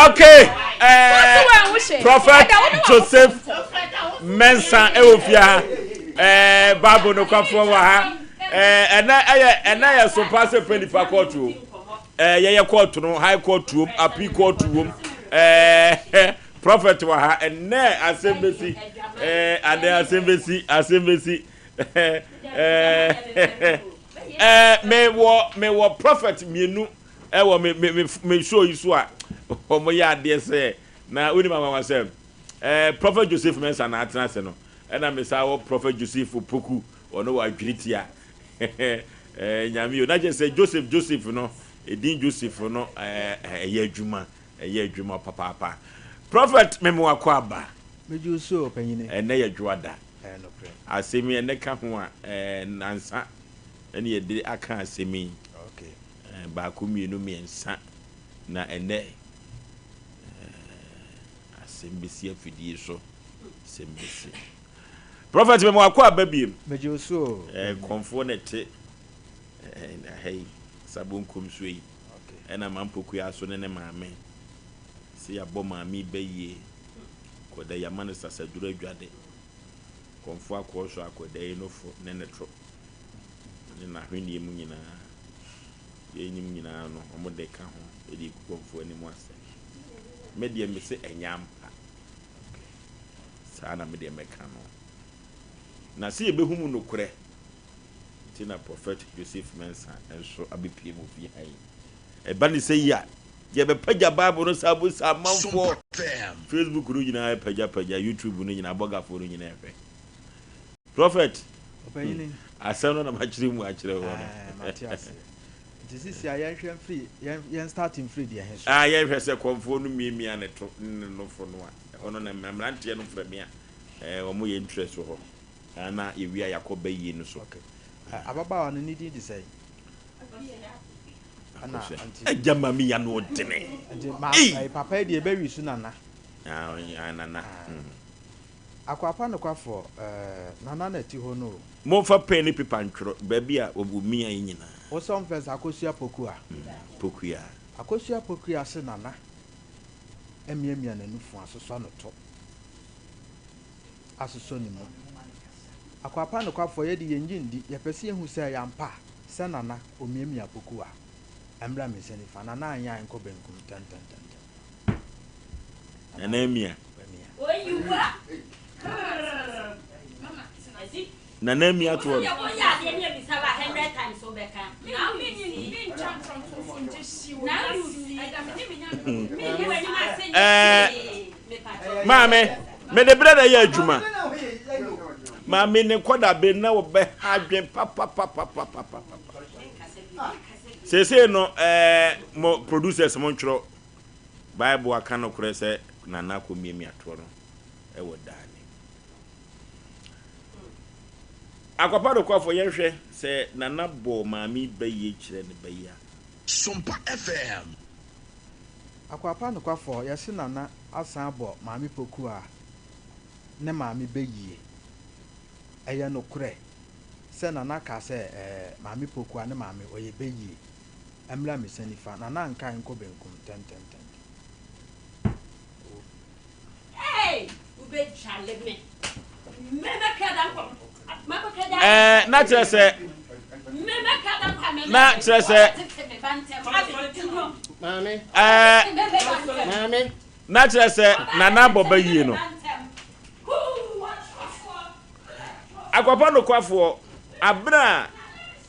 Okay, eh, Prophet Joseph Mensah ɛwɔ fie ha, eh, Bible nokwafoɔ wɔ ha, eh, ɛnɛ ɛyɛ ɛnɛ yɛ so pa sɛ pɛ nipa kɔɔto o, eh, yɛyɛ kɔɔto no high court wom, appeal court wom, eh, Prophet wɔ ha, ɛnɛ asɛm bɛsi, eh, adɛ asɛm bɛsi, asɛm bɛsi, eh, eh, mewɔ mewɔ prophet mmienu. Ɛwɔ me me me me show yi so a wɔn yɛ adeɛ sɛ na wonim anwanwasɛm ɛɛ Prophet Joseph Mensah na atena ase no ɛna me saa wɔ Prophet Joseph Opoku ɔno wɔ adwiri tia ɛɛ nyame o na kyerɛ sɛ Joseph Joseph no Edin Joseph no ɛyɛ adwuma, ɛyɛ adwuma papaapa. Prophet mema wakɔ aba. Megye wo so ɔpanyini. Ɛnɛ yɛ dwoada. Ɛyɛ nokorɛ. Asɛm yi ɛnɛ ka ho a ɛɛ nansa ɛne yɛde aka asɛm yi. Okay. Ɛɛ baako mmienu mmiɛnsa na ɛnɛ ɛɛ asɛm bɛsi afidie so. Asɛm bɛsi. Prophet mema wakɔ aba biem. Megye wo so o. Ɛɛ kɔnfoɔ na ɛte ɛɛ ha yi sabonkom so yi. Okay. Ɛna mampokua so ne ne maame. Sɛ yɛabɔ maame yi bɛ yie. Kɔda yi ama no sasaduro adwade. Kɔmfoɔ akɔɔ so akɔda yi nofo ne ne to ne n'ahweneɛ mu nyinaa. Yeinom nyinaa no wɔde ka ho de regu kɔmfoɔ anim ase. Me deɛ mese ɛnyɛ ampa. Saa na me deɛ mɛka no. Na sɛ yɛbɛhu mu nokorɛ nti na Prophet Joseph Mensah nso abɛpue mu fie ha yi. Ɛba ne sɛ yi a, yɛbɛpagya Bible no saa bu saa amanfoɔ. Facebook no nyinaa pagyapagya, YouTube no nyinaa, abɔgafoɔ no nyinaa ɛhwɛ. Prophet, Ɔpanyini. asɛm no na makyerɛ mu akyerɛ wɔ no. Ɛɛ, mate aseɛ. Nti sisi a yɛnhwɛ mfiri, yɛn, yɛn start mfiri deɛ he so? Ah, yɛnhwɛ sɛ kɔmfoɔ no miamia ne to ne ne nofo no a, ɛhɔ no na mmeranteɛ no frɛ me a, ɛɛ, wɔn yɛ interest wɔ hɔ. Ah, na yɛwie a yɛakɔ bayie no so. Okay. Ɛ, ababaawa no ne din de sɛn? Ɛna nti. Agya ma mi ya no ɔdene. Nti ma ɛyi papa yi deɛ ɛbɛwi so nana. Ah, ah nana. Ah. Akwapa nokwafoɔ ɛɛ nana na ɛte hɔ no o. Momfa pɛn ne pepa ntwerɛ baabi a wɔmia yi nyinaa. Wosɔ mfɛs Akosua Pokua. Pokua. Akosua Pokua se nana amiamia n'anufu asosɔ no to asosɔ ne mu. Akwapa nokwafoɔ yɛde yɛngye ndi yɛpɛ sɛ yɛhu sɛ ɛyɛ ampa sɛ nana omiamia Pokua. Ɛmmra me nsa nifa nana anyɛ a ɛnkɔ benkum ntɛntɛntɛntɛm. Nana amia. Nana amia toɔ no. Ɛɛ maame mede berɛ na ɛyɛ adwuma maame ne nkɔda bere na wɔbɛha adwen papapapapapapa seesei no ɛɛ mo producers mo ntwerɛ Bible aka nokorɛ sɛ Nana akɔmiamia toɔ no wɔ daa nim. Akwapa nokwafoɔ yɛnhwɛ sɛ Nana bɔɔ maame yi ba yie kyerɛ ne ba yi a. Sompa FM. Akwapa nokwafoɔ yɛse Nana asan abɔ maame Pokuaa ne maame bɛ yie. Ɛyɛ nokorɛ sɛ Nana kaa sɛ ɛɛ maame Pokuaa ne maame ɔyɛ bɛ yie. Ɛmmra me nsa nifa, na na anka ɛnkɔ benkum ntɛmntɛmntɛm. Ɛɛ na kyerɛ sɛ na kyerɛ sɛ ɛɛ na kyerɛ sɛ nana abɔ ba yie no. Akwapa nokwafoɔ abere a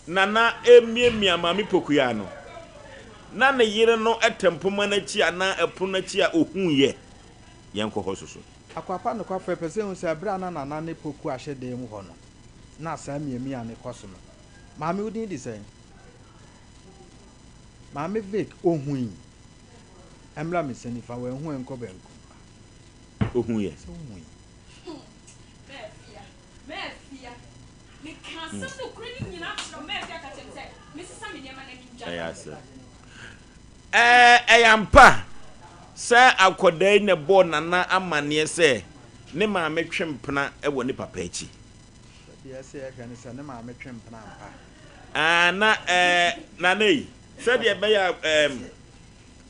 Nana remiamia Maame Pokuyaa no, na ne yere no te mpoma no akyi anaa ɛpono no akyi a ohuiɛ. Yɛnkɔ hɔ soso. Akwapa nokwafo yɛpɛ sɛ yɛhu sɛ bere a na Nana ne Poku ahyɛ dan mu hɔ no, na saa miamia no kɔ so no. Maame wo din de sɛn? Maame Vic, Ohui. Ɛmmra me nsa nifa, wanhu ɛnkɔ benkum. Ohuiɛ. Sɛ ohui. Ɛyɛ asɛm. Ɛɛ, ɛyɛ ampa sɛ akwadaa yi na ɛbɔɔ Nana amanneɛ sɛ ne maame twe mpena wɔ ne papa akyi. Deɛ ɛsɛ yɛhwɛ ne sɛ ne maame twe mpena ampa. Aa, na ɛɛ, Nana yi, sɛdeɛ ɛbɛyɛ a ɛɛm,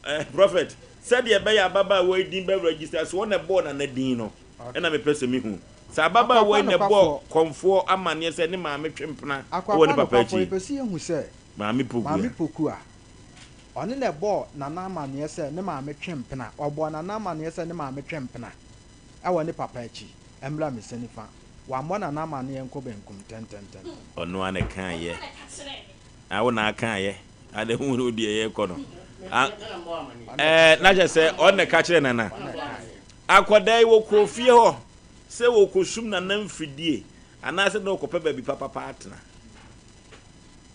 ɛɛ, Prɔfɛt, sɛdeɛ ɛbɛyɛ a ababaawa yi din bɛ register, so wɔn na ɛbɔɔ Nana din no? Ɛna mepɛ sɛ mehu. Sɛ ababaawa yi na ɛbɔɔ kɔmfoɔ amanneɛ sɛ ne maame twe mpena wɔ ne Akwapa papa nokwafo, akyi. yɛpɛ sɛ yɛhu sɛ Maame Poku Maame a. Poku a, ɔne na ɛbɔɔ Nana amanneɛ sɛ ne maame twe mpena, ɔbɔɔ Nana amanneɛ sɛ ne maame twe mpena wɔ ne papa akyi, ɛmmra me nsa nifa, wammɔ Nana amanneɛ nkɔ benkum ntɛntɛntɛm. Ɔno ara na ɛkaeɛ. Ah, wo na akaeɛ. Ade hu no deɛ yɛkɔ no. Ah, ɛɛ, na kyerɛ sɛ ɔno na ɛka kyerɛ Nana. Akwadaa yi wɔkɔɔ fie hɔ sɛ wɔrekɔsum Nana mfidie anaasɛ na ɔrekɔpɛ baabi papapa atena.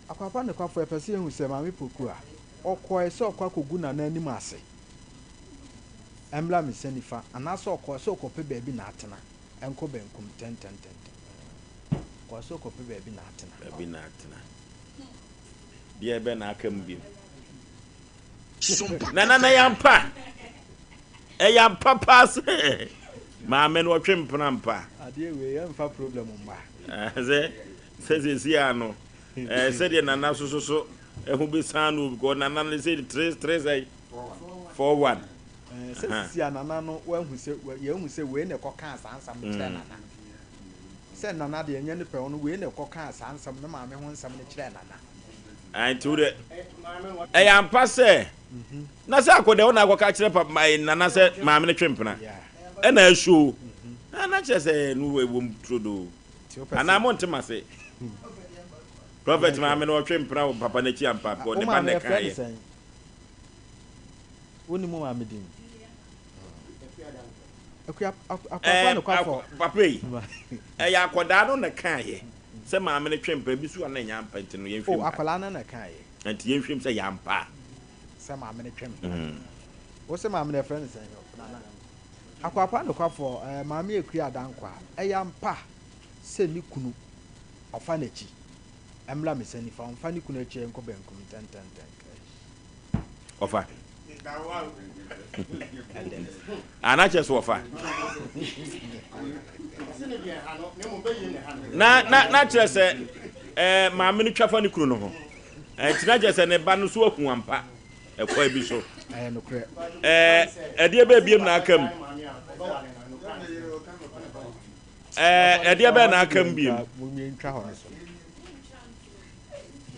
Akwapa nokwafo, yɛpɛ sɛ yɛhu sɛ Maame Poku a. Ɔkɔe sɛ ɔkɔ akɔgu Nana anim ase mmra me nsa nifa anaasɛ ɔkɔe sɛ ɔkɔpɛ baabi na atena nkɔ benkum ntɛntɛntɛntɛm. Ɔkɔe sɛ ɔkɔpɛ baabi na atena. Baabi na atena. Deɛ bɛn na aka mu bio? Nana na ɛyɛ ampa. Ɛyɛ ampa paa sɛ maame no ɔtwe mpena ampa. Adeɛ wei ɛmfa problem mma. Sɛ sɛ sɛsi a no sɛdeɛ nana soso so ɛho bɛsan no because nana no sɛ 3 3 sɛ 4 1. Sɛ sisi a nana no wahu sɛ yɛahu sɛ wei na ɛkɔkaa saa nsɛm no kyerɛ nana. Sɛ nana deɛ ɛnyɛ ne pɛ ɔno wei na ɛkɔkaa saa nsɛm ne maame ho nsɛm no kyerɛɛ nana. Nti wo deɛ ɛyɛ ampa sɛ na sɛ akɔdɛ wo na akɔka kyerɛ papa nana sɛ maame no twe mpena ɛna asuo na na kyerɛ sɛ no ɛwɔ mu turodoo anaa mo nte ma se prɔfɛt maame no ɔtwe mpena wɔ papa n'akyi ampa because ne ba na ɛka yɛ. Wo ni mu maame din. Akua papa yi ɛyɛ akɔdaa no na ɛka yɛ. Sɛ maame no twe mpena bi so a na ɛnyɛ ampa nti no yɛnhwɛ mu. Oh akwadaa no na ɛkaeɛ. Nti yɛnhwɛ mu sɛ ɛyɛ ampa a. Sɛ maame no twe mpena. Wo se maame no yɛfrɛ no sɛn Nana? Akwakwa nokwafoɔ eh, maame Akua Dankwa, ɛyɛ ampa sɛ ne kunu ɔfa n'akyi mmra me nsa nifa, ɔmfa ne kunu akyi nkɔ benkum ntɛntɛntɛn. Ɔfa. Ana kyerɛ so ɔfa. Na na na kyerɛ sɛ ɛɛ maame no twa fa ne kunu no ho. Ɛnti na kyerɛ sɛ ne ba no so ahu ampa ɛkwan bi so. Ɛyɛ nokorɛ. Ɛɛ ɛdeɛ bɛɛ biem na aka mu. Ɛɛ ɛdeɛ bɛɛ na aka mu biem.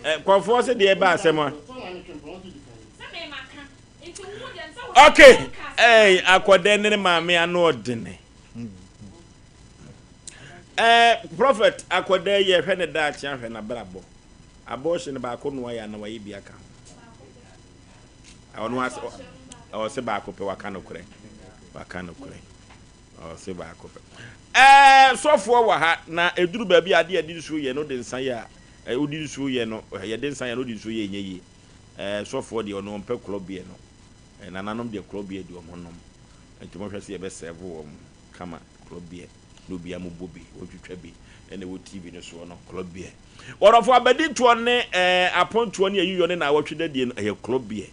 Nkurɔfoɔ se deɛ ɛba asɛm a. Ok, ɛy akɔdɛ ne ne maame ano ɔdene. Ɛɛ prophet akɔdɛ yɛ hwɛ ne daakye ahwɛ n'abrabɔ. Abortion baako noa yɛ ana wayɛ bi aka ho. Ɔno ase ɔse baako pɛ waka nokorɛ. Waka nokorɛ. Ɔse baako pɛ. Ɛɛ sɔfoɔ wɔ ha na ɛduru baabi a adeɛ a yɛde nsuo yɛ no wode nsa yɛ a wode nsuo yɛ no yɛde nsa yɛ no wode nsuo yɛ ɛnyɛ yie. Ɛɛ sɔfoɔ deɛ ɔno ɔmpɛ korɔ beer no. Ɛɛ nananom deɛ korɔ beer deɛ wɔn nom. Nti monhwɛ sɛ yɛbɛ sɛɛvo wɔn kama korɔ beer na obiara mo bɔ bi wɔntwitwa bi ɛna ɛwɔ TV no soɔ no korɔ beer. Wɔdɔfo abadintoɔ ne ɛɛ apontoɔ ne ayiyɔ ne naawɔtwe dadie no ɛyɛ korɔ beer.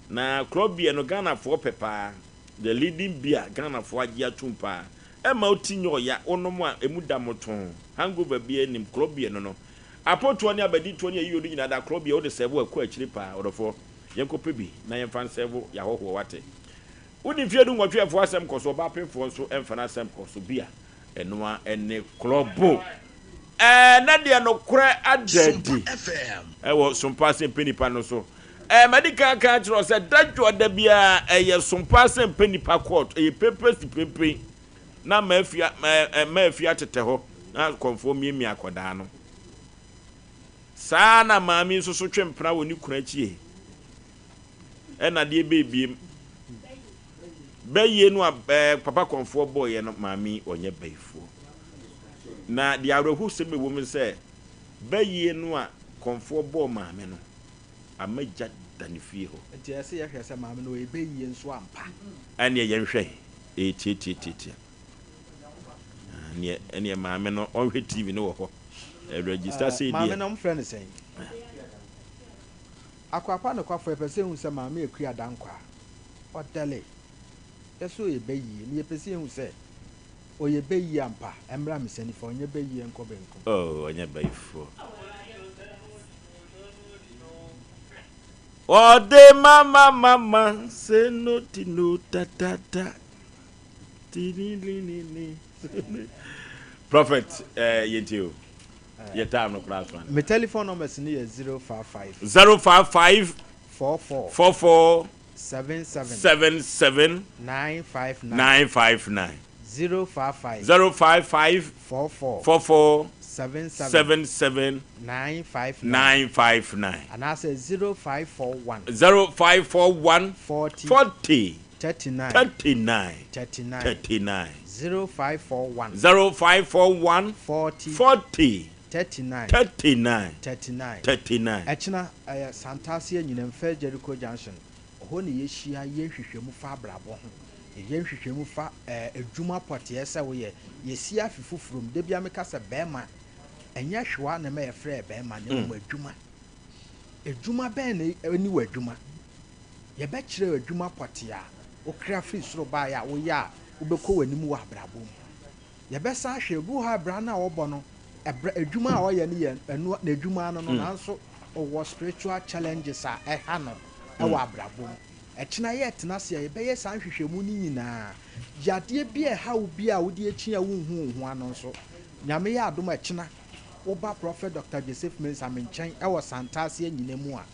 Na korɔ beer no Ghanafoɔ pɛ paa. The leading beer Ghanafoɔ agye atum paa. Ɛmma wo ti nyɛ ɔya, wonom a ɛmu da motoo, hangover biara nnim, korɔ beer no no. Apotoɔ ne abadintoɔ ne ayiyɔ no nyinaa da korɔ beer wode sɛɛvo a ɛkɔ akyire paa. Ɔdɔfoɔ, yɛnkɔpɛ bi na yɛmfa nsɛɛvo yɛn ahɔhoɔ wate. Wodi mfeɛ dunwɔtwe ɛfoɔ asɛm kɔ so, ɔbaa pemfoɔ nso ɛmfa n'asɛm kɔ so, beer ɛno ara ne korɔ bo. Ɛɛ na deɛ nokorɛ ada adi wɔ Sompa Asɛmpɛ Nipa no so. Ɛɛ madi kan aka akyerɛ wo sɛ da dwoɔda biara ɛyɛ Sompa Asɛmpɛ Nipa court, ɛyɛ pempen si pempen na mafia ɛɛ mafia tetɛ hɔ na kɔmfoɔ miamia akɔdaa no. Saa na maame nso so twe mpena wɔ ne kunu akyi ɛna deɛ bɛbiem bɛyie no a ɛɛ papa kɔmfoɔ bɔɔyɛ no maame yi ɔnyɛ bayifoɔ. Na deɛ awerɛhosɛm ɛwɔ mu sɛ bɛyie no a kɔmfoɔ bɔɔ maame no ama gya da ne fie hɔ. Nti ɛsɛ yɛhwɛ sɛ maame no ɔyɛ bɛyie nso ampa. Ɛneɛ yɛnhwɛ ee tiatiatiatia ɛneɛ ɛneɛ maame no ɔnhwɛ TV no wɔ hɔ register sei deɛ. Maame no wɔfrɛ no sɛn? Akwakwa nokwafo yɛpɛ sɛ yɛhu sɛ maame Akua Dankwah ɔdɛle yɛsɛ ɔyɛ bɛyie na yɛpɛ sɛ yɛhu sɛ Ɔyɛ bayie ampa, ɛmmra me nsa nifa, ɔnyɛ bayie nkɔ benkum. Oh, ɔnyɛ bayifoɔ. Ɔde mama mama se no ti no ta ta ta ti ni ni ni ni. Prophet, eh, yɛntie o. Yɛ time no koraa so ana. Me telephone numbers no yɛ 055. 055. 44. 44. 77. 77. 959. 959. 055. 055. 44. 44. 77. 77. 959. 959. Anaasɛ 0541. 0541. 40. 40. 39. 39. 39. 39. 0541. 0541. 40. 40. 39. 39. 39. 39. Ɛkyena ɛyɛ Santase Anyinam, First Jericho Junction. Ɛhɔ na yɛhyia yɛ nhwehwɛmu fa abrabɔ ho. Yɛyɛ nhwehwɛmu fa ɛɛ adwuma pɔteɛ sɛ woyɛ. Yɛsi afe foforɔ mu. Da biara meka sɛ bɛrima, ɛnyɛ hwewa na ɛma yɛfrɛ yɛ bɛrima na mmom adwuma. Adwuma bɛn na ɛne w'adwuma? Yɛbɛkyerɛ wo adwuma pɔtee a wokra firi soro baeɛ a woyɛ a wobɛkɔ w'anim wɔ abrabɔ mu. Yɛbɛsan ahwɛ, obi wɔ hɔ a bra no a ɔbɔ no, ɛbrɛ, adwuma a ɔyɛ no yɛ ɛno n'adwuma ano no, nanso ɔwɔ spiritual challenges a ɛha no wɔ abrabɔ mu. Ɛkyena yɛretena ase a, yɛbɛyɛ saa nhwehwɛmu no nyinaa. Yadeɛ bi a ɛha wo bi a wode akyi a wonhu wo ho ano nso, Nyame yɛ adom a ɛkyena woba Prophet Doctor Joseph Mensah me nkyɛn wɔ Santase Anyina mu a,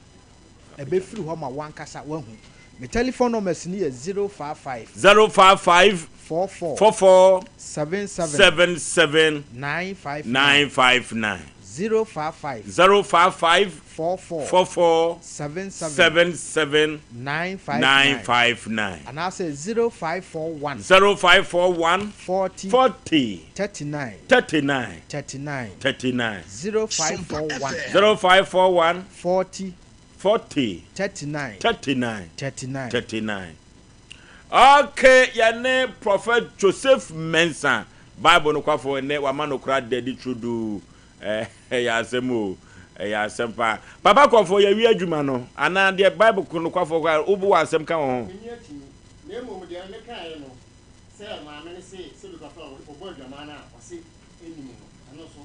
ɛbɛfiri hɔ ma wo ankasa woahu. Me telephone numbers no yɛ 055. 055. 44. 44. 77. 77. 959. 959. 055. 055. 44. 44. 77. 77. 959. 959. Anaasɛ 0541. 0541. 40. 40. 39. 39. 39. 39. 0541. 0541. 40. 40. 39. 39. 39. 39. Okay, yɛne Prophet Joseph Mensah, Bible nokwafo ɛnɛ wama no kora da adi turodoo. Ɛyɛ asɛm o, ɛyɛ asɛm paa. Papa kɔfo yɛwie adwuma no, anaa deɛ Bible nokwafo kora wobo wɔ asɛm ka wɔ ho? Menni akyi, na mmom deɛ mekaeɛ no, sɛ maame no se sɛbi kɔfɛ a ɔbɔ adwaman no a ɔse ɛnnim no, ɛno nso.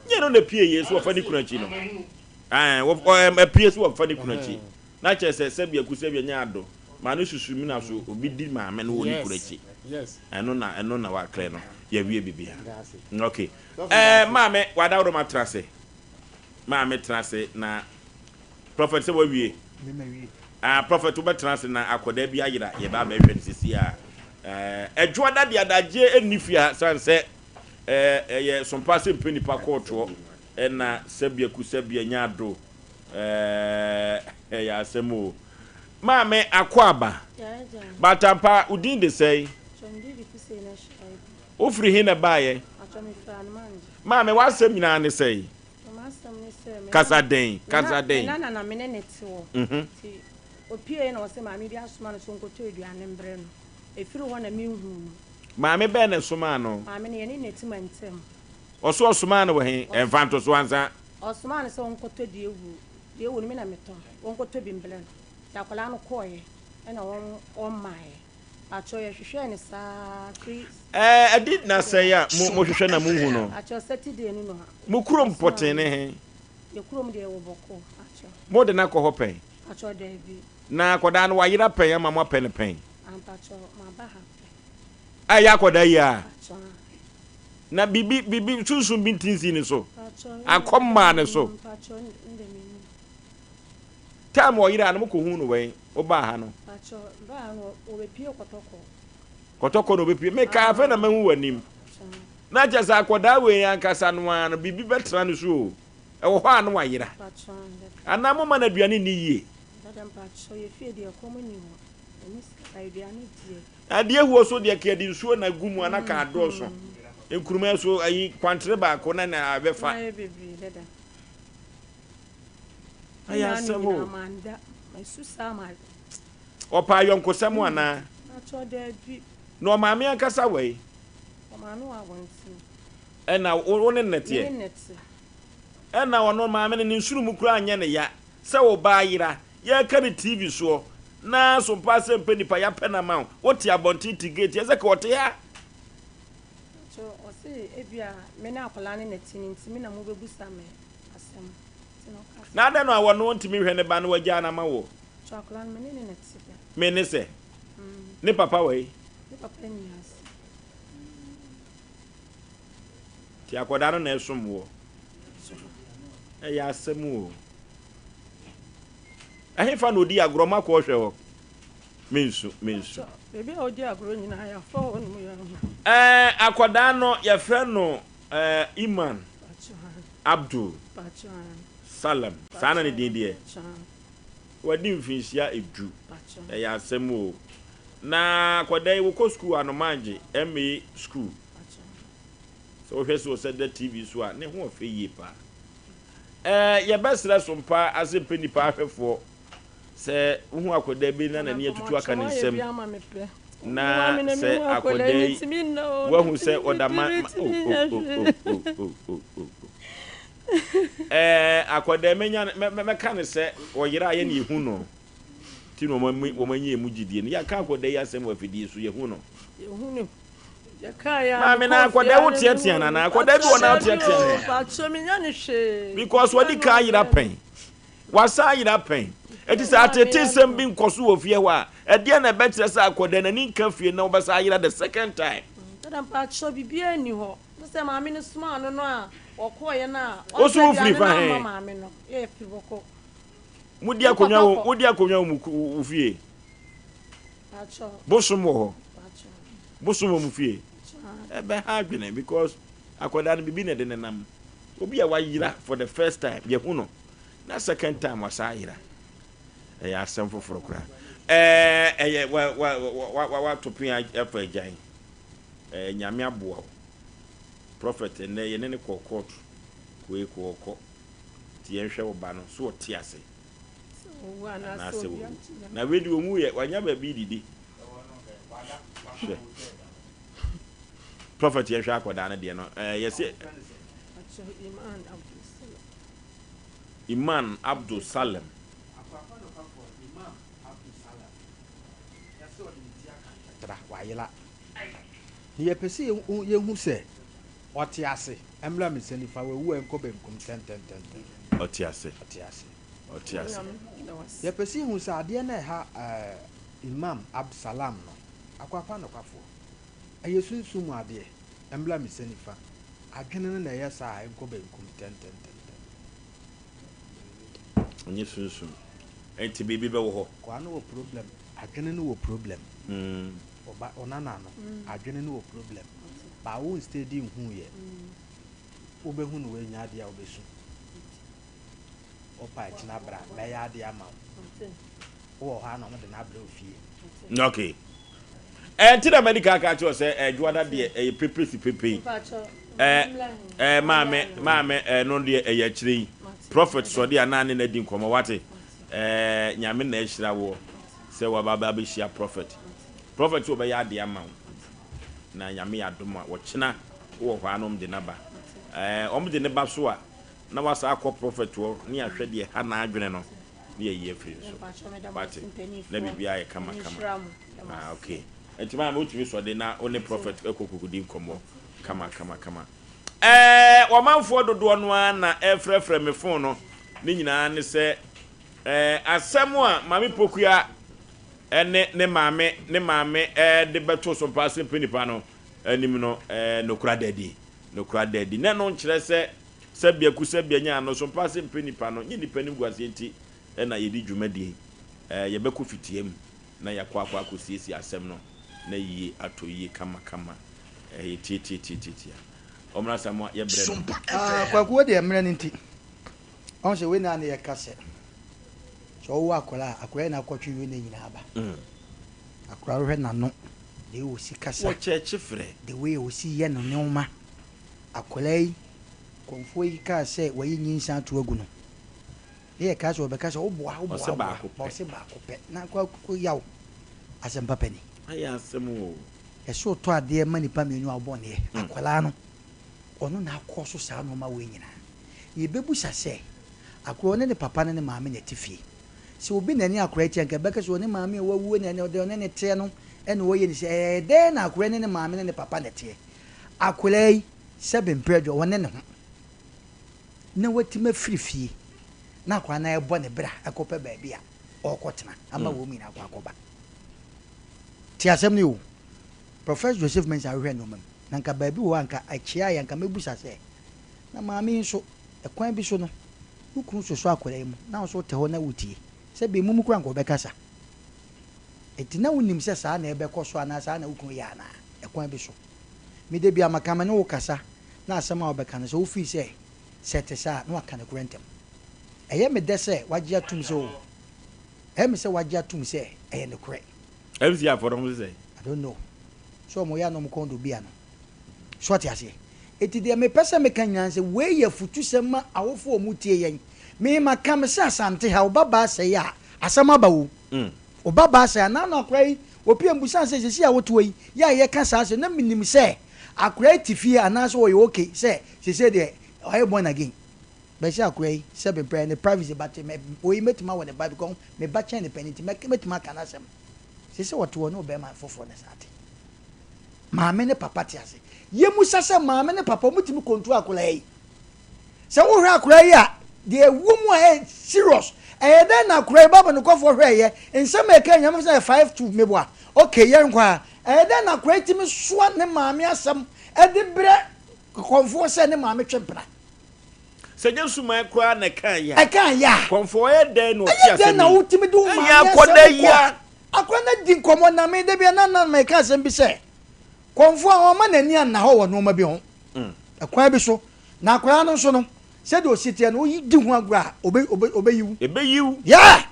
Nyɛ no na pie yɛ so wɔfa ne kunu akyi no. Ɛɛ, apue so wɔfa ne kunu akyi. Na kyerɛ sɛ sɛbi aku sɛbi ɛnyɛ ado. Maa no susu mina so obi di maame no wɔ ne kunu akyi. Ɛno na ɛno na waklɛ no. Yɛwie bibia. Okay. Ɛɛ maame wadaworo ma tena ase. Maame tena ase na prophet sɛ wawie. Ah prophet wobɛtena ase na akɔdaa bi ayera yɛba abɛhwɛ no sisi a. Ɛɛ ɛdwoada de adagyeɛ ɛnni fie ha san sɛ ɛɛ ɛyɛ sompa sɛ mpɛ nipa kɔɔtoɔ ɛna sɛbi aku sɛbi ɛnyɛ ado. Ɛɛ ɛyɛ asɛm o. Maame Akwaaba, Batampa, wo din de sɛn? Wofiri he na ɛbaeɛ? Maame, w'asɛm nyinaa ne sɛn? Kasa den, kasa den. Me nana na me ne ne te hɔ. Nti opieeɛ na ɔse maame bi asoma no sɛ ɔnkɔtɔ aduane mbrɛ no. Ɛfiri hɔ na menhuu no. Maame bɛn na ɛsomaa no? Maame no, yɛne no te mantam. Ɔse ɔsomaa no wɔ he? Ɛmfa ntoso ansa. Ɔsomaa no sɛ ɔnkɔtɔ deɛ ɛwuo. Deɛ ɛwuo no me na metɔ. Ɔnkɔtɔ bi mbrɛ no. Nti akwadaa no kɔeɛ ɛna ɔmmaeɛ. Pakyɛw yɛhwehwɛɛ no saa firi. Ɛɛ ɛde na sɛn a mo mohwehwɛ na monhu no? Pakyɛw Saturday no na. Mo kurom pɔtee ne he? Yɛ kurom deɛ ɛwɔ Bɔkɔ pakyɛw. Mode no akɔ hɔ pɛn? Pakyɛw daabi. Na akwadaa no wayera pɛn ama moapɛ no pɛn? Ampakyɛw maba ha pɛn. A ɛyɛ akwadaa yi ara? Pakyɛw aane. Na biribi, biribi, sunsum bi nti nsii ne so? Akɔm maa ne so? Time ɔyeraa no, mokɔhuu no wɛn? Wobaa ha no? Kɔtɔkɔ na ɔbɛpie. Mekaa afei na mahu w'anim. Na kyerɛ sɛ akwadaa wei ankasa no ara no, biribi bɛtena ne so o. Ɛwɔ hɔ a na wayera. Anaa momma no aduane nni yie? Adeɛ huo so deɛ ka yɛde nsuo na gu mu a na ka adɔɔso. Nkuruma so ayi kwantere baako na na abɛfa. Ayɛ asɛm o. Ɔpɛ ayɔnkosɛm anaa? Na ɔmaame ankasa wɔ yi? Ɛna wo ne no teɛ? Ɛna ɔno maame no ne nsono mu koraa nyɛ ne ya sɛ wo ba ayera. Yɛreka no TV soɔ na so mpa sɛ mpɛ nipa yɛapɛ no ama wo. Wote abɔnten te gate ɛsɛ ka ɔte ha. Mpakyɛw ɔse ebia me ne akwadaa no na ɛte no nti me na mobɛbusa me asɛm nti na ɔka saa. Na adɛn na ɔno ɔntumi nhwɛ ne ba na wagyaa no ama woɔ? Mpakyɛw akwadaa no me ne no na ɛte da. Me ne sɛ? Ne papa wɔ he? Ne papa nni ase. Nti akwadaa no na ɛsom woɔ? Ɛyɛ asɛm o. Ɛhefa na ɔdi agorɔ? Moakɔ hwɛ hɔ? Mensu, mensu. Baabi a ɔdi agorɔ nyinaa yɛafa hɔ nom yɛahu. Ɛɛ akwadaa no yɛfrɛ no ɛɛ Iman Abdul Salam. Saa na ne din deɛ. Wadi mfinhyia edu. Ɛyɛ asɛm o. Na akwadaa yi wokɔ sukuu Anomangye MA sukuu. Sɛ wohwɛ sɛ ɔsɛ da TV so a, ne ho ɔfɛ yie paa. Ɛɛ yɛbɛsrɛ so mpa ase mpɛ nipa ahwɛfoɔ sɛ wohu akwadaa bi na n'ani atutu aka ne nsam na sɛ akwadaa yi woahu sɛ ɔda ma ma oh oh oh oh oh oh oh oh ɛɛ akwadaa mɛnya mɛka ne sɛ ɔyera yɛ ne ehu no ti na wɔn wɔn anyi emu gyidie no yɛaka akwadaa yi asɛm wɔ afidie so yɛhu no. Yɛhu no. Maame na akwadaa wo teatea no anaa akwadaa bi wɔ na woteatea no because wadi ka ayera pɛn wasa ayera pɛn eti sɛ atete sɛm bi nkɔ so wɔ fie hɔ a ɛdeɛ na ɛbɛkyerɛ sɛ akwadaa n'ani nka fie na wɔbɛsa ayera the second time. Dada mpakyɛ biribiara nni hɔ sɛ maame no somaa no no a wɔkɔɔyɛ no a wɔsɛ wofiri fa he maame no yɛ firi bɔkɔ mudi akonnwa wɔ mudi akonnwa wɔ mu fie bosom wɔ hɔ Bosom wɔ mo fie? Ɛbɛha adwene because akwadaa no biribi na ɛde ne nam. Obi a wayera for the first time yɛhu no na second time wasa ayera. Ɛyɛ asɛm foforɔ koraa. Ɛɛ ɛyɛ wa wa wa wa wato pea afa agyan. Ɛɛ nyame aboa wo. Prophet ɛnɛ yɛne ne kɔɔ court koe kɔɔ kɔ. Nti yɛnhwɛ wo ba no so ɔte ase. Anaasɛ wawu. Na wei de ɔnwuiɛ wanya baabi didi. Hwɛ. Prophet yɛhwɛ akwadaa no deɛ no ɛɛ yɛsɛ. Iman Abdul Salam. Wayera. Na yɛpɛ sɛ yɛhu sɛ ɔte ase. Ɛmmra me nsa nifa, wawu a ɛnkɔ benkum ntɛntɛntɛntɛm. Ɔte ase. Ɔte ase. Ɔte ase. Yɛpɛ sɛ yɛhu sɛ adeɛ no a ɛha ɛɛ Imam Abd Salam no, akwapa nokwafoɔ. Ɛyɛ sunsum mu adeɛ, ɛmmra me nsa nifa. Adwene no na ɛyɛ saa a, ɛnkɔ benkum ntɛntɛntɛntɛm. Ɛnyɛ sunsum. Ɛnti biribi bɛwɔ hɔ. Akwaa no wɔ problem, adwene no wɔ problem. Ɔba, ɔnana no, adwene no wɔ problem. But wo nsteady nhuuiɛ. Wobɛhu no wei nyɛ adeɛ a wobɛsu. Wopa akyina bra, mɛyɛ adeɛ ama wo. Wowɔ hɔ a na wɔde no abrɛ wo fie. Okay. Ɛnti na madi kan aka akyerɛ wo sɛ Adwoada deɛ ɛyɛ pepe si pepe yi. Ɛɛ ɛɛ maame maame ɛno deɛ ɛyɛ akyire yi. Prophet sɔde a na ne na di nkɔmmɔ wate. Ɛɛ Nyame na ahyira woɔ sɛ waba abɛhyia prophet. Prophet sɛ ɔbɛyɛ adeɛ ama wo. Na Nyame yɛ adom a ɔkyena wowɔ hɔ a na wɔn de no aba. Ɛɛ wɔn de no ba so a na wasa akɔ prophet hɔ ne ahwɛ deɛ ɛha n'adwene no ne yɛyi afiri no so. Wate? Na biribiara ayɛ kama kama. Ah okay. Nti maame wotumi sɔ de na wo ne prophet ɛkɔ kɔkɔdi nkɔmmɔ kama kama kama. Ɛɛ ɔmanfoɔ dodoɔ no ara na ɛrefrɛfrɛ me phone no ne nyinaa ne sɛ ɛɛ asɛm a maame Pokuya ɛne ne maame ne maame ɛde bɛto so mpa ase mpanipa no anim no ɛɛ nokora da adi nokora da adi na ɛno nkyerɛ sɛ sɛ biaku sɛ bianya ano so mpa ase mpanipa no nye nipa nim guaseɛ nti ɛna yɛdi dwumadie ɛɛ yɛbɛkɔ fitia mu na yɛakɔ akɔ akɔsiesie asɛm no na yie atɔ yie kama kama ɛyɛ tiatiatiatia ɔmra Asamoah yɛbrɛ no. Ah Kwaku wo deɛ mmerɛ no nti ɔhu sɛ wei na ne yɛka sɛ sɛ ɔwo akwadaa a akwadaa yi na akɔtwe wei na nyinaa aba akwadaa wohwɛ n'ano the way ɔsi kasa Wɔkyɛkye frɛ. the way ɔsi yɛ no nneɛma akwadaa yi kɔmfoɔ yi kaa sɛ wayi nyinsa ato agu no ne yɛ kaa sɛ ɔbɛka sɛ woboa woboa Ɔse woboa baako ba pɛ. ɔse baako pɛ na Kwaku yaw asɛm papa ni. Ayɛ asɛm o. Ɛsɛ ɔtɔ adeɛ ma nipa mienu a ɔbɔ nneɛ akwadaa no ɔno na akɔ so saa nnoɔma wei nyinaa yɛbɛbusa sɛ akwadaa ɔne ne papa ne ne maame na ɛte fie sɛ obi na ɛne akwadaa te a nka ɛbɛka sɛ ɔne maame a wawuo na ɛne ɔde ɔne ne teɛ no ɛna ɔyɛ ne sɛ ɛyɛ dɛn na akwadaa ne ne maame ne ne papa na ɛteɛ akwadaa yi sɛbe mprɛ adwa ɔne ne ho na watumi afiri fie na akwadaa no ɛbɔ ne bra ɛkɔpɛ baabi a ɔrekɔtena ama wɔn nyinaa akɔ akɔba Te asɛm no o. Professor Joseph Mensah ahwehwɛ nneɛma mu, na anka baabi wɔ hɔ a anka ɛkyeae a anka mɛbusa sɛ, Na maame yi nso, ɛkwan bi so no, wo kunu sosɔ akwadaa yi mu, na wo nso wote hɔ na wotie. Sɛ bi mmom koraa anka ɔbɛkasa. Enti na wonim sɛ saa na ɛbɛkɔ so anaa saa na wo kunu yɛ anaa? Ɛkwan bi so. Me da biara maka me ne wo kasa na asɛm a wobɛka no, sɛ wofii sɛ sɛ ɛte saa a, na waka nokorɛ ntɛm. Ɛyɛ me dɛ sɛ wagye atom sɛ oh, Ɛyɛ me sɛ wagye atom sɛ ɛyɛ nokorɛ. MC afɔ no ɔmo se sɛn? I don't know. Sɛ ɔmo yɛ a na ɔmo kɔn dɔ obi ano. So ɔte aseɛ? Enti deɛ mepɛ sɛ meka nyinaa ne sɛ, wei yɛ afutusɛm ma awofoɔ a wɔtie yɛn. Me maka me sɛ Asante ha, wo ba baa sɛe a, asɛm aba o. Wo ba baa sɛe a, naano akwadaa yi, wɔpie mbusa no sɛ, seesei a wote hɔ yi, yɛ a yɛka saa asɛm, na menim sɛ akwadaa yi te fie anaasɛ ɔyɛ okay sɛ seesei deɛ wayɛ born again. But sɛ akwadaa yi, sɛbe brɛ ne privacy but me, wei mɛtumi awɔ ne ba because me ba kyɛn ne panin nti mɛtumi aka n'asɛm. Seesei ɔte hɔ ne ɔbarima foforɔ na saa te. Maame ne papa te ase. Yɛmmisa sɛ maame ne papa wɔtumi control akwadaa yi? Sɛ wohwɛ akwadaa yi a, deɛ ɛwɔ mu a ɛyɛ serious. Ɛyɛ dɛn na akwadaa yi, Bible nokwafoɔ hwɛɛyɛ, nsɛm a ɛka nyinaa, sɛ 5 2 meboa. Okay, yɛnkɔ a. Ɛyɛ dɛn na akwadaa yi tumi soa ne maame asɛm de brɛ kɔmfoɔ sɛ ne maame twe mpena? Sɛ nyɛ suman koraa na ɛkaa yɛ a. Ɛkaa yɛ a. Kɔmfoɔ ɛyɛ dɛn na ɔte Ɛyɛ asɛm dɛn na yi? wotumi de wo Ɛnyɛ maame asɛm akwadaa yi kɔ? a. Akora no adi nkɔmmɔ na me da bi a na na meka asɛm bi sɛ, Kɔmfoɔ a wamma n'ani anna hɔ wɔ nnoɔma bi ho, ɛkwan bi so, na akwadaa no nso no, sɛdeɛ ɔsi teɛ no, wodi ho agorɔ a, ɔbɛ, ɔbɛ, ɔbɛyi wo. Ɛbɛyi wo. Yeah!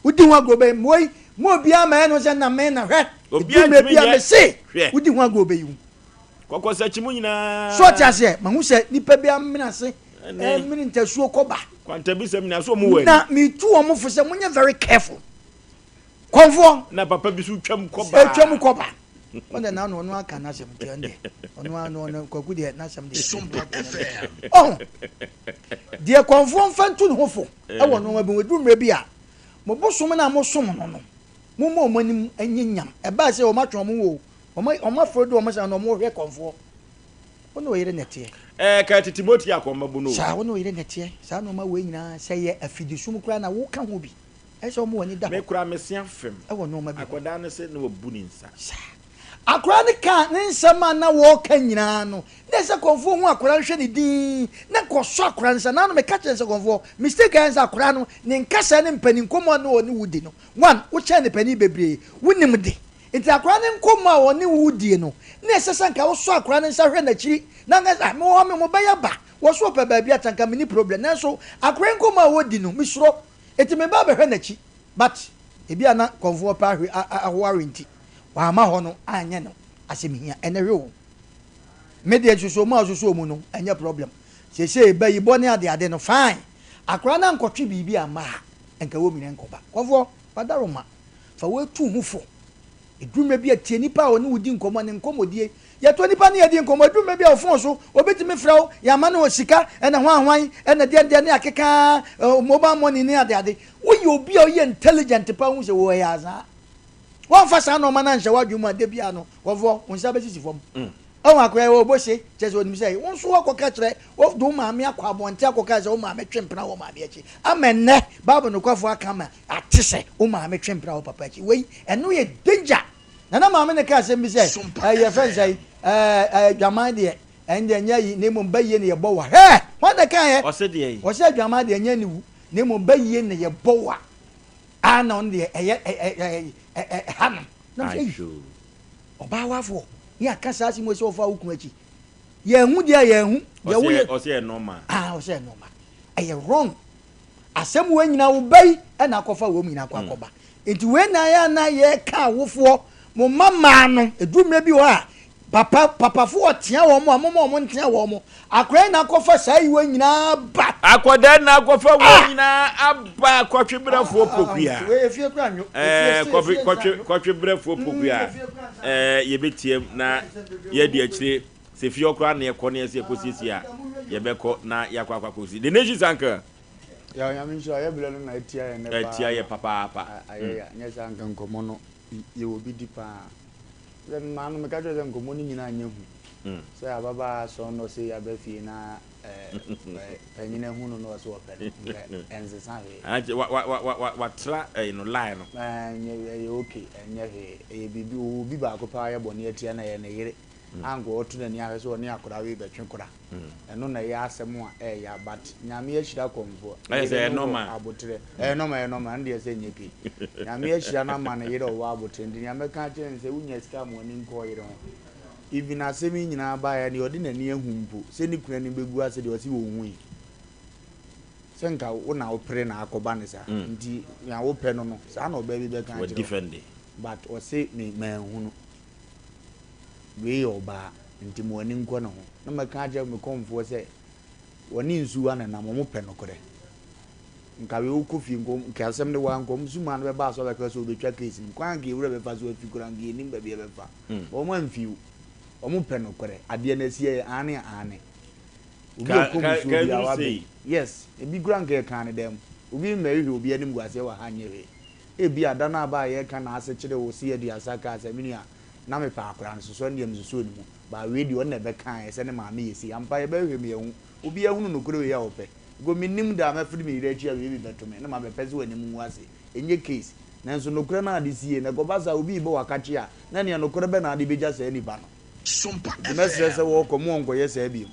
Wodi ho agorɔ ɔbɛyi wo. Wei, mo obiara ma ɛno sɛ na me na hwɛ. Obiara Ɛduru mmerɛ ntumi bi a nyɛ. mese, Hwɛ. wodi ho agorɔ ɔbɛyi wo. Kɔkɔsakyi mu nyinaa. So ɔte aseɛ? Mahu sɛ nipa bi amene ase, Ɛne. ɛmene ntasuo kɔba. Kwantabisɛm nyinaa, so wɔn wɔ ani. Na metu wɔn fo sɛ, monyɛ very careful. Kɔmfoɔ. Na papa bi so twam kɔ ba. Twam kɔ ba. Wɔn deɛ n'ano ɔno aka n'asɛm nti ɛn deɛ ɔno ano ɔno kwaku deɛ n'asɛm deɛ. Sompa FM. Ɔho deɛ kɔmfoɔ nfa ntu ne ho fo ɛwɔ nneɛma bi ho eduru mmerɛ bi a mo bosom no a mo som no no mo ma wɔn anim nyɛ nyam ɛbaa sɛ wɔn atwe wɔn ho o wɔn wɔn aforo de wɔn san na wɔn hwɛ kɔmfoɔ wo ne ɔyere na ɛteɛ. Ɛɛ ka tete Timothy akɔmma bu no o. Saa wo ne ɔyere na ɛteɛ saa nneɛma wei nyinaa sɛ yɛ afidisum koraa na woka ho bi. Ɛsɛ sɛ wɔma wɔn ani da hɔ. Me koraa me se afem. Wɔ nneɛma bi ho. Akwadaa no se na wabu ne nsa. Saa. Akwadaa no kaa ne nsɛm a na wɔreka nyinaa no, na ɛsɛ sɛ kɔmfoɔ hu akwadaa no hwɛ no dinn, na kɔsɔ akwadaa no nsa. Naano meka kyerɛɛ no sɛ, Kɔmfoɔ, mistake a ɛyɛ ne sɛ akwadaa no, ne nkasa ne mpanin nkɔmmɔ a na ɔne wo di no, one, wokyɛn no panin bebree, wonim de. Nti akwadaa no nkɔmmɔ a ɔne wo die no, na ɛsɛ sɛ anka wosɔ akwadaa no nsa hwɛ n'akyiri, na anka sɛ, ah, mewɔ hɔ, me mo bɛyɛ ba, wɔ so ɔpɛ baabi atra, anka menni problem. Nanso akwadaa yi nkɔmmɔ a ɔdi no, mesuro. Enti me ba bɛhwɛ n'akyi but ebi a na kɔmfoɔ pɛ ahwe ahoare nti wamma hɔ no anyɛ no asɛm hia ɛnɛ hwɛ o me deɛ nsusuomu a ɔsusuo mu no ɛnyɛ problem seesei bayibɔ ne adeade no fine akora no ankɔtwe biribi amma a nka wɔ nyina nkɔba kɔmfoɔ wadaroma fa woatu ho fo Ɛduru mmerɛ bi a, tie nipa a ɔne wo di nkɔmmɔ, ne nkɔmmɔdie. Yɛtɔ nipa ne yɛdi nkɔmmɔ, ɛduru mmerɛ bi a wo fon so, obi tumi frɛ wo, yɛama no sika, ɛna hwan hwan, ɛna deɛn deɛn ne akeka, mobile money ne adeade. Woyɛ obi a woyɛ intelligent paa wohu sɛ wɔ ɛyɛ azaa. Woamfa saa nnoɔma no anhyɛ w'adwene mu a, da biara no, wɔfoɔ, wo nsa bɛsisi fam. Ɔhu akwadaa yi, ɔrebɔ se, kyerɛ sɛ ɔnim sɛ, wo nso woakɔka kyerɛ, wode wo maame akɔ abɔnten akɔka sɛ wo maame twe mpena wɔ maame akyi. Ama nnɛ, Bible nokwafoɔ aka ama Ate sɛ wo maame twe mpena wɔ papa akyi. Wei, ɛno yɛ danger. Nana maame no kaa asɛm bi sɛ, ɛɛ yɛfrɛ no sɛn, ɛɛ ɛɛ adwaman deɛ, ɛn deɛ ɛnyɛ ayi, na mmom bayie na yɛbɔ wa. Hwɛ! Hwan na ɛkaeɛ? Ɔse deɛ yi. Ɔse adwaman deɛ ɛnyɛ aniwu, na mmom bayie na yɛbɔ wa. A na ɔno deɛ ɛyɛ ɛ ɛ ɛ ɛ ɛha no. Na mesɛ, ei, ɔbaa wafoɔ, ne aka saa asɛm wei sɛ ɔfa wo kunu akyi. Yɛnhu deɛ yɛnhu. Deɛ woyɛ. Ɔse ɛyɛ normal. Ah, ɔse ɛyɛ normal. Ɛyɛ wrong. Asɛm wei nyinaa wo ba yi na akɔfa wɔn nyinaa akɔ akɔba. Nti wei na ayɛ a na yɛka awofoɔ, mo mma mmaa no, ɛduru mmerɛ bi wɔ hɔ a, papa, papafoɔ ɔtea wɔn a, momma wɔn ntea wɔn. Akwadaa yi na akɔfa saa yi wei nyinaa ba. Akwadaa yi na akɔfa wei nyinaa aba kɔtwebrɛfoɔ pokua. Wei efie kura nwo. Ɛɛ kɔtwe kɔtwe kɔtwebrɛfoɔ pokua. Ɛɛ yɛbɛtiam na yɛadi akyire. Sɛ fie hɔ koraa na yɛkɔ na yɛsɛ yɛkɔsiesie a, yɛbɛkɔ na yɛakɔ akɔ akɔsi. The Nations Uncle. Yaw Nyame nhyira wo, yɛ brɛ no na atia yɛn nnɛ paa Atia yɛ papaapa. Ayɛ ya, nyɛ saa nka nkɔmmɔ no yɛwɔ bi di paa. Sɛ maa no meka kyerɛ sɛ nkɔmmɔ no nyinaa nyɛ hu. Sɛ ababaa sɔn no ɔsɛ yaba fie na panyin ahu no na ɔsɛ ɔpɛ no, nka ɛnsesa hwee. Ante wa wa wa wa watra ɛyi no line no. Ɛnyɛ ɛyɛ okay, ɛnyɛ hwee. Ɛyɛ biribi, obi baako paa yɛ bɔne atia na ɛyɛ ne yere. Anka ɔto n'ani ahwɛ sɛ ɔne akwadaa wei bɛtwe kora. Ɛno na ɛyɛ asɛm a ɛɛya but Nyame ahyira kɔmfoɔ. Ne Ayɛ sɛ yere ɛyɛ no wɔ normal. aboterɛ. Ɛyɛ normal ɛyɛ normal ɛno deɛ sɛ ɛnyɛ pii. Nyame ahyira no ama ne yere a ɔwɔ aboterɛ nti nea mɛka akyerɛ no sɛ wonya sika a ma w'ani nkɔ wo yere ho. Even asɛm yi nyinaa baeɛ a deɛ ɔde n'ani ahu mpo sɛ ne kunu anim bɛgu ase deɛ ɔse ɔnhui. Sɛ nka wo na wopere na akɔba no saa nti nea wopɛ no no saa na ɔbaa bi bɛka akyerɛ wo but ɔse me manhunu. Wei yɛ ɔbaa. Nti mo ani nkɔ ne ho. Na mɛka akyerɛ me kɔmfoɔ sɛ wɔne nsuwa na ɛnam, wɔpɛ nokorɛ. Nka wei wokɔ fie nka nka asɛm no waa nka wɔn sumaa no bɛba so abɛka sɛ wɔbɛtwa case no mu. Kwan a nka yɛwura bɛfa so afi koraa nka yɛnnim baabi a ɛbɛfa. But wɔn amfi wo. Wɔpɛ nokorɛ. Adeɛ no asi ɛyɛ aane a aane. Obi a ɔkɔ musuo biara wabɛn. Yes, ebi koraa nka yɛkaa no dɛm. Obi mmɛhwehwɛ obi animguaseɛ wɔ ha nyɛ hwee. Ebia da no aba a yɛreka n'asekyerɛ wɔ si aduasa kaa sɛ, Me nua, na mepɛ akwadaa no, sosɔ no deɛ mesosɔɔ ne mu, but wei deɛ ɔno na ɛbɛkaeɛ sɛ ne maame yɛ sei. Ampa yɛbɛhwehwɛ mu yɛahu. Obiara hunu nokorɛ wei a ɔpɛ. Because mennim da a mɛfiri me yere akyi a wei bi bɛto me na mabɛpɛ sɛ w'anim ngu ase. Ɛnyɛ case. Nanso nokorɛ no a ade sie no, ɛkɔba saa obi rebɔ wo akakye a, na ɛneɛ nokorɛ bɛn na wode bɛgya saa nipa no? Nti mɛsrɛ sɛ wɔkɔ mo wɔnkɔyɛ saa biom.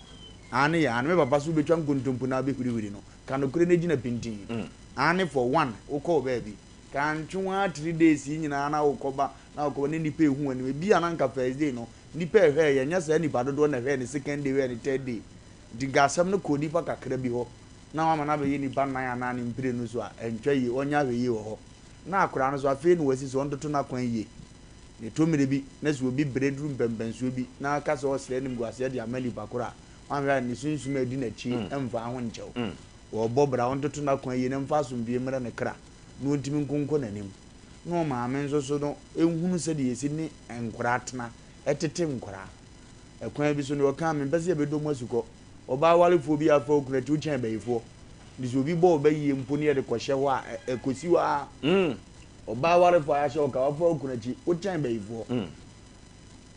Aane yɛ aane. Me papa so wobɛtwa nkontompo na wobɛhurihuri no, ka nokorɛ no gyina pintinn. Aane for one wokɔɔ baabi ka ntwe wo ara 3 days yi nyinaa na wokɔ ba na wokɔ ba na nnipa ehu w'anim ebi a na nka first day no nnipa ɛhwɛɛ yɛ nyɛ saa nnipa dodoɔ na ɛhwɛɛ ne second day hwɛɛ ne third day nti nka asɛm no kɔɔ nnipa kakra bi hɔ na wama no abɛyɛ nnipa nnan anaa ne mprenu so a ɛntwa yie ɔnyɛ ahwɛ yie wɔ hɔ na akwadaa no so afei na wasi so ɔntoto n'akwan yie na ɛtɔ mmerɛ bi na sɛ obi brɛ duru mpɛmpɛnsoɔ bi na aka sɛ ɔsrɛ animguaseɛ de ama nipa korɔ a wanhwɛ a ne sunsum a ɛdi n'akyi mfa ho nkyɛw. Ɔrebɔ bra, ɔntoto n'akwan yie na ɛmfa asomdwoeɛ mmrɛ ne kra na ɔntumi nko nkɔ n'anim. Na ɔmaame nso so no nhunu sɛdeɛ yɛsi ne nkwadaa tena, tete nkwadaa. Ɛkwan bi so no, ɔkaa mempɛ sɛ yɛbɛdɔ mu asukɔ. Ɔbaa warefoɔ bi afa okunu akyi, wokyɛn bayifoɔ. Nti sɛ obi bɔ ɔba yie mpo ne yɛde kɔhyɛ hɔ a, ɛkɔsi hɔ ara. Ɔbaa warefoɔ a yɛahyɛ wo ka, wafa okunu akyi, wokyɛn bayifoɔ.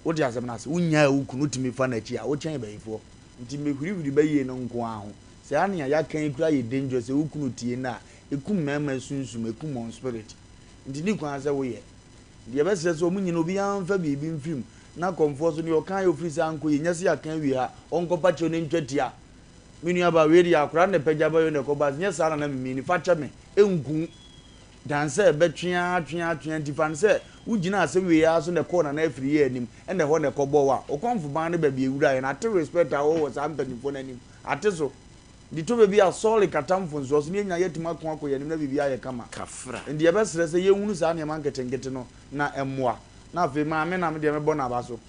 Wote asɛm no ase? Wonyaa wo kunu, wotumi fa n'akyi a, wokyɛn bayifoɔ. Nti mehurihuri bayie no nko ara ho. Saa nea yɛaka yi koraa yɛ dangerous sɛ wo kunu tie nnɛ a, ɛkum mmarima sunsum, ɛkum wɔn spirit. Nti nni kwan sɛ woyɛ. Nti yɛbɛsrɛ sɛ wɔn nyina obiara mfa biribi mfiri mu na kɔmfoɔ so deɛ ɔka yɛ ofiri sɛ ankɔ yie nyɛ sɛ yɛaka awie ha, ɔnkɔpa kyɛw na ntwa tia. Me nua baa wei deɛ akwadaa no na ɛpɛ gya ba wei na ɛkɔba ase nyɛ saa na na me mean fa kyɛ me, ɛnku wo. Dan sɛ ɛbɛtwe ara twe ara twe ara nti fa no sɛ wogyina asɛm wei ara so na ɛkɔɔ Nana Afriyie anim ɛna ɛhɔ na ɛkɔbɔɔ wo a, wo kɔmfo ban no baabi ɛwuraeɛ no ate respect a wowɔ wɔ saa mpanimfoɔ no anim. Ate so. Nti tɔ baabi a Saul kata mfonsoɔ so na yɛn nyinaa yɛatumi ako akɔ yɛn anim na biribiara ayɛ kama. Kafra. Nti yɛbɛsrɛ sɛ yɛnhunu saa nneɛma nketenkete no na ɛmmoa. Na afei maame na me deɛ mɛbɔ n'aba so.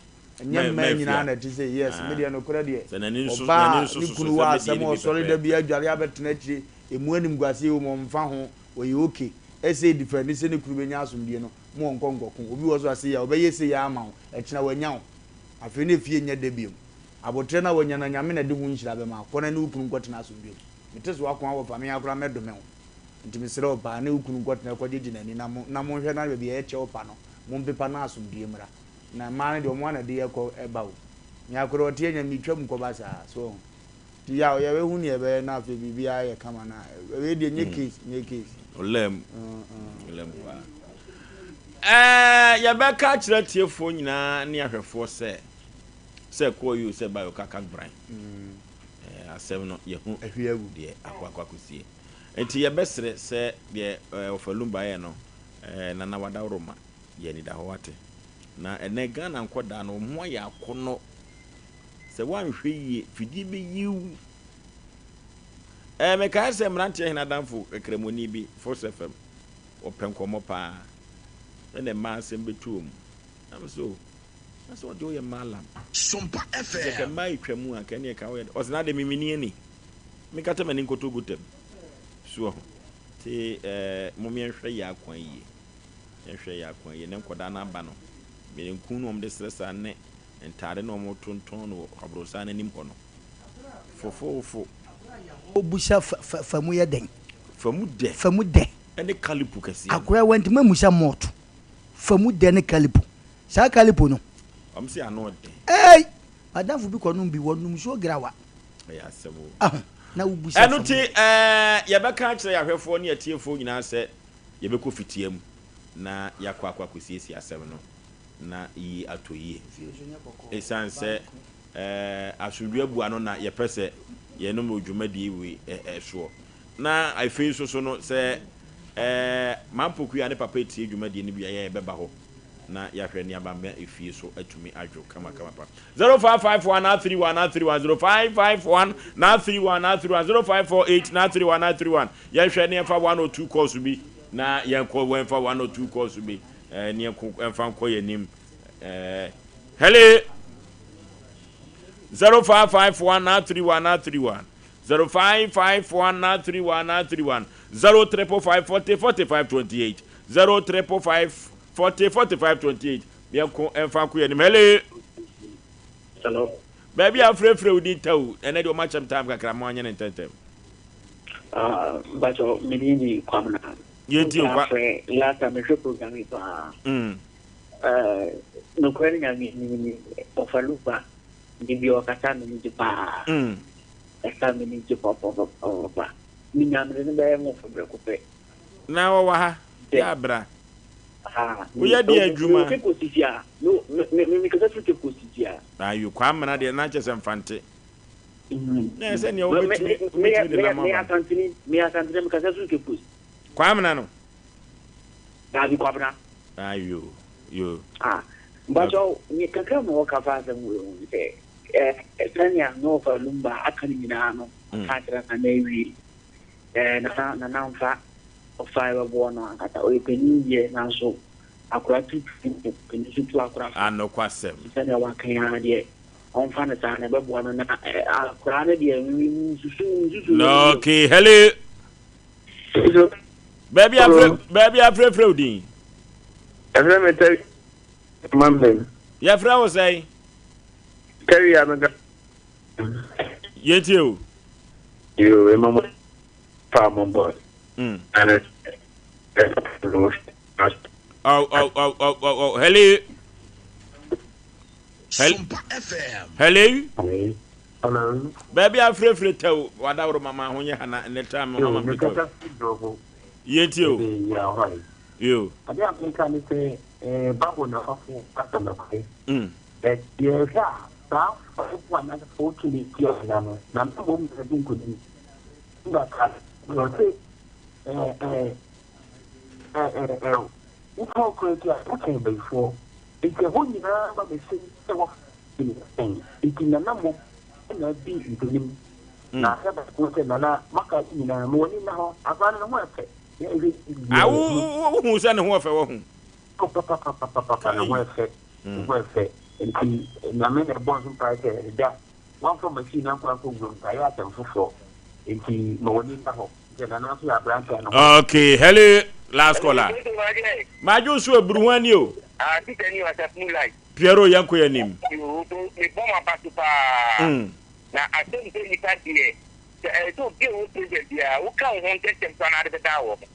Ɛnyɛ mmaa nyinaa na ɛte sei. Yes, me deɛ nokorɛ deɛ, ɔbaa a ne kunu wɔ asɛm a ɔsɔre da biara adware abɛtena akyire, ɛmu animguaseɛ wɔ mu, ɔmfa ho, ɔyɛ okay. Ɛsɛ different ne sɛ ne kunu bɛnya asomdwoeɛ no, mo ɔnkɔ nkɔko. Obi wɔ hɔ nso a sei a, ɔbɛyɛ sei ara ama wo, ɛkyena wanya wo. Afei na efie nyɛ dɛ biom. Aboterɛ no a wanya no, Nyame na ɛde ho nhyira bɛma wo. Kɔ na ne wo kunu nkɔtena asomdwoeɛ mu. Mete so ako ara wɔfa me ara koraa mɛdome wo. Nti mesrɛ wo paa, ne wo kunu nkɔtena kɔgyegye n'ani na mo na monhwɛ na baabi a ɛyɛ kyɛw pa no, mompepa na asomdwoeɛ mmra. Na mmaa no deɛ, wɔn ara na ɛde yɛ kɔ ba o. Me ara koraa ɔte anya metwa mu kɔba saa, so wahu. Nti yaw, yɛbɛhu deɛ ɛbɛyɛ na afei biribiara ayɛ kama na wei deɛ nyɛ case, nyɛ case. Ɔlaa mu. Ɔlaa mu paa. Ɛɛ, yɛbɛka akyerɛ atiefoɔ nyinaa ne ahwɛfoɔ sɛ, sɛ ɛkɔɔ yi o, sɛ ɛbaeɛ o, kaka bran. Ɛɛ, asɛm no, yɛhu deɛ akɔ akɔ akɔsie. Nti yɛbɛsrɛ sɛ deɛ ɛɛ Ɔfa Lumba yɛ no, ɛɛ Nana Wadaworoma, yɛ anidahɔ wate. Na ɛnɛ Ghana nkɔdaa no, wɔn ho ayɛ akɔnnɔ. Sɛ woanhwɛ yie, fidie bɛyi wo. Ɛɛ mekae sɛ mmeranteɛ hene adamfo Kramoni bi, Force FM, wɔpɛ nkɔmmɔ paa. Ɛna mmaa asɛm bɛtu wɔn. Na me so, na sɛ ɔde woyɛ mallam. Sompa Sɛ ka FM. mmaa retwa mu a, nka ɛneɛ ka woyɛ dɛ. Ɔse na ade me menni ani. Menkata m'ani nkɔtɔ gutam. So wahu? Nti ɛɛ mom yɛnhwɛ yɛn akwan yie. Yɛnhwɛ yɛn akwan yie. Ne nkɔdaa no aba no, mmerenku no wɔde srɛ saa ne ntaade na wɔtontɔn no wɔ aborosan no anim hɔ no. Fofoofo. Wobusa fa fa fa mu yɛ dɛn? Fa mu dɛ. Fa mu dɛ. Ɛne kalipo kɛseɛ no. Akora wantumi ammusa malt. Fa mu dɛ ne kalipo. Saa kalipo no. Wɔn se ano ɔden. Eei! M'adamfo bi kɔnom bi, wɔnom nsuo grawa. Ɛyɛ asɛm o. Ahu, na wobusa fa Ɛno mu nti dɛ. ɛɛ yɛbɛka akyerɛ yɛn ahwɛfoɔ ne atiefoɔ nyinaa sɛ yɛbɛkɔ fitia mu na yɛakɔ akɔ akɔsiesie asɛm no. na iyi atɔ yie. Esiane sɛ asomdwoeɛ abu ano na yɛpɛ sɛ yɛnom wɔ dwumadie wei soɔ. Na afei nso so no, sɛ Mampokua ne papa etie dwumadie no bi a, yɛ yɛbɛba hɔ na yɛahwɛ nneɛma ma efie so atumi adwo kamakama pa. 0551 931 931 0551 931 931 0548 931 931 Yɛnhwɛ ne yɛmfa one or two calls bi na yɛnkɔ wɔmfa one or two calls bi. Eh, ne yɛnko ɛmfa nkɔ yɛn anim. Eh, hello. 0551 931 931 0551 931 931 0555 40 45 28 0555 40 45 28 Yɛnko ɛmfa nko yɛn anim. Hello. Hello. Baabi a afrɛfrɛ wo din tɛw ɛnɛ deɛ ɔma kyɛm time kakra mo anyɛ ne ntɛntɛm. Ah, mpatsɔ me din di Kwabena. Yɛntie o kwa. Afrɛ last time mehwɛ program yi paa. Mm. Eh, nokorɛ ne nyame anim ni ɔfa lupa de bi ɔkasa me ni gye paa. Mm. Ɛsa me ni gye papapapapa. Me nyame de no bɛyɛ mo fo brɛko pɛ. Na wɔwɔ ha. Yɛ abra. Woyɛ deɛ adwuma. Mewɔ Cape Coast sisi a. Me me me kasa firi Cape Coast sisi a. Ayo Kwamena deɛ na kyɛ sɛ mfante. Na ɛsɛ nea wobɛtumi wobɛtumi de nam aba. Me asantini me asantini me kasa firi Cape Coast. Kwamena no. Daabi Kwabena. Ayo yo. Ah mpakyɛw me kakra ma wɔka fa asɛm wei ho ne sɛ ɛɛ sɛnea Nɔɔfa Lumba aka no nyinaa no aka akyerɛ Nana awie ɛɛ Nana Nana mfa Ɔfa ɛbɛboa no ankasa. Ɔyɛ panin deɛ nanso akora tu tu mpo panin nso tu akora fo. Anokwasɛm. Nti sɛdeɛ waka yi ara deɛ ɔmfa no saa na ɛbɛboa no na akora no deɛ nsusu nsusu no No, okay, hello. Baabi afrɛ baabi afrɛfrɛ wo din. Ɛfrɛ me Terry Mamben. Yɛfrɛ wo sɛn? Terry Amega. Yɛntie o. Yo, ema mo fa mo bɔ. Mm. Oh, oh, oh, oh, oh, oh. Hello. Hello. Hello. Baabi afrɛfrɛ tɛw wadaworo mama ho nyɛ hana ne time ho ama me tɛw. Yɛntie o. Yo. Ade a meka ne sɛ eh, Bible na ɔfo kasa nokorɛ. Mm. Yɛhwɛ a saa fo anaasɛ fo tumi tia na no na mmom na ɛdi nkonim. Ba ka deɛ ɔse ɛɛ ɛɛ ɛɛ ɛɛ wofa okura akyi a wokyɛn bayifoɔ nti ɛhɔ nyinaa ba bɛhyɛ sɛ wɔfa sɛn nti nana mmom na adi nkonim na asɛ baako sɛ nana maka ne nyinaa ma w'ani nna hɔ akora no ne ho ɛfɛ na ɛhwɛ Ah, wo wo wo hu sɛ ne ho ɔfɛ wɔ ho. Oh papapapapapa ne ho ɛfɛ ne ho ɛfɛ nti nyame na ɛbɔ nso mpae sɛ ɛda Wamfa machine ankɔ ankɔ wuram nti ayɛ asɛm foforɔ nti ma w'ani nna hɔ sɛ Nana nso yɛ aberanteɛ a ne ho. Okay, hello, last caller. Madwo nso aburu ho ani o. Ah, Peter ni wasaf mu light. Piero yɛn kɔ yɛn nim. Yoo, so me bɔ ma ba so paa. Na asɛm sɛ nipa deɛ, sɛ ɛyɛ sɛ obi a ɔwɔ problem biara, woka wo ho ntɛntɛm so anaa ade bɛdaa wɔ ho.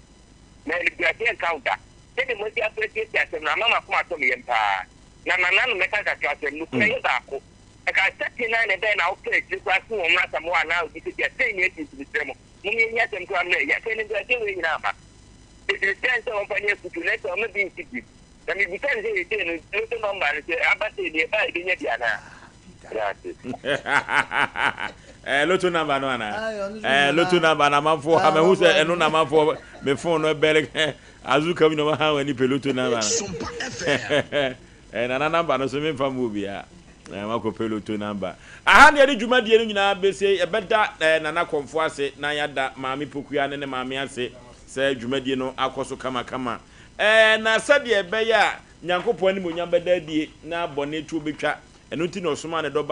Na animguaseɛ nka wo da. Sɛdeɛ moasi afrɛ asiesie asɛm no, ama m'akoma atɔ me yam paa. Na nananom mɛka kakra sɛ, nokorɛ yɛ baako. Ɛka sɛ Kenan ne bɛn na wopɛ akyire koraa sen wɔn mmra Samoa anaa obi sɛ bia sei ne asi nti mesrɛ mo mom yɛnyi asɛm koraa mmrɛ yɛ afei animguaseɛ wei nyinaa aba nti mesrɛ no sɛ ɔmfa nyɛ afutuo na sɛ ɔma bi nsi bio na mebisa no sɛ seisei no lotto number no sɛ aba sei deɛ ɛba a yɛbɛnya bi anaa? Medase. Eh, lotto number no ana? Eh, lotto number na amanfoɔ ha mahu sɛ ɛno na amanfoɔ me phone no bɛrɛ azuka bi na ɔma ha wɔn ani pɛ lotto number no. Eh, nana number no so me nfa mu obia. Eh, makɔ pɛ loto number. Aha na yɛde dwumadie no nyinaa bɛsie. Yɛbɛda eh, nana kɔmfo ase na yɛada maame Pokuya ne ne maame ase sɛ dwumadie no akɔ so kamakama. Eh, na sɛdeɛ ɛbɛyɛ a Nyankopɔn animuonyam bɛda adie na bɔne tuo bɛtwa. Ɛno nti na ɔsomaa ne dɔba.